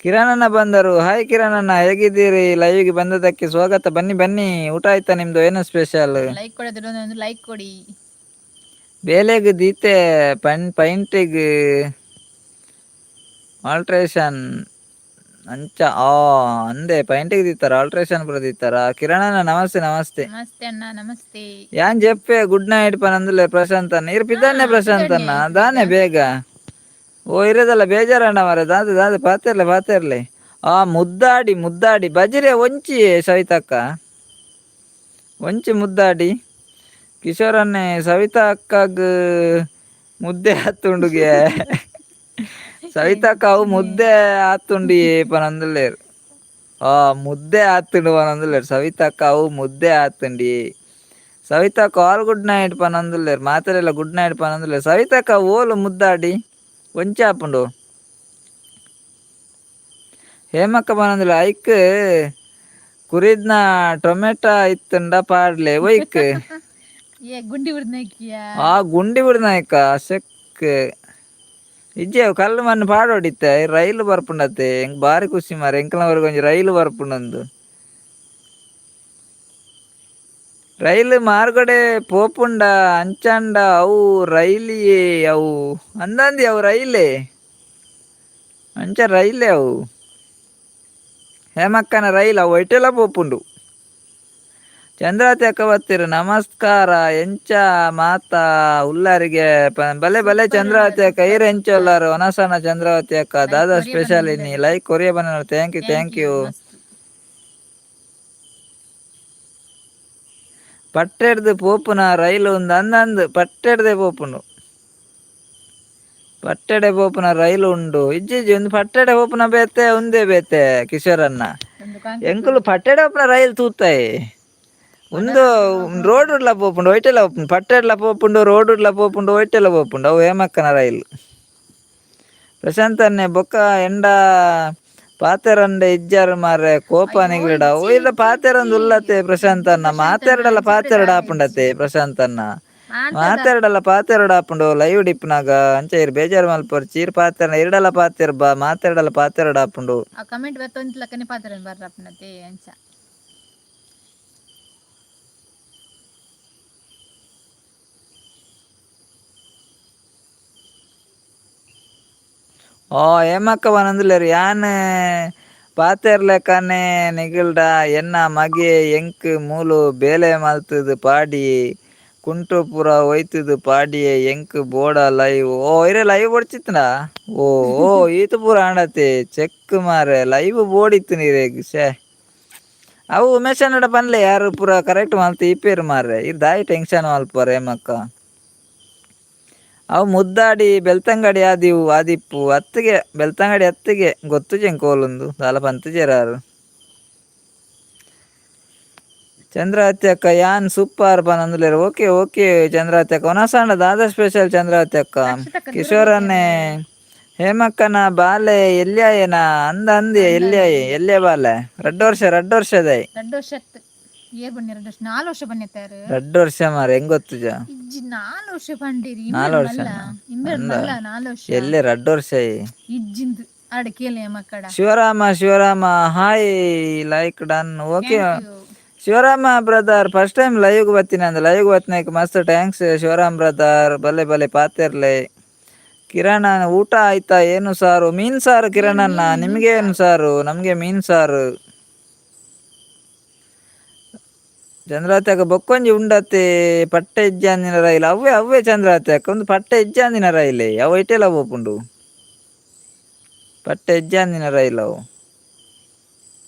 ಕಿರಣಣ್ಣ ಬಂದರು. ಹಾಯ್ ಕಿರಣಣ್ಣ, ಹೇಗಿದ್ದೀರಿ? ಲೈವ್ಗೆ ಬಂದದಕ್ಕೆ ಸ್ವಾಗತ. ಬನ್ನಿ ಬನ್ನಿ. ಊಟ ಆಯ್ತಾ ನಿಮ್ದು? ಏನು ಸ್ಪೆಷಲ್? ಲೈಕ್ ಕೊಡೋದಿರೋ ಒಂದು ಲೈಕ್ ಕೊಡಿ. ಬೇಲೆಗ್ ದೀತೆ ಪನ್ ಪೈಂಟಿಗ್ ಆಲ್ಟ್ರೇಷನ್ ಅಂಚ. ಆ ಅಂದೆ ಪೈಂಟಿಗೆ ದೀತಾರ ಆಲ್ಟ್ರೇಷನ್ ಪೂರ ದೀತಾರ. ಕಿರಣಣ್ಣ ನಮಸ್ತೆ ನಮಸ್ತೆ. ನಮಸ್ತೆ ಅಣ್ಣ, ನಮಸ್ತೆ. ಯಾನ್ ಜೆಪ್ಪೆ ಗುಡ್ ನೈಟ್ ಪನಂದುಲ್ಲೆ ಪ್ರಶಾಂತ್ ಅಣ್ಣ. ಇರ್ ಪಿದಾನೆ ಪ್ರಶಾಂತ್ ಅಣ್ಣ ದಾನೆ ಬೇಗ. ಓ ಇರದಲ್ಲ ಬೇಜಾರಣ್ಣ ಮಾರೆ. ದಾದೆ ದಾದೆ ಪಾತೆರ್ಲೆ ಪಾತೆರ್ಲೆ. ಆ ಮುದ್ದಾಡಿ ಮುದ್ದಾಡಿ ಬಜಿರೆ ಒಂಚಿ ಸವಿತಕ್ಕ ಒಂಚಿ ಮುದ್ದಾಡಿ. ಕಿಶೋರನ್ನೇ ಸವಿತಾ ಅಕ್ಕಗ್ ಮುದ್ದೆ ಹತ್ತುಂಡುಗೆ. ಸವಿತಕ್ಕ ಅವು ಮುದ್ದೆ ಆತುಂಡಿ ಪನಂದುಲ್ಲೇರು. ಆ ಮುದ್ದೆ ಆತುಂಡು ಪನಂದುಲ್ಲೇರು ಸವಿತಕ್ಕ ಅವು ಮುದ್ದೆ ಆತುಂಡಿ. ಸವಿತಕ್ಕ all good night ಪನಂದುಲ್ಲೇರು, ಮಾತೆರೆಲ್ಲ ಗುಡ್ ನೈಟ್ ಪನಂದುಲ್ಲೇರು. ಸವಿತಕ್ಕ ಓಲು ಮುದ್ದಾಡಿ ಒಂಚೆ ಆಪುಂಡು. ಹೇಮಕ್ಕ ಪನಂದುಲ್ಲೆ ಐಕ್ ಕುರಿದ್ನ ಟೊಮೆಟೊ ಇತ್ತುಂಡ ಪಾಡ್ಲೆ ಒಯ್ಕ್. ಏ ಗುಂಡಿ ಬಿಡ್ನಕ್ಕಿಯಾ? ಆ ಗುಂಡಿ ಬಿಡ್ನಾಯ್ಕ ಸೆಕ್ ಇಜ್ಜೆ ಕಲ್ಲು ಮಣ್ಣು ಪಾಡೋಡಿತ್ತೆ. ರೈಲು ಬರ್ಪುಂಡತ್ತೆ, ಎಂಕ್ ಬಾರಿ ಖುಷಿ ಮಾರೆ. ಎಂಕಲ್ನವರೆಗೆ ಒಂಜಿ ರೈಲು ಬರ್ಪುಂಡಂದು. ರೈಲು ಮಾರ್ಗಡೆ ಪೋಪುಂಡ ಅಂಚಾಂಡ ಅವು ರೈಲಿಯೇ ಅವು ಅಂದಂದಿ ಅವು ರೈಲೇ ಅಂಚ ರೈಲೇ ಅವು ಹೇಮಕ್ಕನ ರೈಲ್ ಅವು ಒಯ್ಟೆಲ್ಲ ಪೋಪುಂಡು. ಚಂದ್ರಾವತಿ ಅಕ್ಕ ಬತ್ತೀರು, ನಮಸ್ಕಾರ ಎಂಚ ಮಾತಾ ಉಲ್ಲಾರಿಗೆ ಬಲೆ ಬಲೆ. ಚಂದ್ರಾವತಿ ಅಕ್ಕ ಈರ್ ಎಂಚ ಉಲ್ಲಾರು? ಒನಸನ ಚಂದ್ರಾವತಿ ಅಕ್ಕ ದಾದಾ ಸ್ಪೆಷಲ್ ಇನ್ನಿ ಲೈಕ್ ಕೊರಿಯ ಬನ್ನ. Thank you, thank you. ಪಟ್ಟೆಡ್ದು ಪೋಪುನ ರೈಲು ಒಂದು ಅಂದಂದು ಪಟ್ಟೆಡ್ದೆ ಪೋಪುಂಡು. ಪಟ್ಟೆಡೆ ಪೋಪುನ ರೈಲು ಉಂಡು. ಇಜ್ಜಿ ಇಜ್ಜಿ, ಒಂದು ಪಟ್ಟೆಡೆ ಪೋಪುನ ಬೇತೆ ಒಂದೇ ಬೇತೆ ಕಿಶೋರನ್ನ. ಎಂಕುಲು ಪಟ್ಟೆಡೆ ಪೋಪುನ ರೈಲು ತೂತಾಯಿ. ಒಂದು ರೋಡ್ ಉಡ್ಲ ಪೋಪುಂಡು, ಒಯ್ಟೆಲ್ಲ ಪೋಪುಂಡು. ಪಟ್ಟೆಡ್ಲ ಪೋಪುಂಡು, ರೋಡ್ ಉಡ್ಲ ಪೋಪುಂಡು, ಒಯ್ಟೆಲ್ಲ ಪೋಪುಂಡು. ಅವು ಹೇಮಕ್ಕನ ರೈಲು. ಪ್ರಶಾಂತ್ ಅನ್ನೆ ಬೊಕ್ಕ ಎಂಡ ಪಾತೆರಂಡೆ ಇಜ್ಜಾರು ಮಾರ್ರೆ ಕೋಪ ನಿಗಿಡ. ಓ ಇಲ್ಲ, ಪಾತೆರಂದು ಉಲ್ಲತೆ ಪ್ರಶಾಂತ್ ಅನ್ನ. ಮಾತೆರಡಲ್ಲ ಪಾತೆರಡ ಆಪುಂಡತೆ ಪ್ರಶಾಂತ್ ಅನ್ನ. ಮಾತೆರಡಲ್ಲ ಪಾತೆರಡ ಆಪುಂಡು ಲೈವ್ ಡಿಪ್ಪನಾಗ. ಅಂಚ ಇರ್ ಬೇಜಾರು ಮಲ್ಪೊರ್ಚಿ. ಚೀರ್ ಪಾತೆರ ಇರಡಲ್ಲ ಪಾತೆರ್ ಬಾ, ಮಾತೆರಡಲ್ಲ ಪಾತೆರಡ ಆಪುಂಡು. ಆ ಕಮೆಂಟ್ ಬತ್ತೊಂದು ಲಕ್ಕನೆ ಪಾತ್ರ ಬರ್ರಪ್ಪನತೆ ಅಂಚ. ಓ ಹೇಮಕ್ಕ ಬನಂದುಲ್ಲೆರ್ ಯಾನ್ ಪಾತೆರ್ಲೆಕ್ಕನೆ ನಿಗಿಲ್ಡ ಎನ್ನ ಮಗೆ ಎಂಕ್ ಮೂಲು ಬೇಲೆ ಮಲ್ತುದು ಪಾಡಿ ಕುಂಟು ಪೂರ ಒಯ್ತುದು ಪಾಡಿಯೆ ಎಂಕ್ ಬೋಡ ಲೈವ್. ಓ ಇರೆ ಲೈವ್ ಬೊಡ್ಚಿತ್ತುಂಡ? ಓ ಓ ಈತ್ ಪೂರ ಆಂಡತೆ ಚೆಕ್ ಮಾರೆ. ಲೈವ್ ಬೋಡಿತ್ತು ನೀರೆಗ್ ಶೇ. ಅವು ಉಮೇಶ್ ಅನ್ನಡ ಪನ್ಲೆ, ಯಾರು ಪೂರ ಕರೆಕ್ಟ್ ಮಲ್ತು ಇಪ್ಪೇರು ಮಾರ್ರೆ. ಇರ್ ದಾಯಿ ಟೆನ್ಷನ್ ಮಲ್ಪುವರ್ ಹೇಮಕ್ಕ. ಅವು ಮುದ್ದಾಡಿ ಬೆಳ್ತಂಗಡಿ ಆದಿವು ಆದಿಪ್ಪು ಅತ್ತಿಗೆ ಬೆಳ್ತಂಗಡಿ ಅತ್ತಿಗೆ ಗೊತ್ತುಜೆ ಕೋಲುಂದು ದಾಲ ಪಂತುಜೆರಾರು. ಚಂದ್ರಾವತಿ ಅಕ್ಕ ಯಾನ್ ಸೂಪರ್ ಪನಂದುಲ್ಲೆರ್. ಓಕೆ ಓಕೆ ಚಂದ್ರಾವತಿ ಅಕ್ಕ. ಒನಸಾಂಡ ದಾದ ಸ್ಪೆಷಲ್ ಚಂದ್ರಾವತಿ ಅಕ್ಕ? ಕಿಶೋರನ್ನೇ ಹೇಮಕ್ಕನ ಬಾಲೆ ಎಲ್ಯಾಯನ ಅಂದ ಅಂದಿ ಎಲ್ಯಾಯೆ ಎಲ್ಯ ಬಾಲೆ? ರಡ್ಡು ವರ್ಷ, ರಡ್ಡು ವರ್ಷದಾಯ್. 2 ವರ್ಷ ಏರ್ ಬನ್ನಿ, 2 ವರ್ಷ 4 ವರ್ಷ ಬನ್ನಿ. ರಡ್ಡು ವರ್ಷ ಮಾರ, ಹೆಂಗ್ ಗೊತ್ತುಜ? ಇಜ್ಜಿ, 4 ವರ್ಷ ಪಂಡಿರಿ. 4 ವರ್ಷ. 4 ವರ್ಷ. ಎಲ್ಲೆ ರಡ್ಡು ವರ್ಷ. ಇಜ್ಜಿಂದು ಆಡ ಕೇಳಿ ಮಕ್ಕಳ. Shivarama Shivarama hi, like done. Okay Shivarama brother, first time live ಬತ್ತೀನಿ ಅಂದ. ಲೈವ್ ಬತ್ತಿನ ಮಸ್ತ್ thanks Shivaram brother. ಬಲೆ ಬಲೆ ಪಾತೆರ್ಲೆ. ಕಿರಣ ಊಟ ಆಯ್ತಾ? ಏನು ಸಾರು? ಮೀನು ಸಾರು ಕಿರಣಣ್ಣ. ನಿಮಗೆ ಏನು ಸಾರು? ನಮಗೆ ಮೀನು ಸಾರು. ಚಂದ್ರಾವತಿ ಅಕ್ಕ ಬೊಕ್ಕೊಂಜಿ ಉಂಡತ್ತೆ ಪಟ್ಟೆ ಇಜ್ಜಾಂದಿನ ರೈಲ್ ಅವೇ ಅವೇ. ಚಂದ್ರಾವತಿ ಅಕ್ಕ ಒಂದು ಪಟ್ಟೆ ಇಜ್ಜಾಂದಿನ ರೈಲೆ ಅವು ಇಟ್ಟೆಲ್ಲ ಪೋಪುಂಡು. ಪಟ್ಟೆ ಇಜ್ಜಾಂದಿನ ರೈಲ್ ಅವು.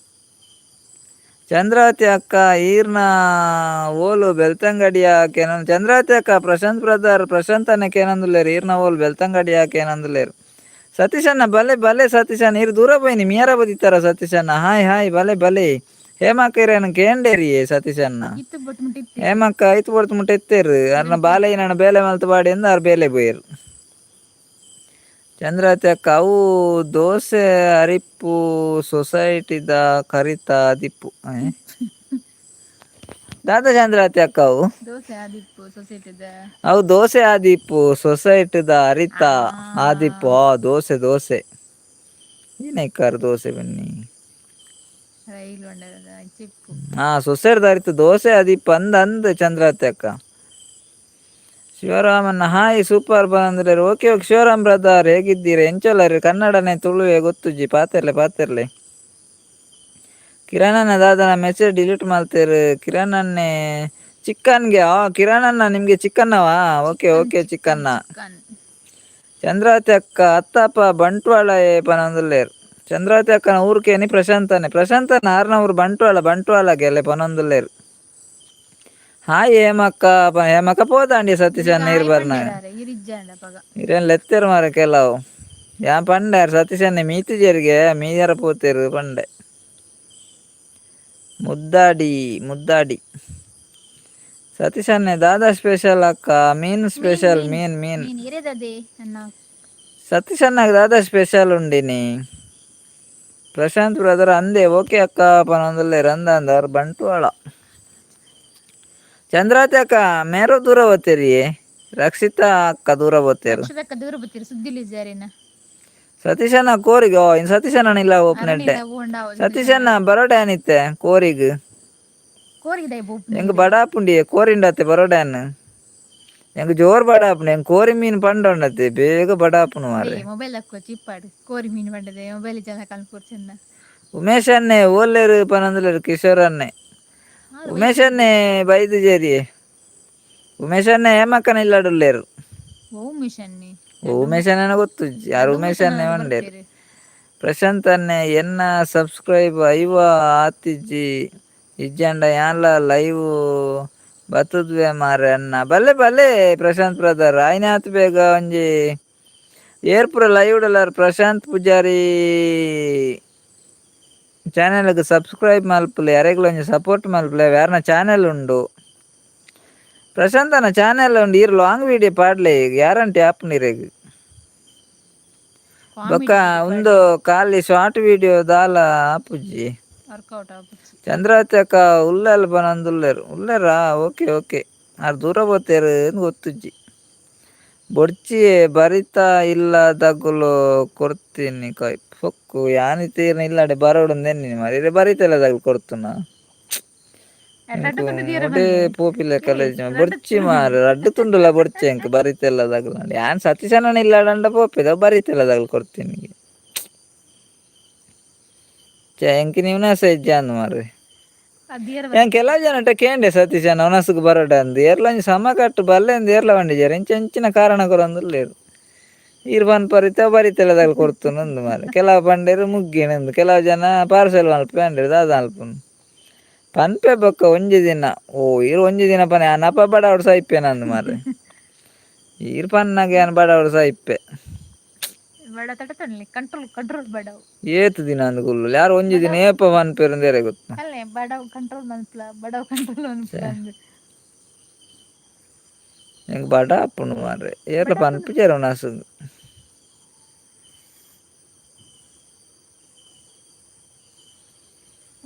ಚಂದ್ರಾವತಿ ಅಕ್ಕ ಈರ್ನ ಓಲು ಬೆಳ್ತಂಗಡಿಯ ಕೇನ? ಚಂದ್ರಾವತಿ ಅಕ್ಕ ಪ್ರಶಾಂತ್ ಬ್ರದರ್ ಪ್ರಶಾಂತ್ ಅನ್ನ ಕೇನಂದುಲ್ಲೇರು. ಈರ್ನ ಓಲು ಬೆಳ್ತಂಗಡಿಯ ಕೇನಂದುಲ್ಲೇರು. ಸತೀಶಣ್ಣ ಬಲೆ ಬಲೆ. ಸತೀಶಣ್ಣ ಈರ್ ದೂರ ಪೋಯಿನಿ ಮಿಯರ ಬದಿತ್ತಾರ. ಸತೀಶಣ್ಣ ಹಾಯ್ ಹಾಯ್ ಬಲೆ ಬಲೆ. ಹೇಮಕ್ಕ ಇರೇನು ಕೇಂಡೇರಿಯೇ ಸತೀಶಣ್ಣ? ಹೇಮಕ್ಕ ಐತು ಬೊಡ್ತು ಮುಟ್ಟ ಎತ್ತೇರು. ಅರ್ನ ಬಾಲೆ ನನ್ನ ಬೇಲೆ ಮಲ್ತು ಬಾಡಿ ಎಂದು ಆರ್ ಬೇಲೆ ಪೋಯರು. ಚಂದ್ರಾವತಿ ಅಕ್ಕ ಅವು ದೋಸೆ ಅರಿಪ್ಪು ಸೊಸೈಟಿದ ಕರಿತ ದಿಪ್ಪು. ದಾದ ಚಂದ್ರಾವತಿ ಅಕ್ಕ ಅವು? ದೋಸೆ ಆದಿಪ್ಪು ಸೊಸೈಟಿದ. ಅವು ದೋಸೆ ಆದಿಪ್ಪು ಸೊಸೈಟಿದ ಅರಿತ ಆದಿಪ್ಪು. ಆ ದೋಸೆ ದೋಸೆ ಏನೈಕಾರ ದೋಸೆ ಬನ್ನಿ. ಹಾ ಸೊಸೈಟಿದ ಅರಿತ ದೋಸೆ ಆದಿಪ್ಪು ಅಂದ ಅಂದ್ ಚಂದ್ರಾವತಿ ಅಕ್ಕ. ಶಿವರಾಮನ್ನ ಹಾಯ್ ಸೂಪರ್ ಬಂದ್ರೆ. Okay okay Shivaram brother, ಹೇಗಿದ್ದೀರಾ? ಎಂಚೊಲ್ಲರಿ? ಕನ್ನಡನೇ ತುಳುವೆ ಗೊತ್ತುಜ್ಜಿ. ಪಾತೆರ್ಲೆ ಪಾತೆರ್ಲೆ. ಕಿರಣನ್ನ ದಾದನ ಮೆಸೇಜ್ ಡಿಲೀಟ್ ಮಾಡ್ತೇರು ಕಿರಣನ್ನೇ. ಚಿಕ್ಕನ್ಗೆ ಆ ಕಿರಣನ್ನ ನಿಮಗೆ ಚಿಕ್ಕನ್ನವಾ? ಓಕೆ ಓಕೆ ಚಿಕ್ಕನ್ನ. ಚಂದ್ರಾವತಿ ಅಕ್ಕ ಅತ್ತಪ್ಪ ಬಂಟ್ವಾಳ ಪನೊಂದುಲ್ಲೇರ್. ಚಂದ್ರಾವತಿ ಅಕ್ಕನ ಊರುಕೇನಿ ಪ್ರಶಾಂತನೇ. ಪ್ರಶಾಂತನ ಆರ್ನ ಊರು ಬಂಟ್ವಾಳ. ಬಂಟ್ವಾಳ ಗೆಲೆ ಪನೊಂದುಲ್ಲೇರ್. ಹಾಯ್ ಹೇಮಕ್ಕ. ಹೇಮಕ್ಕ ಪೋದಾಂಡಿ ಸತೀಶ್ ನೀರು ಬರ್ನ. ಇರೇನ್ ಲೆತ್ತೇರು ಮಾರ ಕೆಲವು. ಯಾ ಪಂಡಾರ್ ಸತೀಶನ್ನೆ ಮೀತು ಜರಿಗೆ ಮೀಯರ ಪೋತೇರು ಪಂಡೆ. ಮುದ್ದಾಡಿ ಮುದ್ದಾಡಿ ಸತೀಶನ್ನೆ ದಾದಾ ಸ್ಪೆಷಲ್ ಅಕ್ಕ? ಮೀನು ಸ್ಪೆಷಲ್, ಮೀನ್ ಮೀನ್. ಮೀನ್ ಇರೇದದೆ ಅನ್ನ. ಸತೀಶನ್ನಾಗ ದಾದಾ ಸ್ಪೆಷಲ್ ಉಂಡಿನಿ? ಪ್ರಶಾಂತ್ ಬ್ರದರ್ ಅಂದೆ ಓಕೆ ಅಕ್ಕ ಪನೊಂದುಲ್ಲೆ ರಂದ ಅಂದಾರ್ ಬಂಟ್ವಾಳ. ಚಂದ್ರಾತಿ ಅಕ್ಕ ಮೇರೋ ದೂರ ಹೋಗ್ತೀರಿ. ರಕ್ಷಿತಾ ಅಕ್ಕ ದೂರ ಹೋಗ್ತೀರು. ಲಕ್ಷದಕ್ಕ ದೂರ ಬತ್ತೀರಿ, ಸುದ್ದಿಲ್ಲ ಜಾರೇನ. ಸತೀಶಣ್ಣ ಕೋರಿಗೆ, ಓ ಇನ್ ಸತೀಶಣ್ಣ ಇಲ್ಲ ಓಪನೆಡ್ಡೆ. ಸತೀಶಣ್ಣ ಬರೋಡೆ ಏನಿತ್ತೆ ಕೋರಿಗ್? ಕೋರಿಗಿದ ಬೋಪ್. ಎಂಗ್ ಬಡಾಪುಂಡಿ ಕೋರಿಂಡತ್ತೆ ಬರೋಡ್ಯಾನ್. ಎಂಗ್ ಜೋರ್ ಬಡಾಪುಂಡು. ಎಂಗ್ ಕೋರಿ ಮೀನು ಪಂಡೊಂಡತ್ತೆ ಬೇಗ ಬಡಾಪುನು ಮಾರ್ರೆ. ಮೊಬೈಲ್ ಹಾಕೋ ಚಿಪ್ಪಾಡು ಕೋರಿ ಮೀನು ಬಂಡದೆ ಮೊಬೈಲ್ ಜನ ಕಲ್ಪುರ್ಚಿನ್ನ. ಉಮೇಶ್ ಅನ್ನೆ ಓಲ್ಲೇರು ಪನಂದುಲೇರು. ಕಿಶೋರ್ ಅನ್ನೆ, ಉಮೇಶ್ ಅನ್ನೆ ಬೈದು ಜೇರಿ. ಉಮೇಶ್ ಅನ್ನೆ ಹೇಮಕ್ಕನ ಇಲ್ಲಾಡುಲ್ಲೇರು. ಓ ಮಿಷನ್ನಿ. ಉಮೇಶ್ ಅನ್ನನ ಗೊತ್ತು ಯಾರು? ಉಮೇಶ್ ಅನ್ನೆ ಒಂಡೇರು. ಪ್ರಶಾಂತ್ ಅನ್ನೆ ಎನ್ನ ಸಬ್ಸ್ಕ್ರೈಬ್ ಐವ ಆತಿಜ್ಜಿ, ಇಜ್ಜಂಡ ಯಾನ್ಲ ಲೈವ್ ಬತ್ತುದ್ವೆ ಮಾರೆ ಅನ್ನ. ಬಲ್ಲೆ ಬಲ್ಲೆ ಪ್ರಶಾಂತ್ ಬ್ರದರ್, ಆಯ್ನೆ ಆತು ಬೇಗ ಒಂಜಿ ಏರ್ಪುರ ಲೈವ್ ಡಲಾರ್. ಪ್ರಶಾಂತ್ ಪೂಜಾರಿ ಚಾನೆಲ್ಗೆ ಸಬ್ಸ್ಕ್ರೈಬ್ ಮಲ್ಪುಲೆ, ಯಾರೆಗ್ಲ ಒಂಜಿ ಸಪೋರ್ಟ್ ಮಲ್ಪುಲೆ. ಯಾರನ ಚಾನೆಲ್ ಉಂಡು ಪ್ರಶಾಂತನ ಚಾನೆಲ್ ಉಂಡು. ಈರ್ ಲಾಂಗ್ ವಿಡಿಯೋ ಪಾಡ್ಲೆ, ಗ್ಯಾರಂಟಿ ಆಪುಂಡು ಇರೆಗ್. ಬೊಕ್ಕ ಉಂದು ಖಾಲಿ ಶಾರ್ಟ್ ವಿಡಿಯೋ ದಾಲ ಆಪುಜಿ. ವರ್ಕೌಟ್ ಆಪುಜಿ. ಚಂದ್ರಾವತಿ ಅಕ್ಕ ಉಲ್ಲಲ್ ಪನೊಂದುಲ್ಲೆರ್. ಉಲ್ಲೆರಾ? ಓಕೆ ಓಕೆ, ಆರ್ ದೂರ ಪೋತೇರು ಅಂದ್ ಗೊತ್ತುಜ್ಜಿ. ಬೊಡ್ಚಿ ಬರಿತ ಇಲ್ಲ ದಗುಲು ಕೊರ್ತೀನಿ ಕೈ ಪೊಕ್ಕು. ಯಾನ್ ತೀರ್ನ ಇಲ್ಲಡೆ ಬರೋಡುಂದೆನ್ನಿನಿ ಮಾರ್ರೆ, ಇರೆ ಬರಿತೆಲ್ಲ ದಗುಲು ಕೊರ್ತುನ. ರಡ್ಡು ತುಂಡು ದೀರ. ಒಡೆ ಪೋಪಿಲೆ ಕಾಲೇಜ್ ಬೊಡ್ಚಿ ಮಾರ್ರೆ, ರಡ್ಡು ತುಂಡುಲ ಬೊಡ್ಚಿ ಎಂಕ್ ಬರಿತೆಲ್ಲ ದಗುಲು. ಯಾನ್ ಸತೀಶಣ್ಣನ ಇಲ್ಲಡಂಡ ಪೋಪೆದ ಬರಿತೆಲ್ಲ ದಗುಲು ಕೊರ್ತೀನಿ. ಛೆ, ಎಂಕ್ ನಿವ್ನಾಸ ಇಜ್ಜಾಂದ್ ಮಾರ್ರೆ. ಅದಿಯರ. ಯಾನ್ ಕೆಲವು ಜನಟ ಕೇಂಡೆ, ಸತೀಶಣ್ಣ ವನಸುಗು ಬರೋಡ ಅಂದ್. ಏರ್ಲ ಒಂಜಿ ಸಮ ಕಟ್ಟು ಬಲ್ಲೆ ಅಂದ್ ಏರ್ಲ ಪಂಡಿಜೆರ್. ಇಂಚ ಇಂಚಿನ ಕಾರಣ ಕೊರೊಂದುಲ್ಲೆರ್. ಈರ್ ಪನ್ಪರ್ ಇತ್ತೆ ಬರಿತೆಲ್ಲ ದಗುಲು ಕೊರ್ತುನು ಅಂದ್ ಮಾರ್ರೆ. ಕೆಲವು ಪಂಡೆರ್ ಮುಗ್ಗಿನ ಅಂದ್, ಕೆಲವು ಜನ ಪಾರ್ಸೆಲ್ ಮಲ್ಪೆ ಪಂಡೆರ್. ದಾದ ಮಲ್ಪುನು ಪನ್ಪೆ ಬೊಕ್ಕ ಒಂಜಿ ದಿನ. ಓ ಈರ್ ಒಂಜಿ ದಿನ ಪನೆ ಯಾನಪ ಬಡವಡ್ ಸೈಪೇನ ಅಂದ್ ಮಾರ್ರೆ. ಈರ್ ಪನ್ನಾಗ ಯಾನ್ ಬಡವಡ್ ಸೈಪೆ. ಬಡ ತಡತಣ್ಲಿ, ಕಂಟ್ರೋಲ್ ಕಂಟ್ರೋಲ್ ಬಡವ್. ಏತ್ ದಿನ ಅಂದ್ ಕುಲ್ಲುಲಿ ಯಾರು? ಒಂಜಿ ದಿನ ಏಪ ಪನ್ಪೆರ್ ಅಂದ್ ಏರೆಗ್ ಗೊತ್ತು? ಅಲ್ಲೇ ಬಡವ್ ಕಂಟ್ರೋಲ್ ಮನ್ಪುಲ, ಬಡವ್ ಕಂಟ್ರೋಲ್ ಮನ್ಪುಲ ಅಂದ್. ಎಂಕ್ ಬಡ ಆಪುಂಡು ಮಾರ್ರೆ, ಏರ್ಲ ಪನ್ಪುಜೆರ್ ವನಸುಗು.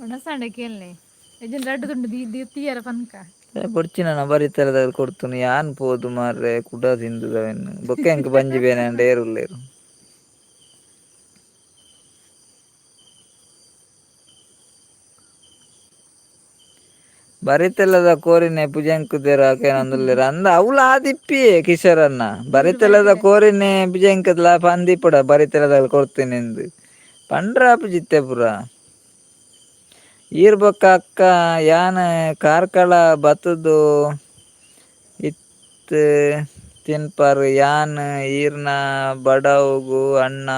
ಒಣಸಾಂಡ ಕೇಳ್ನೆ ಯಜನ್ ರಡ್ಡು ತುಂಡು the the ತೀಯರ ಪನ್ಕ. ಬೊಡ್ಚಿ ನನ ಬರಿತೆಲ್ಲ ಕೊರ್ತುನು. ಯಾನ್ ಪೋದು ಮಾರ್ರೆ ಕುಡ ತಿಂದುದವೆನ್. ಬೊಕ್ಕ ಎಂಕ್ ಬಂಜಿ ಬೇನೆ ಆಂಡ ಏರುಲ್ಲೆರ್? ಬರಿತೆಲ್ಲದ ಕೋರಿನೆ ಪುಜೆಂಕುದೆರ್ ಅಕೇನೊಂದುಲ್ಲೆರ್ ಅಂದ. ಅವ್ಲ ಆದಿಪ್ಪಿಯೆ ಕಿಶೋರನ್ನ. ಬರಿತೆಲ್ಲದ ಕೋರಿನೆ ಪುಜೆಂಕುದ್ಲ ಪಂದಿಪುಡ ಬರಿತೆಲ್ಲದ ಕೊರ್ತಿನಿಂದ್ ಪಂಡ್ರ ಆಪುಜಿತ್ತೆ ಪುರ. ಈರ್ ಬೊಕ್ಕ ಅಕ್ಕ ಯಾನ್ ಕಾರ್ಕಳ ಬತ್ತುದು ಇತ್ ತಿನ್ಪರ್ ಯಾನ್ ಈರ್ನ ಬಡವುಗು ಅಣ್ಣ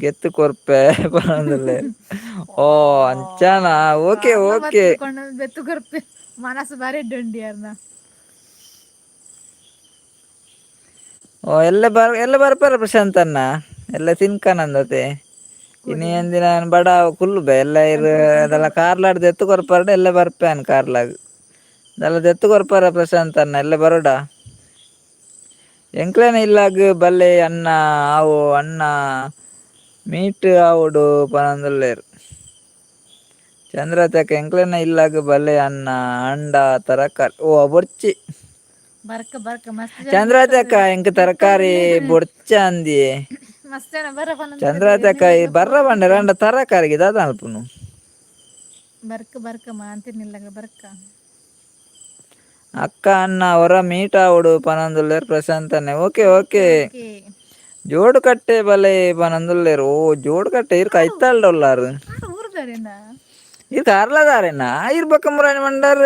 ಗೆತ್ತು ಕೊರ್ಪೆ ಪನೊಂದುಲ್ಲೆರ್. ಓ ಅಂಚನಾ? Okay okay. ಬೆತ್ತು ಕೊರ್ಪೆ, ಮನಸ್ಸು ಬಾರಿ ಎಡ್ಡೆ ಯಾರ್ನ. ಓ ಎಲ್ಲ ಬರ್ ಎಲ್ಲ ಬರ್ಪಾರ ಪ್ರಶಾಂತ್ ಅಣ್ಣ, ಎಲ್ಲ ತಿನ್ಕನಂದತೆ. ಇನಿ ಒಂದಿನ ಬಡ ಕುಲ್ಲು ಬೆ ಎಲ್ಲ ಇರ್ ಅದೆಲ್ಲ ಕಾರ್ಲಾಡ್ ದೆತ್ತು ಕೊರ್ಪಾರ್ಡ ಎಲ್ಲ ಬರ್ಪೇನ್ ಕಾರ್ಲಾಗ್. ಅದೆಲ್ಲ ದೆತ್ತು ಕೊರ್ಪಾರ ಪ್ರಶಾಂತ್ ಅಣ್ಣ, ಎಲ್ಲ ಬರೋಡ. ಎಂಕ್ಲೇನ ಇಲ್ಲಾಗ್ ಬಲ್ಲೆ ಅಣ್ಣ. ಆವು ಅಣ್ಣ, ಮೀಟ್ ಆವೊಡು ಪನೊಂದುಲ್ಲೆರ್. ಚಂದ್ರತಕ ಎಂಕ್ಲೇನ ಇಲ್ಲಾಗ್ ಬಲ್ಲೆ ಅಣ್ಣ, ಅಂಡ ತರಕಾರಿ ಓ ಬೊರ್ಚಿ. ಬರ್ಕ ಬರ್ಕ ಮಸ್ತ್. ಚಂದ್ರತಕ ಎಂಕ್ ತರಕಾರಿ ಬೊರ್ಚ ಅಂದಿಯೇ. ಮಸ್ತ್ ಜನ ಬರ ಪನೊಂದು. ಚಂದ್ರತಕ ಬರ್ರ ಬಂಡೆರ ಅಂಡ ತರಕಾರಿಗೆ ದಾದ ಅಲ್ಪುನು? ಬರ್ಕ ಬರ್ಕ ಮಾಂತಿನಿಲ್ಲಗ ಬರ್ಕ. ಅಕ್ಕ ಅಣ್ಣ ಹೊರ ಮೀಟ್ ಆವೊಡು ಪನೊಂದುಲ್ಲೆರ್ ಪ್ರಶಾಂತ್ ಅಣ್ಣೆ. Okay okay. Okay. ಜೋಡು ಕಟ್ಟೆ ಬಲೆ ಪನೊಂದುಲ್ಲೆರ್. ಓ ಜೋಡು ಕಟ್ಟೆ ಇರ್ ಕೈತಾಲ್ಡ ಉಲ್ಲಾರು. ಊರುದಾರೇನಾ? ಇರ್ ಕಾರ್ಲದಾರೇನಾ? ಇರ್ ಬೊಕ್ಕ ಮುರಾನಿ ಮಂಡಾರ್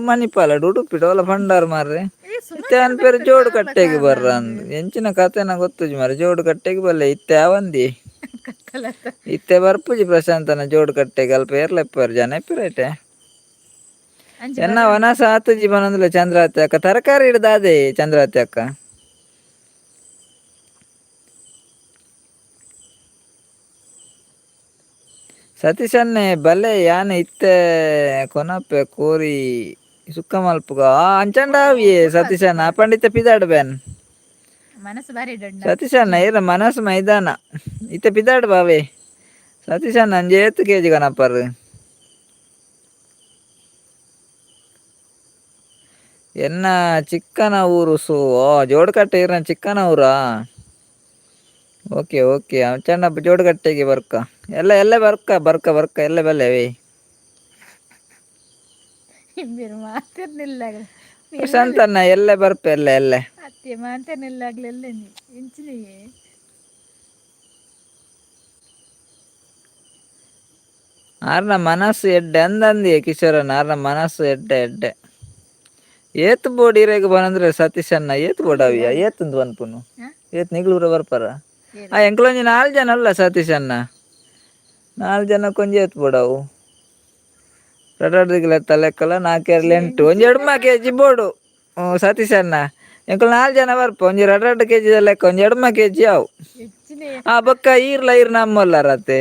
ಮಣಿಪಾಲ ಉಡುಪಿ ಡೋಲ ಪಂಡಾರ್ ಮಾರ್ರೆ. ಇತ್ತೆ ಅನ್ಪೇರು ಜೋಡು ಕಟ್ಟೆಗೆ ಬರ್ರ ಅಂದ್. ಎಂಚಿನ ಕತೆನ ಗೊತ್ತುಜಿ ಮಾರ್ರೆ. ಜೋಡು ಕಟ್ಟೆಗೆ ಬಲ್ಲೆ ಇತ್ತೆ ಅವಂದಿ. ಕತ್ತಲತ್ತ. ಇತ್ತೆ ಬರ್ಪುಜಿ ಪ್ರಶಾಂತನ ಜೋಡು ಕಟ್ಟೆಗೆ. ಅಲ್ಪ ಏರ್ಲೆಪ್ಪರ್ ಜನ ಇಪ್ಪುರೈಟೆ. ಅಂಚ. ಎನ್ನ ವನಸ ಆತುಜಿ ಪನೊಂದುಲ್ಲೆ ಚಂದ್ರಾವತಿ ಅಕ್ಕ. ತರಕಾರಿ ಹಿಡ್ದಾದೆ ಚಂದ್ರಾವತಿ ಅಕ್ಕ. ಸತೀಶನ್ನೇ ಬಲೆ ಯಾನೆ ಇತ್ತೆ ಕೊನಪ್ಪೆ ಕೋರಿ ಸುಕ್ಕ ಮಲ್ಪುಗ ಅಂಚಂಡಾವಿಯೇ ಸತೀಶಣ್ಣ ಪಂಡಿತ ಪಿದಾಡು ಬೇನ್. ಮನಸ್ಸು ಬಾರಿ ದೊಡ್ಡ. ಸತೀಶಣ್ಣ ಇರ ಮನಸ್ಸು ಮೈದಾನ ಇತ್ತೆ ಪಿದಾಡು ಬಾವೆ. ಸತೀಶಣ್ಣ ಅಂಜೆ ಏತ್ ಕೆಜಿ ಕನಪ್ಪರು? ಎನ್ನ ಚಿಕ್ಕನ ಊರು ಸು ಜೋಡುಕಟ್ಟೆ ಇರ ಚಿಕ್ಕನ ಊರಾ? ಓಕೆ ಓಕೆ ಚಂಡ ಜೋಡುಕಟ್ಟೆಗೆ ಬರ್ಕ ಎಲ್ಲ ಎಲ್ಲ ಬರ್ಕ ಬರ್ಕ ಬರ್ಕ ಎಲ್ಲ ಬಲ್ಲೆವೇ. ಇಂಬೇರು ಮಾತಿರ್ನಿಲ್ಲಾಗಲಿ. ಪ್ರಶಾಂತಣ್ಣ ಎಲ್ಲೆ ಬರ್ಪೆ ಎಲ್ಲ ಎಲ್ಲೆ. ಅತ್ತೆ ಮಾತಿರ್ನಿಲ್ಲಾಗ್ಲೆಲ್ಲ ನೀ ಇಂಚಿನಿಗೆ. ಆರ್ನ ಮನಸ್ಸು ಎಡ್ಡೆ ಅಂದಂದಿಯೇ ಕಿಶೋರಣ್ಣ, ಆರ್ನ ಮನಸ್ಸು ಎಡ್ಡೆ ಎಡ್ಡೆ. ಏತ್ ಬೋಡಿ ಇರೆಗ್ ಬನಂದ್ರೆ ಸತೀಶಣ್ಣ ಏತ್ ಬೋಡಾವಿಯ ಏತಂದು ಪನ್ಪುನು? ಏತ್ ನಿಗ್ಲೂರ ಬರ್ಪರ? ಆ ಎಂಕ್ಲೊಂಜಿ 4 ಜನ ಅಲ್ಲ ಸತೀಶಣ್ಣ, 4 ಜನಕ್ಕೊಂಜಿ ಏತ್ ಬೋಡವು? ರಡಡ್ದಿಗ್ಲ ತಲೆಕ್ಕಲ 4 2 8 ಒಂಜಿ 2 ಕೆಜಿ ಬೋಡು ಸತೀಶಣ್ಣ. ಎಂಕುಲು 4 ಜನ ಬರ್ಪ, ಒಂಜಿ 2 ಕೆಜಿ ಲೆಕ್ಕ ಒಂಜಿ 2 ಕೆಜಿ ಅವು. ಆ ಬೊಕ್ಕ ಈರ್ಲ ಈರ್ ನಮ್ಮಲ್ಲರತ್ತೆ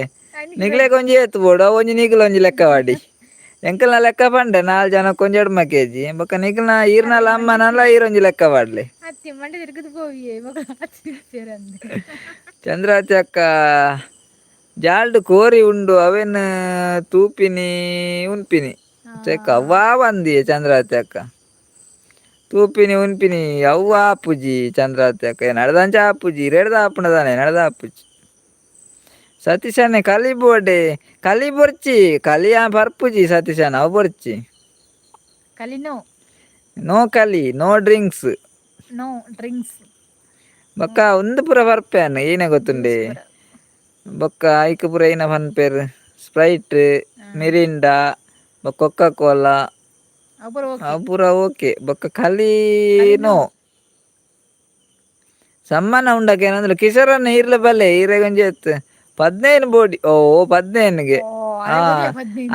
ನಿಗ್ಲೆಗ್ ಒಂಜಿ ಏತ್ ಬೋಡು? ಅವು ಒಂಜಿ ನಿಗ್ಲ ಒಂಜಿ ಲೆಕ್ಕ ವಾಡಿ. ಎಂಕಲ್ನ ಲೆಕ್ಕ ಪಂಡೆ 4 ಜನಕ್ಕೆ ಒಂಜಿ 2 ಕೆಜಿ. ಬೊಕ್ಕ ನಿಗ್ಲ್ನ ಈರ್ನಲ ಅಮ್ಮನಲ್ಲ ಈರೊಂಜಿ ಲೆಕ್ಕ ವಾಡ್ಲಿ. ಚಂದ್ರಾವತಿ ಅಕ್ಕ ಜಾಲ್ಡ್ ಕೋರಿ ಉಂಡು ಅವೇನು ತೂಪಿನಿ ಉನ್ಪಿನಿ ಚೆಕ್ಕ ಅವ್ವಾ ಬಂದಿ ಚಂದ್ರಾವತಿ ಅಕ್ಕ ತೂಪಿನಿ ಉನ್ಪಿನಿ ಅವ್ವ ಆಪುಜಿ. ಚಂದ್ರಾವತಿ ಅಕ್ಕ ನಡ್ದಂಚ ಆಪುಜಿ, ರೆಡ್ದ ಆಪುಣದಾನೆ ನಡ್ದ ಆಪುಜಿ. ಸತೀಶನೇ ಕಲಿ ಬೋಡೆ ಕಲಿ ಬೊರ್ಚಿ ಕಲಿ ಆ ಬರ್ಪುಜಿ ಸತೀಶನ ಅವು ಬೊರ್ಚಿ. ಕಲಿ ನೋ. ನೋ ಕಲಿ, no drinks. No drinks. ಬೊಕ್ಕ ಒಂದು ಪೂರ ಬರ್ಪೇನು ಏನೇ ಗೊತ್ತುಂಡೆ ಬೊಕ್ಕ ಐಕ್ ಪೂರ ಏನ ಪನ್ಪೇರು ಸ್ಪ್ರೈಟ್ ಮಿರಿಂಡಾ ಬೊಕ್ಕ ಕೊಕ್ಕ ಕೋಲಾ ಅವು ಪೂರ ಓಕೆ. ಬೊಕ್ಕ ಕಲಿ ನೋ. ಸಮ್ಮನ ಉಂಡಕ್ಕೆ ಏನಂದ್ರೆ ಕಿಶೋರನ್ನ ಈರ್ಲ ಬಲ್ಲೆ ಈರೆಗೊಂಜಿ ಎತ್ತು 15 ಬೋಡಿ. ಓ 15ಗೆ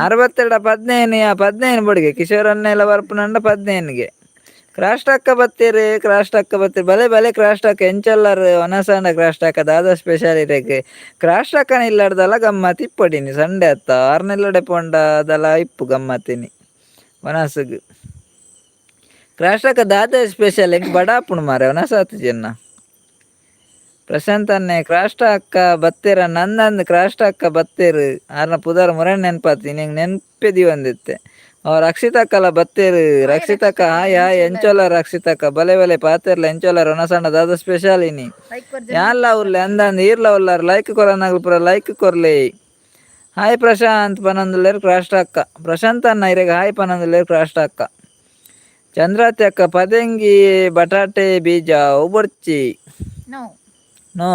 62 15 15 ಬೋಡಿಗೆ ಕಿಶೋರನ್ನೆಲ್ಲ ಬರ್ಪುನಂಡ 15ಗೆ. ಕ್ರಾಸ್ಟಾಕ್ಕ ಬತ್ತೀರಿ, ಕ್ರಾಸ್ಟಾಕ್ಕ ಬತ್ತೀರಿ ಬಲೆ ಬಲೆ ಕ್ರಾಸ್ಟಾಕ್ಕ ಎಂಚಲ್ಲರು ಒನಸಾಂಡ ಕ್ರಾಸ್ಟಾಕ್ಕ ದಾದ ಸ್ಪೆಷಲ್ ಇರೇಕ್ ಕ್ರಾಸ್ಟಾಕ್ಕನ ಇಲ್ಲಾಡ್ದಲ್ಲ ಗಮ್ಮತ್ ಇಪ್ಪಡಿನಿ ಸಂಡೆ ಅತ್ತ ಆರ್ನೆಲ್ಲಡೆ ಪೋಂಡ ಅದೆಲ್ಲ ಇಪ್ಪು ಗಮ್ಮತ್ತಿನಿ ಒನಸುಗು. ಕ್ರಾಸ್ಟಾಕ್ಕ ದಾದ ಸ್ಪೆಷಲ್ ಎಂಕ್ ಬಡಾಪುಣು ಮಾರೆ ಒನಸಾತು ಜನ. ಪ್ರಶಾಂತ್ ಅನ್ನೆ ಕ್ರಾಸ್ಟ ಅಕ್ಕ ಬತ್ತೀರ ನಂದಂದು ಕ್ರಾಸ್ಟ ಅಕ್ಕ ಬತ್ತೀರು ಆರ್ನ ಪುದರ್ ಮುರಣ್ಣ ನೆನ್ಪಾತಿ ನಿಂಗೆ ನೆನ್ಪೆ ದಿವಂದಿತ್ತೆ. ಅವ ರಕ್ಷಿತಕ್ಕಲ ಬತ್ತೀರು. ರಕ್ಷಿತಕ್ಕ ಹಾಯ್ ಹಾಯ್ ಎಂಚೋಲ ರಕ್ಷಿತಕ್ಕ ಬಲೆ ಬಲೆ ಪಾತೆರ್ಲ ಎಂಚೋಲ ರೊನಸಣ್ಣ ದಾದ ಸ್ಪೆಷಲ್ ಇನಿ ಯಾಲ್ಲ ಉರ್ಲೆ ಅಂದಂದು ಈರ್ಲ ಉಲ್ಲಾರ ಲೈಕ್ ಕೊರನಾಗ್ಲು ಪೂರ ಲೈಕ್ ಕೊರ್ಲೆ. ಹಾಯ್ ಪ್ರಶಾಂತ್ ಪನಂದುಲ್ಲೇರು ಕ್ರಾಸ್ಟ ಅಕ್ಕ. ಪ್ರಶಾಂತ್ ಅನ್ನ ಇರೆಗ್ ಹಾಯ್ ಪನಂದುಲ್ಲೇರು ಕ್ರಾಸ್ಟ ಅಕ್ಕ. ಚಂದ್ರಾತಿ ಅಕ್ಕ ಪದೆಂಗಿ ಬಟಾಟೆ ಬೀಜ ಉಬರ್ಚಿ. No no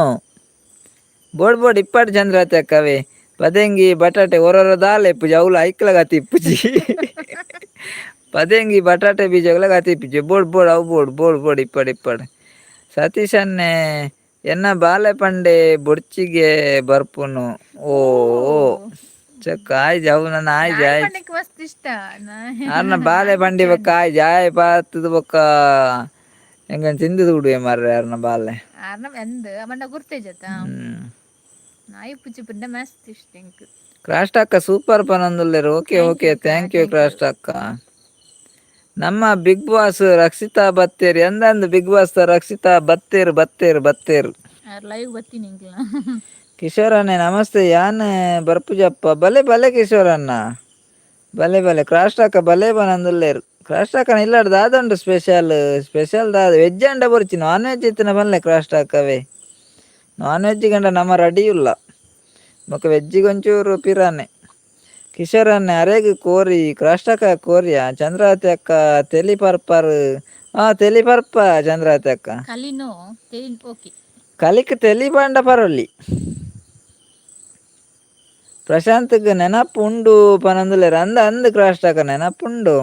board board ಇಪ್ಪಾಡು ಚಂದ್ರಾತಿ ಅಕ್ಕವೇ ಪದೆಂಗಿ ಬಟಾಟೆ ಒರೊರ ದಾಲ ಇಪ್ಪುಜಿ ಅವ್ಲು ಐಕ್ಲ ಗತಿ ಇಪ್ಪುಜಿ. ಪದೆಂಗಿ ಬಟಾಟೆ ಬೀಜಗಳ ಗತಿ ಇಪ್ಪುಜಿ. ಬೋರ್ಡ್ ಬೋರ್ಡ್ ಅವು board board board ಇಪ್ಪಾಡು ಇಪ್ಪಾಡು. ಸತೀಶನ್ನೇ ಎನ್ನ ಬಾಲೆ ಪಂಡೆ ಬೊಡ್ಚಿಗೆ ಬರ್ಪುನು. ಓ ಚಕ್ಕ ಆಯ್ಜ ಅವು ನನ್ನ ಆಯ್ಜ ಆಯ್ಜ ಮಸ್ತ್ ಇಷ್ಟ ಅರ್ನ ಬಾಲೆ ಬಂಡಿ ಬೊಕ್ಕ ಆಯ್ಜ ಆಯ್ ಪಾತದ ಬೊಕ್ಕ ಎಂಗನ್ ತಿಂದು ಉಡುವೆ ಮಾರ್ರೆ ಅರ್ನ ಬಾಲೆ. ಅರ್ನ ಎಂದ್ ಅಮಂಡ ಗುರ್ತೇಜತ ನಾಯಿ ಪುಚ್ಚಿ ಪುಂಡ ಮಸ್ತ್ ಇಷ್ಟ ಎಂಕ್. ಕ್ರಾಸ್ಟ್ ಅಕ್ಕ ಸೂಪರ್ ಪನಂದುಲ್ಲೇರು. Okay okay thank you Crasta ಅಕ್ಕ. ನಮ್ಮ ಬಿಗ್ ಬಾಸ್ ರಕ್ಷಿತಾ ಬತ್ತೇರಿ ಎಂದಂದು ಬಿಗ್ ಬಾಸ್ ರಕ್ಷಿತಾ ಬತ್ತೇರು ಬತ್ತೇರು ಬತ್ತೇರು. ಲೈವ್ ಬತ್ತೀನಿ ಎಂಕ್ಲ. ಕಿಶೋರಣ್ಣೆ ನಮಸ್ತೆ ಯಾನ್ ಬರ್ಪುಜಪ್ಪ ಬಲೆ ಬಲೆ ಕಿಶೋರಣ್ಣ ಬಲೆ ಬಲೆ ಕ್ರಾಸ್ಟ್ ಅಕ್ಕ ಬಲೆ ಬನಂದುಲ್ಲೇರು. ಕ್ರಾಸ್ಟ್ ಅಕ್ಕನ ಇಲ್ಲಾಡ್ ದಾದಂಡು ಸ್ಪೆಷಲ್ ಸ್ಪೆಷಲ್ ದಾದ ವೆಜ್ ಅಂಡ ಬೊರ್ಚಿ ನಾನ್ ವೆಜ್ ಇತ್ತಿನ ಬಲ್ಲೆ ಕ್ರಾಸ್ಟ್ ಅಕ್ಕವೇ. ನಾನ್ ವೆಜ್ ಗಂಡ ನಮ್ಮ ರೆಡಿ ಇಲ್ಲ ಬೊಕ್ಕ ವೆಜ್ಜಿಗೆ ಒಂಚೂರು ಪಿರಾನೆ. ಕಿಶೋರಣ್ಣೆ ಅರೆಗ್ ಕೋರಿ ಕ್ರಾಸ್ಟಕ್ಕ ಕೋರಿಯ ಚಂದ್ರಾವತಿ ಅಕ್ಕ ತೆಲಿ ಪರ್ಪರ್ ಆ ತೆಲಿ ಪರ್ಪ ಚಂದ್ರಾವತಿ ಅಕ್ಕ. ಕಲಿನೋ ತೆಲಿ ಓಕೆ. ಕಲಿಕ್ ತೆಲಿ ಪಂಡ ಪರೊಲ್ಲಿ. ಪ್ರಶಾಂತ್ಗ್ ನೆನಪು ಉಂಡು ಪನಂದುಲ್ಲೆರ್ ಅಂದ ಅಂದ್ ಕ್ರಾಸ್ಟಕ್ಕ ನೆನಪುಂಡು.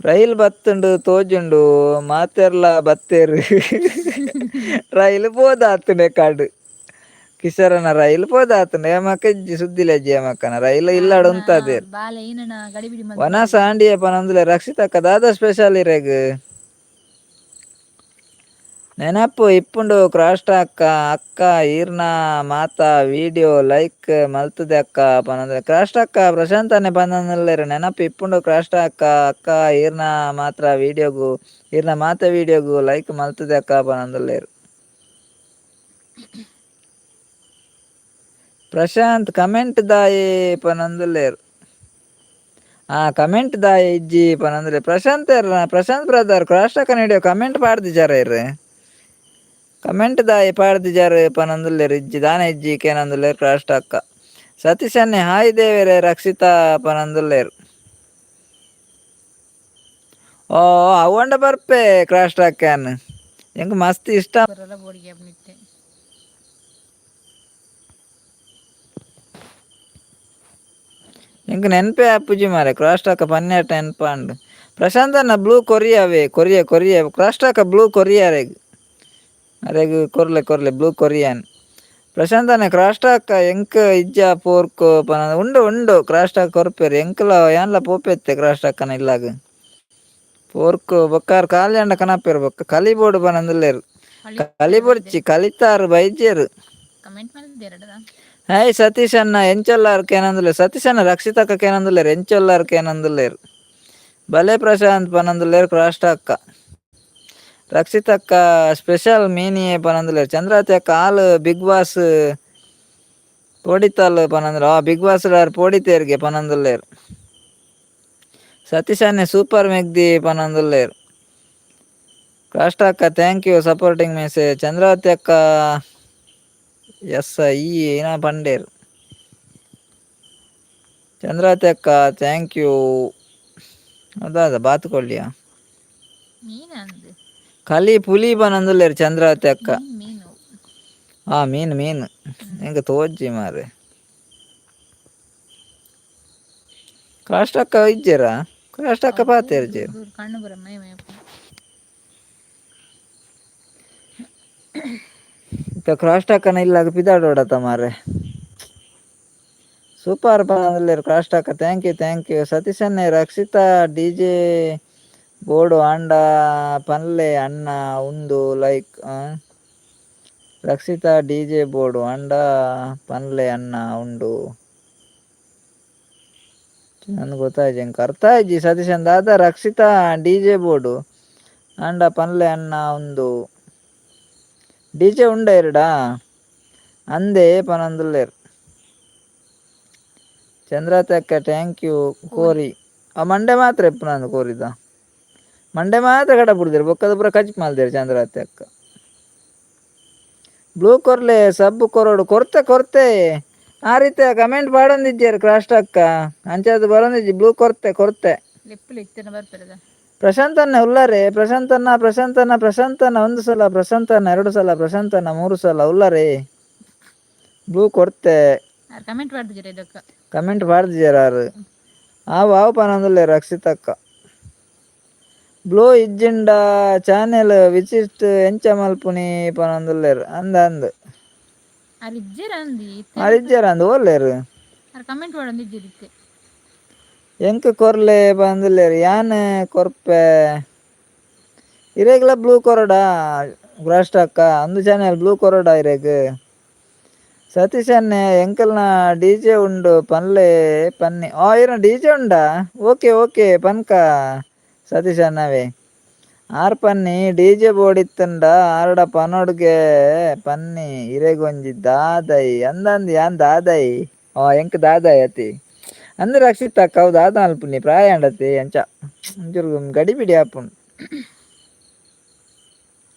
ರೈಲ್ ಬತ್ತುಂಡು ತೋಜುಂಡು ಮಾತೆರ್ಲ ಬತ್ತೇರು ರೈಲ್ ಪೋದಾತುಂಡೆ ಕಾಡು ಕಿಶೋರನ ರೈಲ್ ಪೋದಾತುಂಡೆ ಏಮಕ್ಕ ಇಜ್ಜಿ ಸುದ್ದಿಲೆಜ್ಜಿ ಏಮಕ್ಕನ ರೈಲ್ ಇಲ್ಲಾಡ್ ಉಂತಾದೇರ್. ಬಾಲೆ ಏನನ ಗಡಿಬಿಡಿ ವನ ಸಾಂಡಿಯ ಪನಂದುಲೆ ರಕ್ಷಿತಕ್ಕ ದಾದ ಸ್ಪೆಷಲ್ ಇರೆಗ್. ನೆನಪು ಇಪ್ಪುಂಡು ಕ್ರಾಸ್ಟ ಅಕ್ಕ ಅಕ್ಕ ಈರ್ನ ಮಾತಾ ವಿಡಿಯೋ ಲೈಕ್ ಮಲ್ತದೆ ಅಕ್ಕ ಪನಂದ್ರೆ ಕ್ರಾಸ್ಟ ಅಕ್ಕ ಪ್ರಶಾಂತನೆ ಪನಂದುಲ್ಲೆರ್ ನೆನಪು ಇಪ್ಪುಂಡು ಕ್ರಾಸ್ಟ ಅಕ್ಕ ಅಕ್ಕ ಈರ್ನ ಮಾತ್ರ ವಿಡಿಯೋಗು ಈರ್ನ ಮಾತ ವಿಡಿಯೋಗು ಲೈಕ್ ಮಲ್ತದೆ ಅಕ್ಕ ಪನಂದುಲ್ಲೆರ್. ಪ್ರಶಾಂತ್ ಕಮೆಂಟ್ ದಾಯೆ ಪನಂದುಲ್ಲೆರ್. ಕಮೆಂಟ್ ದಾಯೆ ಇಜ್ಜಿ ಪನಂದ್ರೆ Prashanth Prashanth brother Crasta video comment ಪಾಡ್ದಿಜಾರ ಇರ್ ಕಮೆಂಟ್ ದಾಯೆ ಪಾಡ್ದಿಜಾರ್ ಪನಂದುಲ್ಲೆರ್ ಇಜ್ಜಿ ದಾನೆ ಇಜ್ಜಿ ಕೇನಂದುಲ್ಲೆರ್ ಕ್ರಾಸ್ಟ ಅಕ್ಕ. ಸತೀಶ್ ಅಣ್ಣೆ ಹಾಯ್ ದೇವೆರೆ ರಕ್ಷಿತಾ ಪನಂದುಲ್ಲೆರ್. ಓ ಅವಂಡ ಬರ್ಪೆ ಕ್ರಾಸ್ಟ ಅಕ್ಕನ್ ಎಂಕ್ ಮಸ್ತ್ ಇಷ್ಟ. ಎಂಕ್ ನೆನಪೇ ಆಪುಜಿ ಮಾರೆ ಕ್ರಾಸ್ಟಾಕ ಪನ್ನೆಟ್ ನೆನಪಾಂಡ್. ಪ್ರಶಾಂತನ ಬ್ಲೂ ಕೊರಿಯಾವೇ ಕೊರಿಯಾ ಕೊರಿಯಾ ಕ್ರಾಸ್ಟಾಕ ಬ್ಲೂ ಕೊರಿಯಾ ಅರೆಗ್ ಅರೆಗ್ ಕೊರ್ಲೆ ಕೊರ್ಲೆ ಬ್ಲೂ ಕೊರಿಯಾನ್. ಪ್ರಶಾಂತನ ಕ್ರಾಸ್ಟಾಕ ಎಂಕ್ ಇಜ್ಜ ಪೋರ್ಕ್ ಪನ ಉಂಡು ಉಂಡು ಕ್ರಾಸ್ಟಾಕ ಕೊರ್ಪೆರ್ ಎಂಕ್ಲ ಯಾನ್ಲ ಪೋಪೆತ್ತೆ ಕ್ರಾಸ್ಟಾಕನ ಇಲ್ಲಾಗ ಪೋರ್ಕ್ ಬೊಕ್ಕಾರ್ ಕಾಲಿ ಅಂಡ ಕನಪೆರ್ ಬೊಕ್ಕ ಕಲಿ ಬೋಡು ಪನಂದುಲ್ಲೆರ್ ಕಲಿ ಬೊರ್ಚಿ ಕಲಿತಾರ್ ಬೈಜೆರ್. ಹಾಯ್ ಸತೀಶ್ ಅಣ್ಣ ಎಂಚೊಲ್ಲಾರ್ ಕೇನಂದುಲ್ಲೆರ್. ಸತೀಶ್ ಅಣ್ಣ ರಕ್ಷಿತಕ್ಕ ಕೇನಂದುಲ್ಲೆರ್ ಎಂಚೊಲ್ಲಾರ್ ಕೇನಂದುಲ್ಲೆರ್. ಬಲೆ ಪ್ರಶಾಂತ್ ಪನಂದುಲ್ಲೆರ್ ಕ್ರಾಸ್ಟಾಕ. ರಕ್ಷಿತಕ್ಕ ಸ್ಪೆಷಲ್ ಮೀನಿಯೇ ಪನಂದುಲ್ಲೆರ್. ಚಂದ್ರಾವತಿ ಅಕ್ಕ ಆಲ್ ಬಿಗ್ ಬಾಸ್ ಪೋಡಿತಾಲ್ ಪನಂದುಲ್ಲೆರ್. ಆ ಬಿಗ್ ಬಾಸ್ ಡ್ ಪೋಡಿತೇರ್ಗೆ ಪನಂದುಲ್ಲೆರ್. ಸತೀಶ್ ಅಣ್ಣೆ ಸೂಪರ್ ಮೆಗ್ದಿ ಪನಂದುಲ್ಲೆರ್. ಕ್ರಾಸ್ಟಾಕ thank you supporting message. Chandravati ಅಕ್ಕ ಎಸ್ ಈ ಏನ ಪಂಡೇರ್. ಚಂದ್ರಾವತಿ ಅಕ್ಕ thank you. ಅದಾದ ಬಾತುಕೊಳ್ಳಿಯಾ ಕಲಿ ಪುಲಿ ಪನಂದುಲ್ಲೆರ್ ಚಂದ್ರಾವತಿ ಅಕ್ಕ. ಮೀನು ಮೀನು ಎಂಕ್ ತೋಜ್ಜಿ ಮಾರೆ. ಕ್ರಾಸ್ಟಕ್ಕ ಇಜ್ಜೆರಾ ಕ್ರಾಸ್ಟಕ್ಕ ಪಾತೆರ್ಜೆರ್. ಇತ್ತ ಕ್ರಾಸ್ಟಾಕನ ಇಲ್ಲಾಗ ಪಿದಾಡೋಡತ ಮಾರೆ. ಸೂಪರ್ ಪನಂದುಲ್ಲೆರ್ ಕ್ರಾಸ್ಟಾಕ thank you thank you. Satish ಅಣ್ಣೆ ರಕ್ಷಿತಾ ಡಿ ಜೆ ಬೋಡು ಆಂಡ ಪನ್ಲೆ ಅಣ್ಣ ಉಂದು like. Rakshita D J ಬೋಡು ಆಂಡ ಪನ್ಲೆ ಅಣ್ಣ ಉಂಡು ನನ್ಗೆ ಗೊತ್ತಾಯ್ಜಿ ಎಂಕ್ ಅರ್ಥ ಆಯ್ಜಿ ಸತೀಶ್ ದಾದ ರಕ್ಷಿತಾ D J board ಆಂಡ ಪನ್ಲೆ ಅಣ್ಣ ಉಂದು ಡಿ ಜೆ ಉಂಡ ಇರಡಾ ಅಂದೇ ಪನಂದುಲ್ಲೆರ್. ಚಂದ್ರಾವತಿ ಅಕ್ಕ thank you ಕೋರಿ ಆ ಮಂಡೆ ಮಾತ್ರ ಇಪ್ಪುನಂದು ಕೋರಿದ ಮಂಡೆ ಮಾತ್ರ ಕಡ ಬುಡ್ದೆರ್ ಬೊಕ್ಕದ ಪೂರ ಕಜ್ಜಿ ಮಲ್ದೆರ್ ಚಂದ್ರಾವತಿ ಅಕ್ಕ. ಬ್ಲೂ ಕೊರ್ಲೆ ಸಬ್ಬು ಕೊರೊಡು ಕೊರ್ತೆ ಕೊರ್ತೆ ಆ ರೀತಿ ಕಮೆಂಟ್ ಪಾಡೊಂದಿಜ್ಜೆರ್ ಕ್ರಾಸ್ಟ್ ಅಕ್ಕ ಅಂಚಾದ್ ಬರೊಂದಿಜ್ಜಿ ಬ್ಲೂ ಕೊರ್ತೆ ಕೊರ್ತೆ. ಪ್ರಶಾಂತಣ್ಣ ಉಲ್ಲಾರೆ ಪ್ರಶಾಂತಣ್ಣ ಪ್ರಶಾಂತಣ್ಣ ಪ್ರಶಾಂತಣ್ಣ ಒಂದು ಸಲ ಪ್ರಶಾಂತಣ್ಣ ಎರಡು ಸಲ ಪ್ರಶಾಂತಣ್ಣ ಮೂರು ಸಲ ಉಲ್ಲಾರೆ ಬ್ಲೂ ಕೊರ್ತೆ ಕಮೆಂಟ್ ಪಾಡ್ದಿಜೆರ್ ಆರ್ ಆವು ಆವು ಪನೊಂದುಲ್ಲೆರ್ ರಕ್ಷಿತಕ್ಕ. ಬ್ಲೂ ಇಜ್ಜಿಂಡ ಚಾನೆಲ್ ವಿಸಿಟ್ ಎಂಚ ಮಲ್ಪುನಿ ಪನೊಂದುಲ್ಲೆರ್ ಅಂದ್ ಅಂದ್ ಆರ್ ಇಜ್ಜೆರ್ ಅಂದ್ ಓಲ್ಲೆರ್ ಎಂಕ್ ಕೊರ್ಲೆ ಪನೊಂದುಲ್ಲೆರ್ ಯಾನ್ ಕೊರ್ಪೆ ಇರೆಗ್ಲ ಬ್ಲೂ ಕೊರೊಡಾ ಅಕ್ಕ ಅಂದು ಚಾನೆಲ್ ಬ್ಲೂ ಕೊರೊಡಾ ಇರೆಗ್. ಸತೀಶ್ ಅಣ್ಣೆ ಎಂಕಲ್ನ ಡಿ ಜೆ ಉಂಡು ಪನ್ಲೆ ಪನ್ನಿ ಆ ಇರ್ನ ಡಿ ಜೆ ಉಂಡಾ ಓಕೆ ಓಕೆ ಪನ್ಕ ಸತೀಶ್ ಅಣ್ಣವೇ. ಆರ್ ಪನ್ನಿ ಡಿ ಜೆ ಬೋಡಿತ್ತುಂಡ ಆರ್ಡ ಪನೊಡ್ಗೆ ಪನ್ನಿ ಇರೆಗೊಂಜಿ ದಾದೈ ಅಂದಂದ್ ಯಾನ್ ದಾದೈ ಎಂಕ್ ದಾದೈ ಅತಿ ಅಂದ್ ರಕ್ಷಿತ್ ಅಕ್ಕ ಅವು ದಾದ ಮಲ್ಪುನಿ ಪ್ರಾಯ ಆಂಡತಿ ಅಂಚ ಒಂಚೂರು ಗಡಿಬಿಡಿ ಆಪುಂಡು.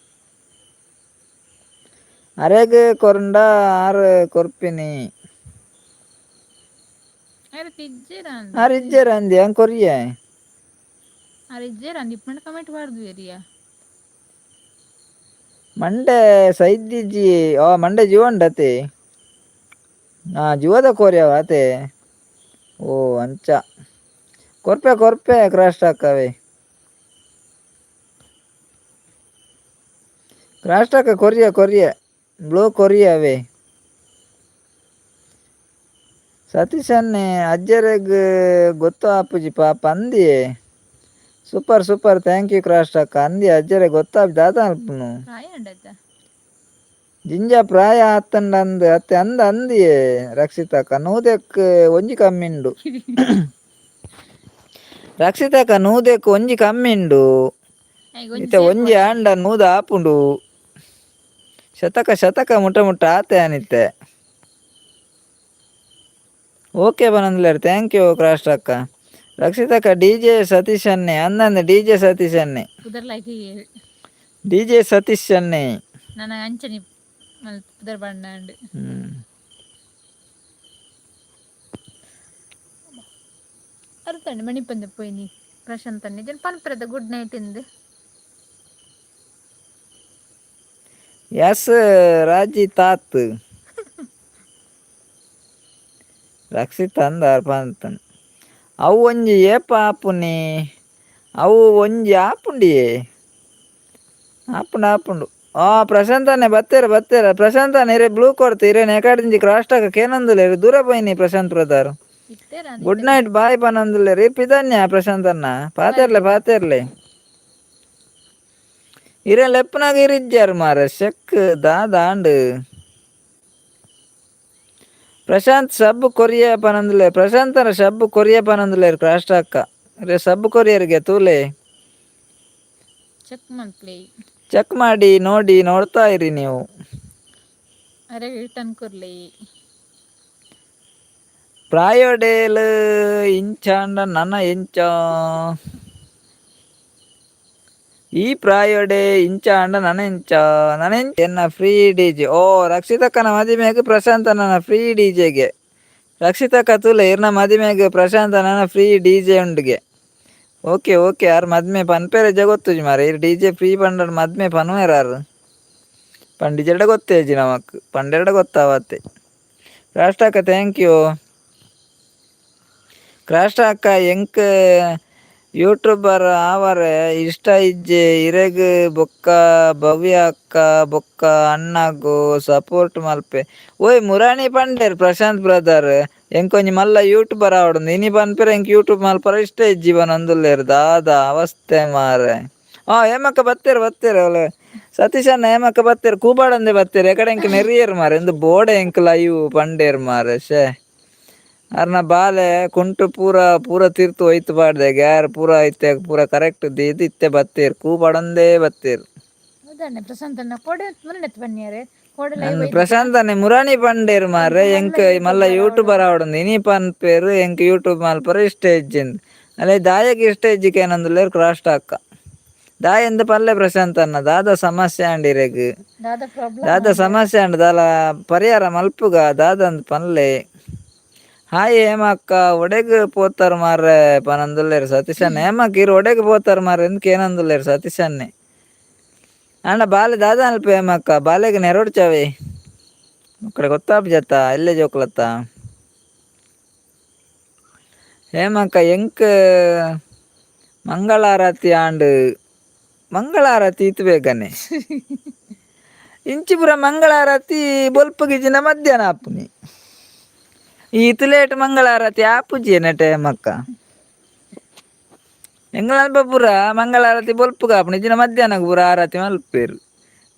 ಅರೆಗ್ ಕೊರ್ಂಡ ಆರ್ ಕೊರ್ಪಿನಿ ಆರ್ ಇಜ್ಜೆರ್ ಅಂದ್ ಯಾನ್ ಕೊರಿಯೆ. ಮಂಡೆ ಸೈದಿಜ್ಜಿ ಮಂಡೆ ಜೀವ ಉಂಡತೆ ಜೀವದ ಕೋರಿಯವ ಅತೆ ಓ ಅಂಚ ಕೊರ್ಪೆ ಕೊರ್ಪೆ ಕ್ರಾಸ್ಟ್ ಅಕ್ಕವೇ ಕ್ರಾಸ್ಟ್ ಅಕ್ಕ ಕೊರಿಯ ಕೊರಿಯ ಬ್ಲೂ ಕೊರಿಯವೇ. ಸತೀಶ್ ಅಣ್ಣೆ ಅಜ್ಜೆರೆಗ್ ಗೊತ್ತು ಆಪುಜಿ ಪಾಪ ಅಂದಿಯೇ. Super super thank you Crasta ಅಕ್ಕ. ಅಂದಿ ಅಜ್ಜರೆ ಗೊತ್ತಾಪ್ ದಾದ ಅಲ್ಪನು. ಪ್ರಾಯ ಉಂಡತ್ತ. ಜಿಂಜ ಪ್ರಾಯ ಆತಂಡ ಅಂದ್ ಅತ್ತೆ ಅಂದ ಅಂದಿಯೇ ರಕ್ಷಿತಕ್ಕ ನೂದೆಕ್ ಒಂಜಿ ಕಮ್ಮಿಂಡು. ರಕ್ಷಿತಕ್ಕ ನೂದೆಕ್ ಒಂಜಿ ಕಮ್ಮಿಂಡು. ಇತ್ತೆ ಒಂಜಿ ಆಂಡ ನೂದ ಆಪುಂಡು. ಶತಕ ಶತಕ ಮುಟ್ಟ ಮುಟ್ಟ ಆತೆ ಅನಿತ್ತೆ. ಓಕೆ ಬನಂದ್ಲೇರ್ thank you ಕ್ರಾಸ್ಟ್ ಅಕ್ಕ. ರಕ್ಷಿತಕ್ಕ ಡಿ ಜೆ ಸತೀಶ್ ಅನ್ನೆ ಅಂದಂದೆ ಡಿ ಜೆ ಸತೀಶ್ ಅನ್ನೆ. ಪುದರ್ like. D J Satish ಅನ್ನೆ. ನನ್ನ ಅಂಚನೆ ಪುದರ್ ಬಣ್ಣಂಡ್. ಅರ್ತಂಡೆ ಮಣಿಪಂದೆ ಪೋಯಿನಿ ಪ್ರಶಾಂತ್ ಅಣ್ಣೆ ಜನ ಪನ್ಪರದ ಗುಡ್ ನೈಟ್ ಇಂದ್. ಎಸ್ ರಾಜಿ ತಾತ್ ರಕ್ಷಿತ ಅಂದ ಪಂತನ್. ಅವು ಒಂಜಿ ಏಪ ಆಪುನಿ? ಅವು ಒಂಜಿ ಆಪುಂಡಿಯೇ, ಆಪುಂಡು ಆಪುಂಡು. ಆ ಪ್ರಶಾಂತನೇ ಬತ್ತೇರ ಬತ್ತೇರ ಪ್ರಶಾಂತನೇ ಇರೆ ಬ್ಲೂ ಕೊಡ್ತು ಇರೆ ನೆಕಾడింಜಿ ಕ್ರಾಸ್ಟಾಕ ಕೇನಂದುಲೇರು ದೂರ ಪೋಯಿನಿ Prashant brother. Good night bye ಪನಂದುಲೇರು ಪಿದನ್ಯ Prashant ಅಣ್ಣ ಪಾತೆರ್ಲೆ ಪಾತೆರ್ಲೆ. ಇರೆ ಲೆಪ್ಪನಾಗ ಇರಿಜ್ಜಾರು ಮಾರ ಶೆಕ್ ದಾದಾಂಡು. ಪ್ರಶಾಂತ್ ಸಬ್ ಕೊರಿಯ ಪನಂದುಲೆ ಪ್ರಶಾಂತರ ಸಬ್ ಕೊರಿಯ ಪನಂದುಲೇರು ಕ್ರಾಸ್ಟಾಕ ಇರೆ ಸಬ್ ಕೊರಿಯರ್ಗೆ ತೂಲೆ. ಚೆಕ್ ಮಲ್ಪ್ಲೆ. ಚೆಕ್ ಮಾಡಿ ನೋಡಿ ನೋಡ್ತಾ ಇರಿ ನೀವು. ಅರೆ ರಿಟರ್ನ್ ಕೊರ್ಲೆ. ಪ್ರಾಯೋಡೇಲ್ ಇಂಚಾಂಡ ನನ ಎಂಚ ಈ ಪ್ರಾಯೋಡೆ ಇಂಚಾಂಡ ನನ ಎಂಚ ನನ ಎನ್ನ free D J. ಓ ರಕ್ಷಿತಕ್ಕನ ಮದಿಮೆಗ್ ಪ್ರಶಾಂತ ನನ್ನ ಫ್ರೀ ಡಿ ಜೆಗೆ. ರಕ್ಷಿತಕ್ಕ ತೂಲೆ ಇರ್ನ ಮದಿಮೆಗ್ ಪ್ರಶಾಂತ ನನ್ನ free D J ಉಂಡುಗೆ. Okay okay ಆರ್ ಮದ್ಮೆ ಪನ್ಪೇರೆ ಜಗೊತ್ತುಜಿ ಮಾರೆ. ಇರ್ D J free ಪಂಡ ಮದ್ಮೆ ಪನ್ವೇರಾರು ಪಂಡಿಜೆರಡ ಗೊತ್ತೇಜಿ ನಮಕ್ ಪಂಡೆರಡ ಗೊತ್ತಾವತ್ತೆ. ರಾಷ್ಟ್ರಕ್ಕ thank you. ಕ್ರಾಷ್ಟ್ರಕ್ಕ ಎಂಕ್ ಯೂಟ್ಯೂಬರ್ ಆವರೆ ಇಷ್ಟ ಇಜ್ಜೆ ಇರೆಗ್ ಬೊಕ್ಕ ಭವ್ಯ ಅಕ್ಕ ಬೊಕ್ಕ ಅಣ್ಣಗು ಸಪೋರ್ಟ್ ಮಲ್ಪೆ. ಓಯ್ ಮುರಾಣಿ ಪಂಡೇರ್ ಪ್ರಶಾಂತ್ ಬ್ರದರ್ ಎಂಕೊಂಜಿ ಮಲ್ಲ ಯೂಟ್ಯೂಬರ್ ಆವಡು ಇನಿ ಪನ್ಪೆರೆ ಎಂಕ್ ಯೂಟ್ಯೂಬ್ ಮಲ್ಪರ ಇಷ್ಟ ಇಜ್ಜಿ ಪನೊಂದುಲ್ಲೆರ್ ದಾದ ಅವಸ್ಥೆ ಮಾರೆ. ಆ ಹೇಮಕ್ಕ ಬತ್ತೇರು ಬತ್ತೇರು ಅಲ್ಲ ಸತೀಶ್ ಅಣ್ಣ ಹೇಮಕ್ಕ ಬತ್ತೇರು ಕೂಬಾಡಂದೆ ಬತ್ತೇರು ಎಕಡೆ ಎಂಕ್ ನೆರಿಯರ್ ಮಾರೆ ಇಂದು ಬೋಡೆ ಎಂಕ್ ಲೈವ್ ಪಂಡೇರ್ ಮಾರೆ ಶೇ. ಅರ್ನ ಬಾಲೆ ಕುಂಟು ಪೂರ ಪೂರ ತೀರ್ತು ಒಯ್ತು ಪಾಡ್ದೆ ಗ್ಯಾರ್ ಪೂರ ಐತೆ ಪೂರ ಕರೆಕ್ಟ್ ದೀದ್ ಇತ್ತೆ ಬತ್ತೇರು ಕೂಬಾಡಂದೇ ಬತ್ತೇರು. ಹೌದಣ್ಣ ಪ್ರಶಾಂತ್ ಅಣ್ಣ ಕೋಡೆ ಮುನ್ನಡೆತ್ ಬನ್ನಿಯರೆ ಕೋಡೆ ಲೈವ್. ಪ್ರಶಾಂತ್ ಅಣ್ಣೆ ಮುರಾಣಿ ಪಂಡೇರ್ ಮಾರ್ರೆ ಎಂಕ್ ಮಲ್ಲ ಯೂಟ್ಯೂಬರ್ ಆವಡಂದು ಇನಿ ಪನ್ಪೇರು ಎಂಕ್ ಯೂಟ್ಯೂಬ್ ಮಲ್ಪರ ಇಷ್ಟ ಇಜ್ಜಿಂದ್ ಅಲ್ಲೇ ದಾಯಕ್ ಇಷ್ಟ ಇಜ್ಜಿಕೆ ಏನಂದುಲ್ಲೇರ್ ಕ್ರಾಸ್ಟ್ ಅಕ್ಕ ದಾಯ ಎಂದ ಪಲ್ಲೆ ಪ್ರಶಾಂತ್ ಅಣ್ಣ ದಾದ ಸಮಸ್ಯೆ ಆಂಡ್ ಇರೆಗ್. ದಾದ ಪ್ರಾಬ್ಲಮ್? ದಾದ ಸಮಸ್ಯೆ ಆಂಡ್ ದಾಲ ಪರಿಹಾರ ಮಲ್ಪುಗ ದಾದ ಅಂದ್ ಪನ್ಲೆ. ಹಾಯ್ ಹೇಮಕ್ಕ ಒಡೆಗ್ ಪೋತಾರ್ ಮಾರ್ರೆ ಪನಂದುಲ್ಲೇರ್ ಸತೀಶ್ ಅಣ್ಣ. ಹೇಮಕ್ಕ ಇರ್ ಒಡೆಗ್ ಪೋತಾರ್ ಮಾರ್ರೆ ಎಂಕ್ ಏನಂದುಲ್ಲೇರ್ ಸತೀಶ್ ಅಣ್ಣೆ. ಅಣ್ಣ ಬಾಲೆ ದಾದ ಅಲ್ಪ ಹೇಮಕ್ಕ ಬಾಲೆಗ್ ನೆರೊಡ್ಚವೆ ಅಕ್ಕಡೆ ಗೊತ್ತಾಪುಜತ್ತ ಎಲ್ಲೆ ಜೋಕುಲತ್ತ. ಹೇಮಕ್ಕ ಎಂಕ್ ಮಂಗಳಾರತಿ ಆಂಡ್ ಮಂಗಳಾರತಿ ಇತ್ತು ಬೇಗನೆ ಇಂಚಿಪುರ ಮಂಗಳಾರತಿ ಬೊಲ್ಪುಗಿಜಿನ ಮಧ್ಯಾಹ್ನ ಆಪುನಿ ಈತ್ ಲೇಟ್ ಮಂಗಳಾರತಿ ಆಪುಜಿ ನೆಟೆ ಹೇಮಕ್ಕ. ಎಂಗ್ಲಲ್ಪ ಪೂರ ಮಂಗಳಾರತಿ ಬೊಲ್ಪುಗ್ ಆಪುನಿ ಇಜ್ಜಿಂಡ ಮಧ್ಯಾಹ್ನಗ್ ಪೂರ ಆರತಿ ಮಲ್ಪುವೆರ್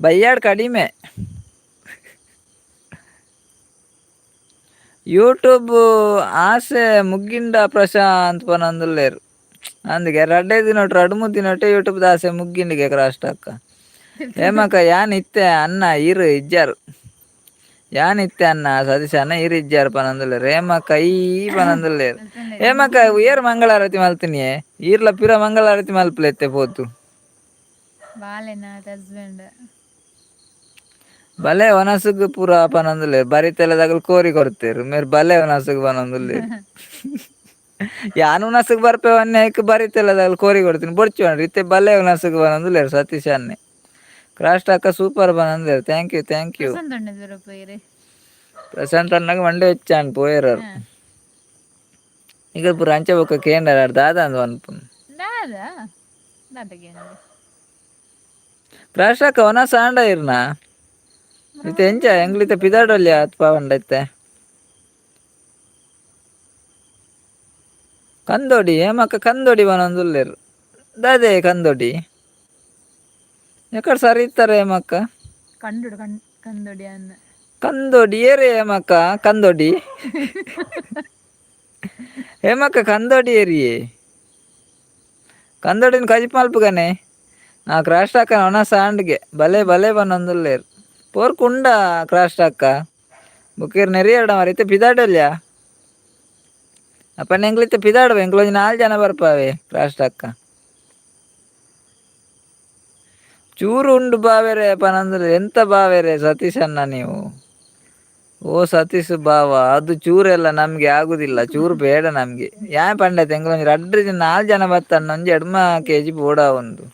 ಬಯ್ಯಾಡ್ ಕಡಿಮೆ. ಯೂಟ್ಯೂಬ್ ಆಸೆ ಮುಗ್ಗಿಂಡ ಪ್ರಶಾಂತ್ ಪನೊಂದುಲ್ಲೆರ್ ಅಂದ್ಗೆ ರಡ್ಡೆ ದಿನೊಟು ರಡ್ಡ್ ಮೂಜಿ ದಿನೊಟೆ ಯೂಟ್ಯೂಬ್ ದ ಆಸೆ ಮುಗ್ಗಿಂಡಿಗೆ ಕ್ರಾಸ್ಟಕ್ಕ. ಹೇಮಕ್ಕ ಯಾನ್ ಇತ್ತೆ ಅಣ್ಣ ಇರ್ ಇಜ್ಜಾರ್ ಯಾನ್ ಇತ್ತೆ ಅಣ್ಣ ಸತೀಶ್ ಅಣ್ಣ ಇರ್ ಇಜ್ಜಾರ್ ಪನೊಂದುಲ್ಲೆರ್ ಹೇಮಕ್ಕ ಈ ಪನೊಂದುಲ್ಲೆರ್. ಹೇಮಕ್ಕ ಏರ್ ಮಂಗಳಾರತಿ ಮಲ್ತಿನಿಯೇ ಈರ್ಲ ಪಿರ ಮಂಗಳಾರತಿ ಮಲ್ಪುಲೆ ಇತ್ತೆ ಪೋತು. ಬಾಲೆನ ಹಸ್ಬೆಂಡ್. ಬಲೆ ವನಸುಗು ಪೂರ ಪನೊಂದುಲ್ಲೆರ್ ಬರಿತೆಲ್ಲದಕುಲು ಕೋರಿ ಕೊರ್ತೆರ್ ಮೇರ್ ಬಲೆ ವನಸುಗು ಪನೊಂದುಲ್ಲೆರ್. ಯಾನ್ ಉನಸುಗು ಬರ್ಪೆ ಐಕ್ ಬರಿತೆಲ್ಲದಕುಲು ಕೋರಿ ಕೊರ್ತೀನಿ ಬೊಡ್ಚಿ ಪಂಡ್ರಿ ಇತ್ತೆ ಬಲೆ ಉನಸುಗು ಪನೊಂದುಲ್ಲೆರ್ ಸತೀಶ್ ಅಣ್ಣೆ. ಕ್ರಾಸ್ಟ್ ಅಕ್ಕ super ಪನೊಂದುಲ್ಲೆರ್ thank you thank you. Prashant ಅಣ್ಣ ದೂರ ಪೋಯಿರೆ. ಪ್ರಶಾಂತ್ ಅಣ್ಣಗ್ ಮಂಡೆ ಹೆಚ್ಚಾಂಡ್ ಪೋಯೆರ್. ಈಗ ಪೂರ ಅಂಚೆ ಬೊಕ್ಕ ಕೇಂಡರ್ ದಾದ ಅಂದ್ ಪನ್ಪುನು. ದಾದ ದಾದಗೆ. ಕ್ರಾಸ್ಟ್ ಅಕ್ಕ ವನಸ್ ಆಂಡ ಇರ್ನ ಇತ್ತೆ ಎಂಚ ಎಂಗ್ಲಿತ್ತೆ ಪಿದಾಡೊಲ್ಯ ಅತ್ಪ ಪಂಡ ಇತ್ತೆ ಕಂದೋಡಿ ಹೇಮಕ್ಕ ಕಂದೋಡಿ ಪನೊಂದುಲ್ಲೆರ್ ದಾದೆ ಕಂದೊಡಿ ಎಕಡೆ ಸರಿ ಇತ್ತಾರೆ ಮಕ್ಕ. ಕಂಡುಡು ಕಂದೊಡಿ ಅನ್ನ. ಕಂದೊಡಿ ಏರೇ ಹೇಮಕ್ಕ ಕಂದೊಡಿ ಹೇಮಕ್ಕ ಕಂದೊಡಿ ಏರಿಯೇ ಕಂದೊಡಿನ ಕಜಿಪ್ ಮಲ್ಪುಗನೆ ನಾ ಕ್ರಾಶ್ ಅಕ್ಕ ಒಣ ಸಾಂಡ್ಗೆ ಬಲೆ ಬಲೆ ಬನ್ನೊಂದುಲ್ಲೇರು ಪೋರ್ಕುಂಡ ಕ್ರಾಶ್ ಅಕ್ಕ ಬುಕ್ಕೀರ್ ನೆರಿಯಡ ಮರ ಇತ್ತೆ ಪಿದಾಡಲ್ಯ ಅಪ್ಪನ ಎಂಗ್ಲಿತ್ತೆ ಪಿದಾಡುವ ಎಂಗ್ಲೊಂಜಿ 4 ಜನ ಬರ್ಪಾವೆ ಕ್ರಾಶ್ ಅಕ್ಕ ಚೂರು ಉಂಡು ಬಾವೆರೆ ಪನಂದ್ರೆ ಎಂತ ಬಾವೆರೆ ಸತೀಶಣ್ಣ ನೀವು. ಓ ಸತೀಶ್ ಬಾವ ಅದು ಚೂರೆಲ್ಲ ನಮಗೆ ಆಗುದಿಲ್ಲ, ಚೂರು ಬೇಡ ನಮಗೆ. ಯಾ ಪಂಡತೆ ಎಂಗ್ಲೊಂಜಿ 2 4 ಜನ ಬತ್ತಣ್ಣ ಒಂಜಿ 2 ಕೆಜಿ ಬೋಡ ಒಂದು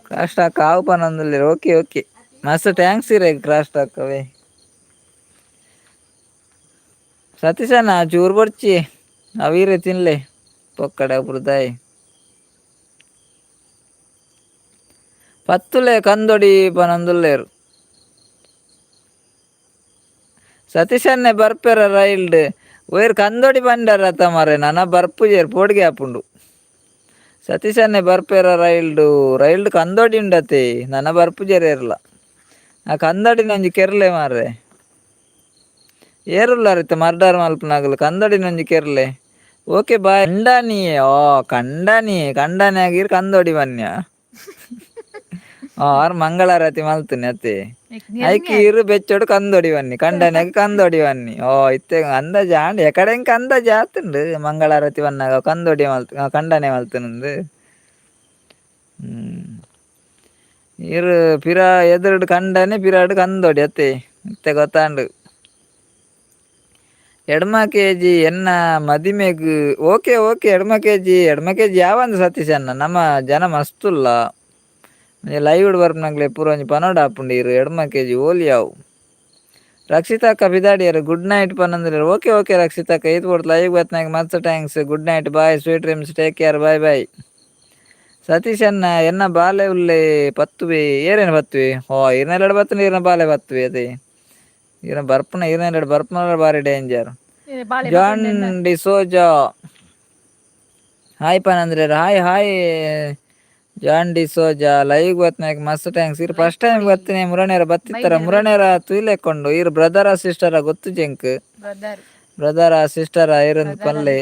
ಕ್ರಾಶ್ ಟಾಕ್ ಆವು ಪನಂದುಲ್ಲೆರ್. ಓಕೆ ಓಕೆ ಮಸ್ತ್ thanks ಇರೆ ಕ್ರಾಶ್ ಟಾಕವೇ. ಸತೀಶಣ್ಣ ಚೂರು ಬೊರ್ಚಿ ಅವೀರೆ ತಿನ್ಲೆ ಪೊಕ್ಕಡೆ ಪುರ್ದಾಯಿ ಪತ್ತುಲೆ ಕಂದೊಡಿ ಪನೊಂದುಲ್ಲೆರ್. ಸತೀಶನ್ನೆ ಬರ್ಪೆರ ರೈಲ್ಡ್ ಒಯ್ರ್ ಕಂದೊಡಿ ಬಂಡರ ಮಾರೆ ನನ ಬರ್ಪುಜೆರ್ ಪೋಡಿಗೆ ಆಪುಂಡು. ಸತೀಶನ್ನೆ ಬರ್ಪೆರ ರೈಲ್ಡು ರೈಲ್ಡ್ ಕಂದೊಡಿ ಉಂಡತೆ ನನ ಬರ್ಪುಜೆರ್ ಏರ್ಲ ಆ ಕಂದಡಿನೊಂಜಿ ಕೆರ್ಲೆ ಮಾರ್ರೆ ಏರುಲ್ಲಾರಿತ್ತೆ ಮರ್ಡಾರ್ ಮಲ್ಪುನಾಗಲು ಕಂದಡಿನೊಂಜಿ ಕೆರ್ಲೆ. Okay bye. ಕಂಡಾನಿಯೇ ಓ ಕಂಡಾನಿಯೇ ಕಂಡಾನಿ ಆಗಿರ್ ಕಂದೊಡಿ ಬನ್ಯ ಆರ್ ಮಂಗಳಾರತಿ ಮಲ್ತುನಿ ಅತ್ತೆ ಐಕಿ ಇರು ಬೆಚ್ಚೋಡು ಕಂದೊಡಿ ಬನ್ನಿ ಕಂಡನಿಯಾಗಿ ಕಂದೊಡಿ ಬನ್ನಿ. ಓ ಇತ್ತೆ ಅಂದಾಜು ಆಂಡ್ ಎಕಡೆ ಇಂಕ ಅಂದಾಜು ಆತುಂಡು ಮಂಗಳಾರತಿ ಬನ್ನಾಗ ಕಂದೊಡಿ ಮಲ್ತು ಕಂಡನೆ ಮಲ್ತುನುಂದು. ಇರು ಪಿರ ಎದುರುಡು ಕಂಡನೆ ಪಿರಾಡು ಕಂದೊಡಿ ಅತ್ತೆ ಇತ್ತೆ ಗೊತ್ತಾಂಡು. ಎಡ್ಮ ಕೆಜಿ ಎನ್ನ ಮದಿಮೆಗ್ ಓಕೆ ಓಕೆ ಎಡ್ಮ ಕೆಜಿ ಎಡ್ಮ ಕೆಜಿ ಯಾವಂದು ಸತೀಶ್ ಅಣ್ಣ ನಮ್ಮ ಜನ ಮಸ್ತುಲ್ಲ ಲೈವ್ ಬರ್ಪುನಕ್ಲೆ ಪೂರ ಒಂಜಿ ಪನೋಡ ಆಪುಂಡು ಇರು ಎಡ್ಮ ಕೆಜಿ ಓಲಿ ಯಾವು. ರಕ್ಷಿತಕ್ಕ ಬಿದಾಡಿಯರು ಗುಡ್ ನೈಟ್ ಪನಂದ್ರೆ ಓಕೆ ಓಕೆ ರಕ್ಷಿತಕ್ಕ ಈತ್ ಪೊರ್ತು ಲೈವ್ ಬತ್ನಾಗ ಮಸ್ತ್ thanks. Good night bye sweet dreams take care bye bye. Satish ಅಣ್ಣ ಎನ್ನ ಬಾಲೆ ಉಲ್ಲೆ ಪತ್ತುವೆ ಏರೇನು ಪತ್ತುವೆ ಓ ಇರ್ನೆಲ್ಲೆಡ್ ಬತ್ತುಂಡ ಇರ್ನ ಬಾಲೆ ಪತ್ತುವೆ ಅದೇ ಇರ್ನ ಬರ್ಪುನ ಇರ್ನೆಲ್ಲೆಡ್ ಬರ್ಪುನ ಬಾರಿ danger. John D'Souza hi ಪನಂದ್ರೆ hi hi John D'Souza live ಬತ್ನಾಗ ಮಸ್ತ್ thanks. ಇರ್ ಫಸ್ಟ್ ಟೈಮ್ ಬತ್ತಿನಿ ಮುರಣೇರ ಬತ್ತಿತ್ತರ ಮುರಣೇರ ತೂಯ್ಲೆಕೊಂಡು ಇರ್ ಬ್ರದರ ಸಿಸ್ಟರ ಗೊತ್ತು ಜಂಕ್ ಬ್ರದರ ಸಿಸ್ಟರ ಇರಂದು ಪಲ್ಲೆ.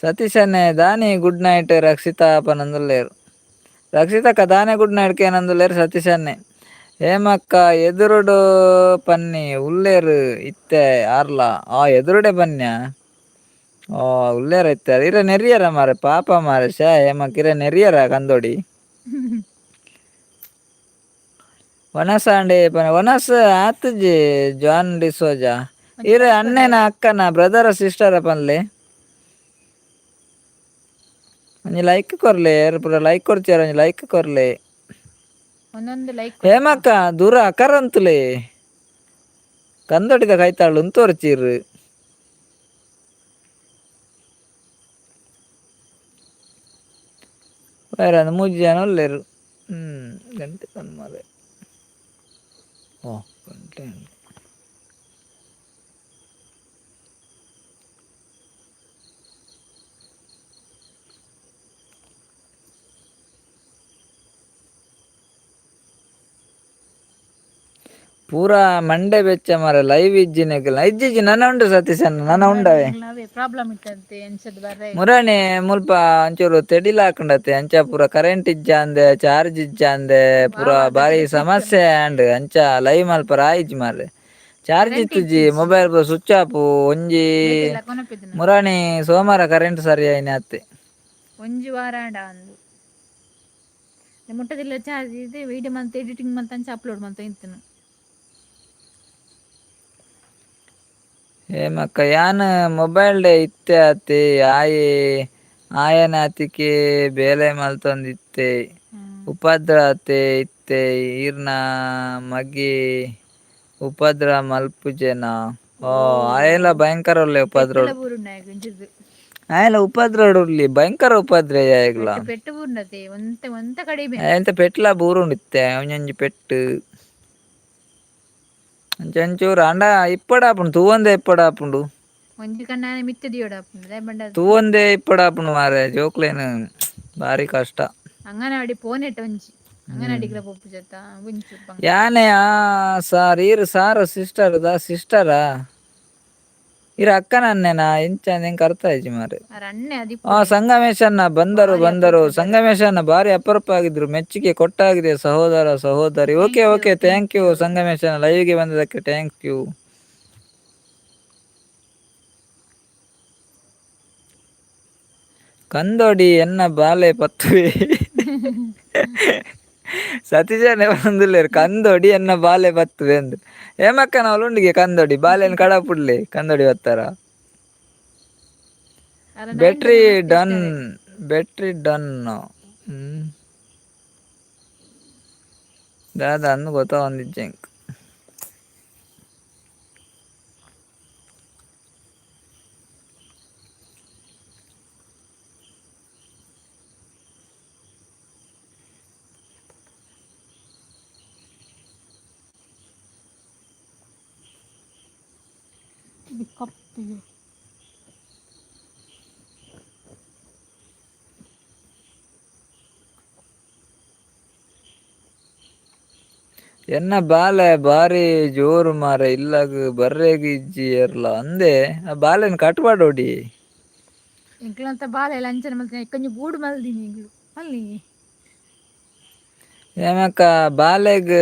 ಸತೀಶನ್ನೇ ದಾನಿ ಗುಡ್ ನೈಟ್ ರಕ್ಷಿತಾ ಪನಂದುಲ್ಲೇರು. ರಕ್ಷಿತಕ್ಕ ದಾನೆ ಗುಡ್ ನೈಟ್ ಕೇನಂದುಲ್ಲೇರು ಸತೀಶನ್ನೇ. ಹೇಮಕ್ಕ ಎದುರುಡು ಪನ್ನಿ ಉಲ್ಲೇರು ಇತ್ತೆ ಆರ್ಲ ಆ ಎದುರುಡೆ ಬನ್ಯ ಓ ಉಲ್ಲೇರ ಇತ್ತೆ ಇರ ನೆರಿಯರ ಮಾರೆ ಪಾಪ ಮಾರೆ ಶೇ ಹೇಮಕ್ಕ ಇರ ನೆರಿಯರ ಕಂದೋಡಿ ವನಸಾಂಡೆ ವನಸ್ ಆತುಜಿ ಜಾನ್ ಡಿಸೋಜಾ ಇರ ಅಣ್ಣನ ಅಕ್ಕನ ಬ್ರದರ ಸಿಸ್ಟರ ಪನ್ಲೆ ಒಂಜಿ ಲೈಕ್ ಕೊರ್ಲೆ ಪೂರ ಲೈಕ್ ಕೊರ್ಚಾರ ಒಂಜಿ ಲೈಕ್ ಕೊರ್ಲೆ. ಒಂದೊಂದು ಲೈಕ್. ಹೇಮಕ್ಕ ದೂರ ಅಕರಂತುಲೆ ಕಂದೊಡಿದ ಕೈತಾಳು ಉಂತೋರ್ಚೀರು. ಬೇರೆ 3 ಜನ ಉಲ್ಲೆರ್. ಗಂಟೆ ಮಾರೆ ಓ ಗಂಟೆ ಪೂರಾ ಮಂಡೆ ಬೆಚ್ಚ ಮಾರೆ ಲೈವ್ ಇಜ್ಜಿನೆಗಲ ಇಜ್ಜಿಜ್ಜಿ ನನ ಉಂಡು ಸತೀಶ್ ಅಣ್ಣ ನನ ಉಂಡವೆ ಪ್ರಾಬ್ಲಮ್ ಇತ್ತಂತೆ ಎಂಚದ ಬರ್ರೆ ಮುರಾಣಿ ಮುಲ್ಪ ಒಂಚೂರು ತೆಡಿಲ್ ಹಾಕೊಂಡತೆ ಅಂಚ ಪೂರ ಕರೆಂಟ್ ಇಜ್ಜಾಂದೆ ಚಾರ್ಜ್ ಇಜ್ಜಾಂದೆ ಪೂರ ಬಾರಿ ಸಮಸ್ಯೆ ಆಂಡ್ ಅಂಚ ಲೈವ್ ಮಲ್ಪರ ಆಯಿಜಿ ಮಾರ್ರೆ ಚಾರ್ಜ್ ಇತ್ತುಜಿ ಮೊಬೈಲ್ ಪೂರ ಸ್ವಿಚ್ ಆಫ್ ಒಂಜಿ ಮುರಾಣಿ ಸೋಮವಾರ ಕರೆಂಟ್ ಸರಿ ಆಯ್ನೆ ಅತ್ತೆ ಒಂಜಿ ವಾರ ಆಂಡ ಅಂದು ಮುಟ್ಟದಿಲ್ಲ ಚಾರ್ಜ್ ಇದೆ ವಿಡಿಯೋ ಮಂತ್ editing month ಅಂಚ ಅಪ್ಲೋಡ್ ಮಂತ್ ಇಂತನು. ಹೇಮಕ್ಕ ಯಾನ್ ಮೊಬೈಲ್ ಡೇ ಇತ್ತೆ ಆತೆ ಆಯೆ ಆಯನ ಆತಿಕೆ ಬೇಲೆ ಮಲ್ತೊಂದಿತ್ತೆ ಉಪದ್ರ ಆತೆ ಇತ್ತೆ ಈರ್ನ ಮಗೆ ಉಪದ್ರ ಮಲ್ಪುಜೆನ ಓ ಆಯೆಲ ಭಯಂಕರ ಉಲ್ಲೆ ಉಪದ್ರ ಆಯೆಲ ಉಪದ್ರ ಉಲ್ಲಿ ಭಯಂಕರ ಉಪದ್ರ ಆಯೆಗ್ಲ ಎಂತ ಪೆಟ್ಲ ಬೂರುಂಡಿತ್ತೆ ಒಂಜೊಂಜಿ ಪೆಟ್ಟು ಅಂಚಂಚೂರು ಅಂಡ ಇಪ್ಪಡ ಆಪುಂಡು ತೂವಂದೆ ಇಪ್ಪಡ ಆಪುಂಡು. ಒಂಜಿ ಕಣ್ಣಾನೆ ಮಿತ್ತ ದಿಯೋಡ ಬಂಡ. ತೂವಂದೇ ಇಪ್ಪಡಾಪುಂಡು ಮಾರೆ ಜೋಕ್ಲೇನು, ಬಾರಿ ಕಷ್ಟ. ಅಂಗನವಾಡಿ ಪೋನೆಟ್ ಒಂಜಿ ಅಂಗನವಾಡಿಗ್ಲ ಪೋಪು ಜತ ಒಂಚೂರು. ಯಾನೆಯಾ ಸಾರ್ ಈರು ಸಾರ ಸಿಸ್ಟರ್ ದಾ ಸಿಸ್ಟರಾ ಇರ ಅಕ್ಕನ ಅನ್ನೇನಾ ಎಂಚ ಎಂಕ್ ಅರ್ಥ ಆಯ್ಜಿ ಮಾರೆ. ಅಣ್ಣೆ. ಆ ಸಂಗಮೇಶನ್ನ ಬಂದರು ಬಂದರು ಸಂಗಮೇಶನ್ನ, ಭಾರಿ ಅಪರೂಪ ಆಗಿದ್ರು, ಮೆಚ್ಚುಗೆ ಕೊಟ್ಟಾಗಿದೆ ಸಹೋದರ ಸಹೋದರಿ. Okay okay, thank you ಸಂಗಮೇಶನ, ಲೈವ್ಗೆ ಬಂದದಕ್ಕೆ thank you. ಕಂದೋಡಿ ಎನ್ನ ಬಾಲೆ ಪತ್ತುವೆ, ಸತೀಶನೇ ಬಂದುಲ್ಲೇರು ಕಂದೋಡಿ ಎನ್ನ ಬಾಲೆ ಬತ್ತುವೆ ಅಂದು. ಹೇಮಕ್ಕ ನಾವು ಉಂಡಿಗೆ ಕಂದೋಡಿ ಬಾಲೆನ್ ಕಡಪುಡ್ಲೆ ಕಂದೋಡಿ ಬತ್ತಾರ. Battery done, battery done. ದಾದ ಅಂದು ಗೊತ್ತಾವಂದಿಜ್ಜೆ ಎಂಕ್. ಕಪ್ಪು. ಎನ್ನ ಬಾಲೆ ಬಾರಿ ಜೋರು ಮಾರೆ, ಇಲ್ಲಗ್ ಬರ್ರೆಗ್ ಇಜ್ಜಿ ಏರ್ಲ ಅಂದೆ. ಆ ಬಾಲೆನ್ ಕಟ್ಪಾಡೋಡಿ. ಎಂಕ್ಲಂತ ಬಾಲೆ ಲಂಚನ ಮಲ್ತಿನ, ಕೊಂಚ ಗೂಡು ಮಲ್ದಿನಿ ಎಂಕ್ಲು ಮಲ್ಲಿ. ಏಮಕ್ಕ ಬಾಲೆಗ್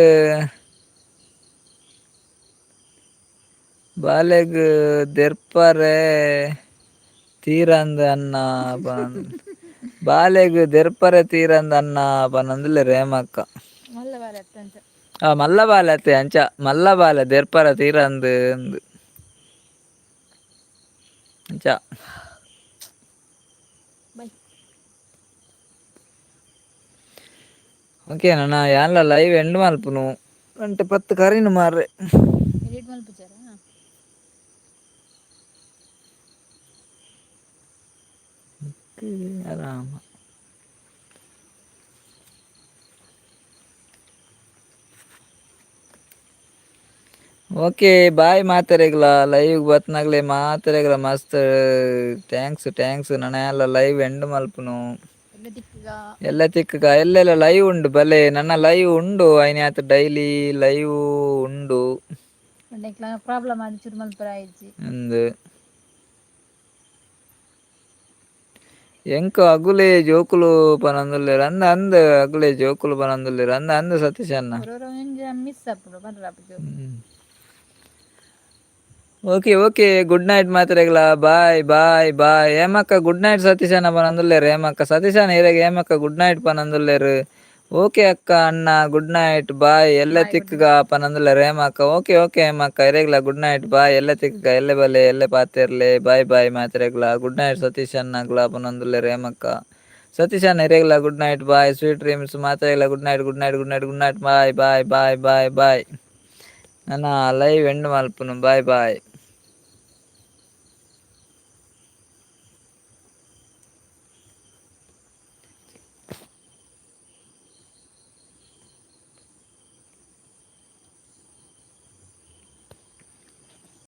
ಬಾಲೆಗ್ ದೆರ್ಪರೆ ತೀರಂದ್ ಅನ್ನ, ಬಾಲೆಗ್ ದೆರ್ಪರೆ ತೀರಂದ್ ಅನ್ನ ಪನಂದುಲ್ಲೆರ್ ಹೇಮಕ್ಕ. ಮಲ್ಲ ಬಾಲೆ ಅತ್ತಂಚ. ಆ ಮಲ್ಲ ಬಾಲೆ ಅತ್ತೆ ಅಂಚ, ಮಲ್ಲ ಬಾಲೆ ದೆರ್ಪರ ತೀರಂದ್ ಅಂದ್ ಅಂಚ. ಬೈ. ಓಕೆ, ನನ್ನ ಯಾನ್ಲ ಲೈವ್ ಎಂಡ್ ಮಲ್ಪುನು, ಗಂಟೆ 10 ಕರೀನು ಮಾರ್ರೆ. ಎಡಿಟ್ ಮಲ್ಪುಜಾರ? ಆರಾಮ. ಓಕೆ ಬಾಯ್ ಮಾತೆರೆಗ್ಲ, ಲೈವ್ ಬತ್ನಾಗ್ಲೆ ಮಾತೆರೆಗ್ಲ ಮಸ್ತ್ thanks thanks. ನನ ಎಲ್ಲ ಲೈವ್ ಎಂಡ್ ಮಲ್ಪುನು. ಎಲ್ಲ ತಿಕ್ಕುಗ. ಎಲ್ಲ ತಿಕ್ಕುಗ, ಎಲ್ಲೆಲ್ಲ ಲೈವ್ ಉಂಡು ಬಲೆ, ನನ್ನ ಲೈವ್ ಉಂಡು ಐನಾತ್ ಡೈಲಿ ಲೈವ್ ಉಂಡು. ಪ್ರಾಬ್ಲಮ್ ಆದ್ ಚುರು ಮಲ್ಪರ ಆಯ್ಜಿ. ಅಂದ್ ಎಂಕ್ ಅಗುಲೆ ಜೋಕುಲು ಪನೊಂದುಲ್ಲೆರ್ ಅಂದ್ ಅಂದ್, ಅಗುಲೆ ಜೋಕುಲು ಪನೊಂದುಲ್ಲೆರ್ ಅಂದ್ ಅಂದ್ ಸತೀಶ್ ಅಣ್ಣ. ಮಿಸ್ ಆಪುಂಡು ಪನ್ರ. Okay okay, good night ಮಾತೆರೆಗ್ಲ, ಬಾಯ್ ಬಾಯ್ ಬಾಯ್. ಹೇಮಕ್ಕ ಗುಡ್ ನೈಟ್ ಸತೀಶಣ್ಣ ಪನೊಂದುಲ್ಲೆರ್. ಹೇಮಕ್ಕ ಸತೀಶಣ್ಣ ಇರೆಗ್ ಹೇಮಕ್ಕ ಗುಡ್ ನೈಟ್ ಪನೊಂದುಲ್ಲೆರ್. ಓಕೆ ಅಕ್ಕ ಅಣ್ಣ, good night bye, ಎಲ್ಲ ತಿಕ್ಕುಗ ಪನೊಂದುಲ್ಲೆರ್ ಹೇಮಕ್ಕ. ಓಕೆ ಓಕೆ ಹೇಮಕ್ಕ, ಇರೆಗ್ಲ good night bye, ಎಲ್ಲ ತಿಕ್ಕುಗ, ಎಲ್ಲೆ ಬಲೆ ಎಲ್ಲೆ ಪಾತೆರ್ಲೆ, ಬಾಯ್ ಬಾಯ್ ಮಾತೆರೆಗ್ಲ. ಗುಡ್ ನೈಟ್ ಸತೀಶ್ ಅಣ್ಣಗ್ಲ ಪನೊಂದುಲ್ಲೆರ್ ಹೇಮಕ್ಕ. ಸತೀಶ್ ಅಣ್ಣ ಇರೆಗ್ಲ good night bye, sweet dreams ಮಾತೆರೆಗ್ಲ. Good night good night good night good night, bye bye bye bye bye. ನನ್ನ ಲೈವ್ ಎಂಡ್ ಮಲ್ಪುನು, ಬಾಯ್ ಬಾಯ್.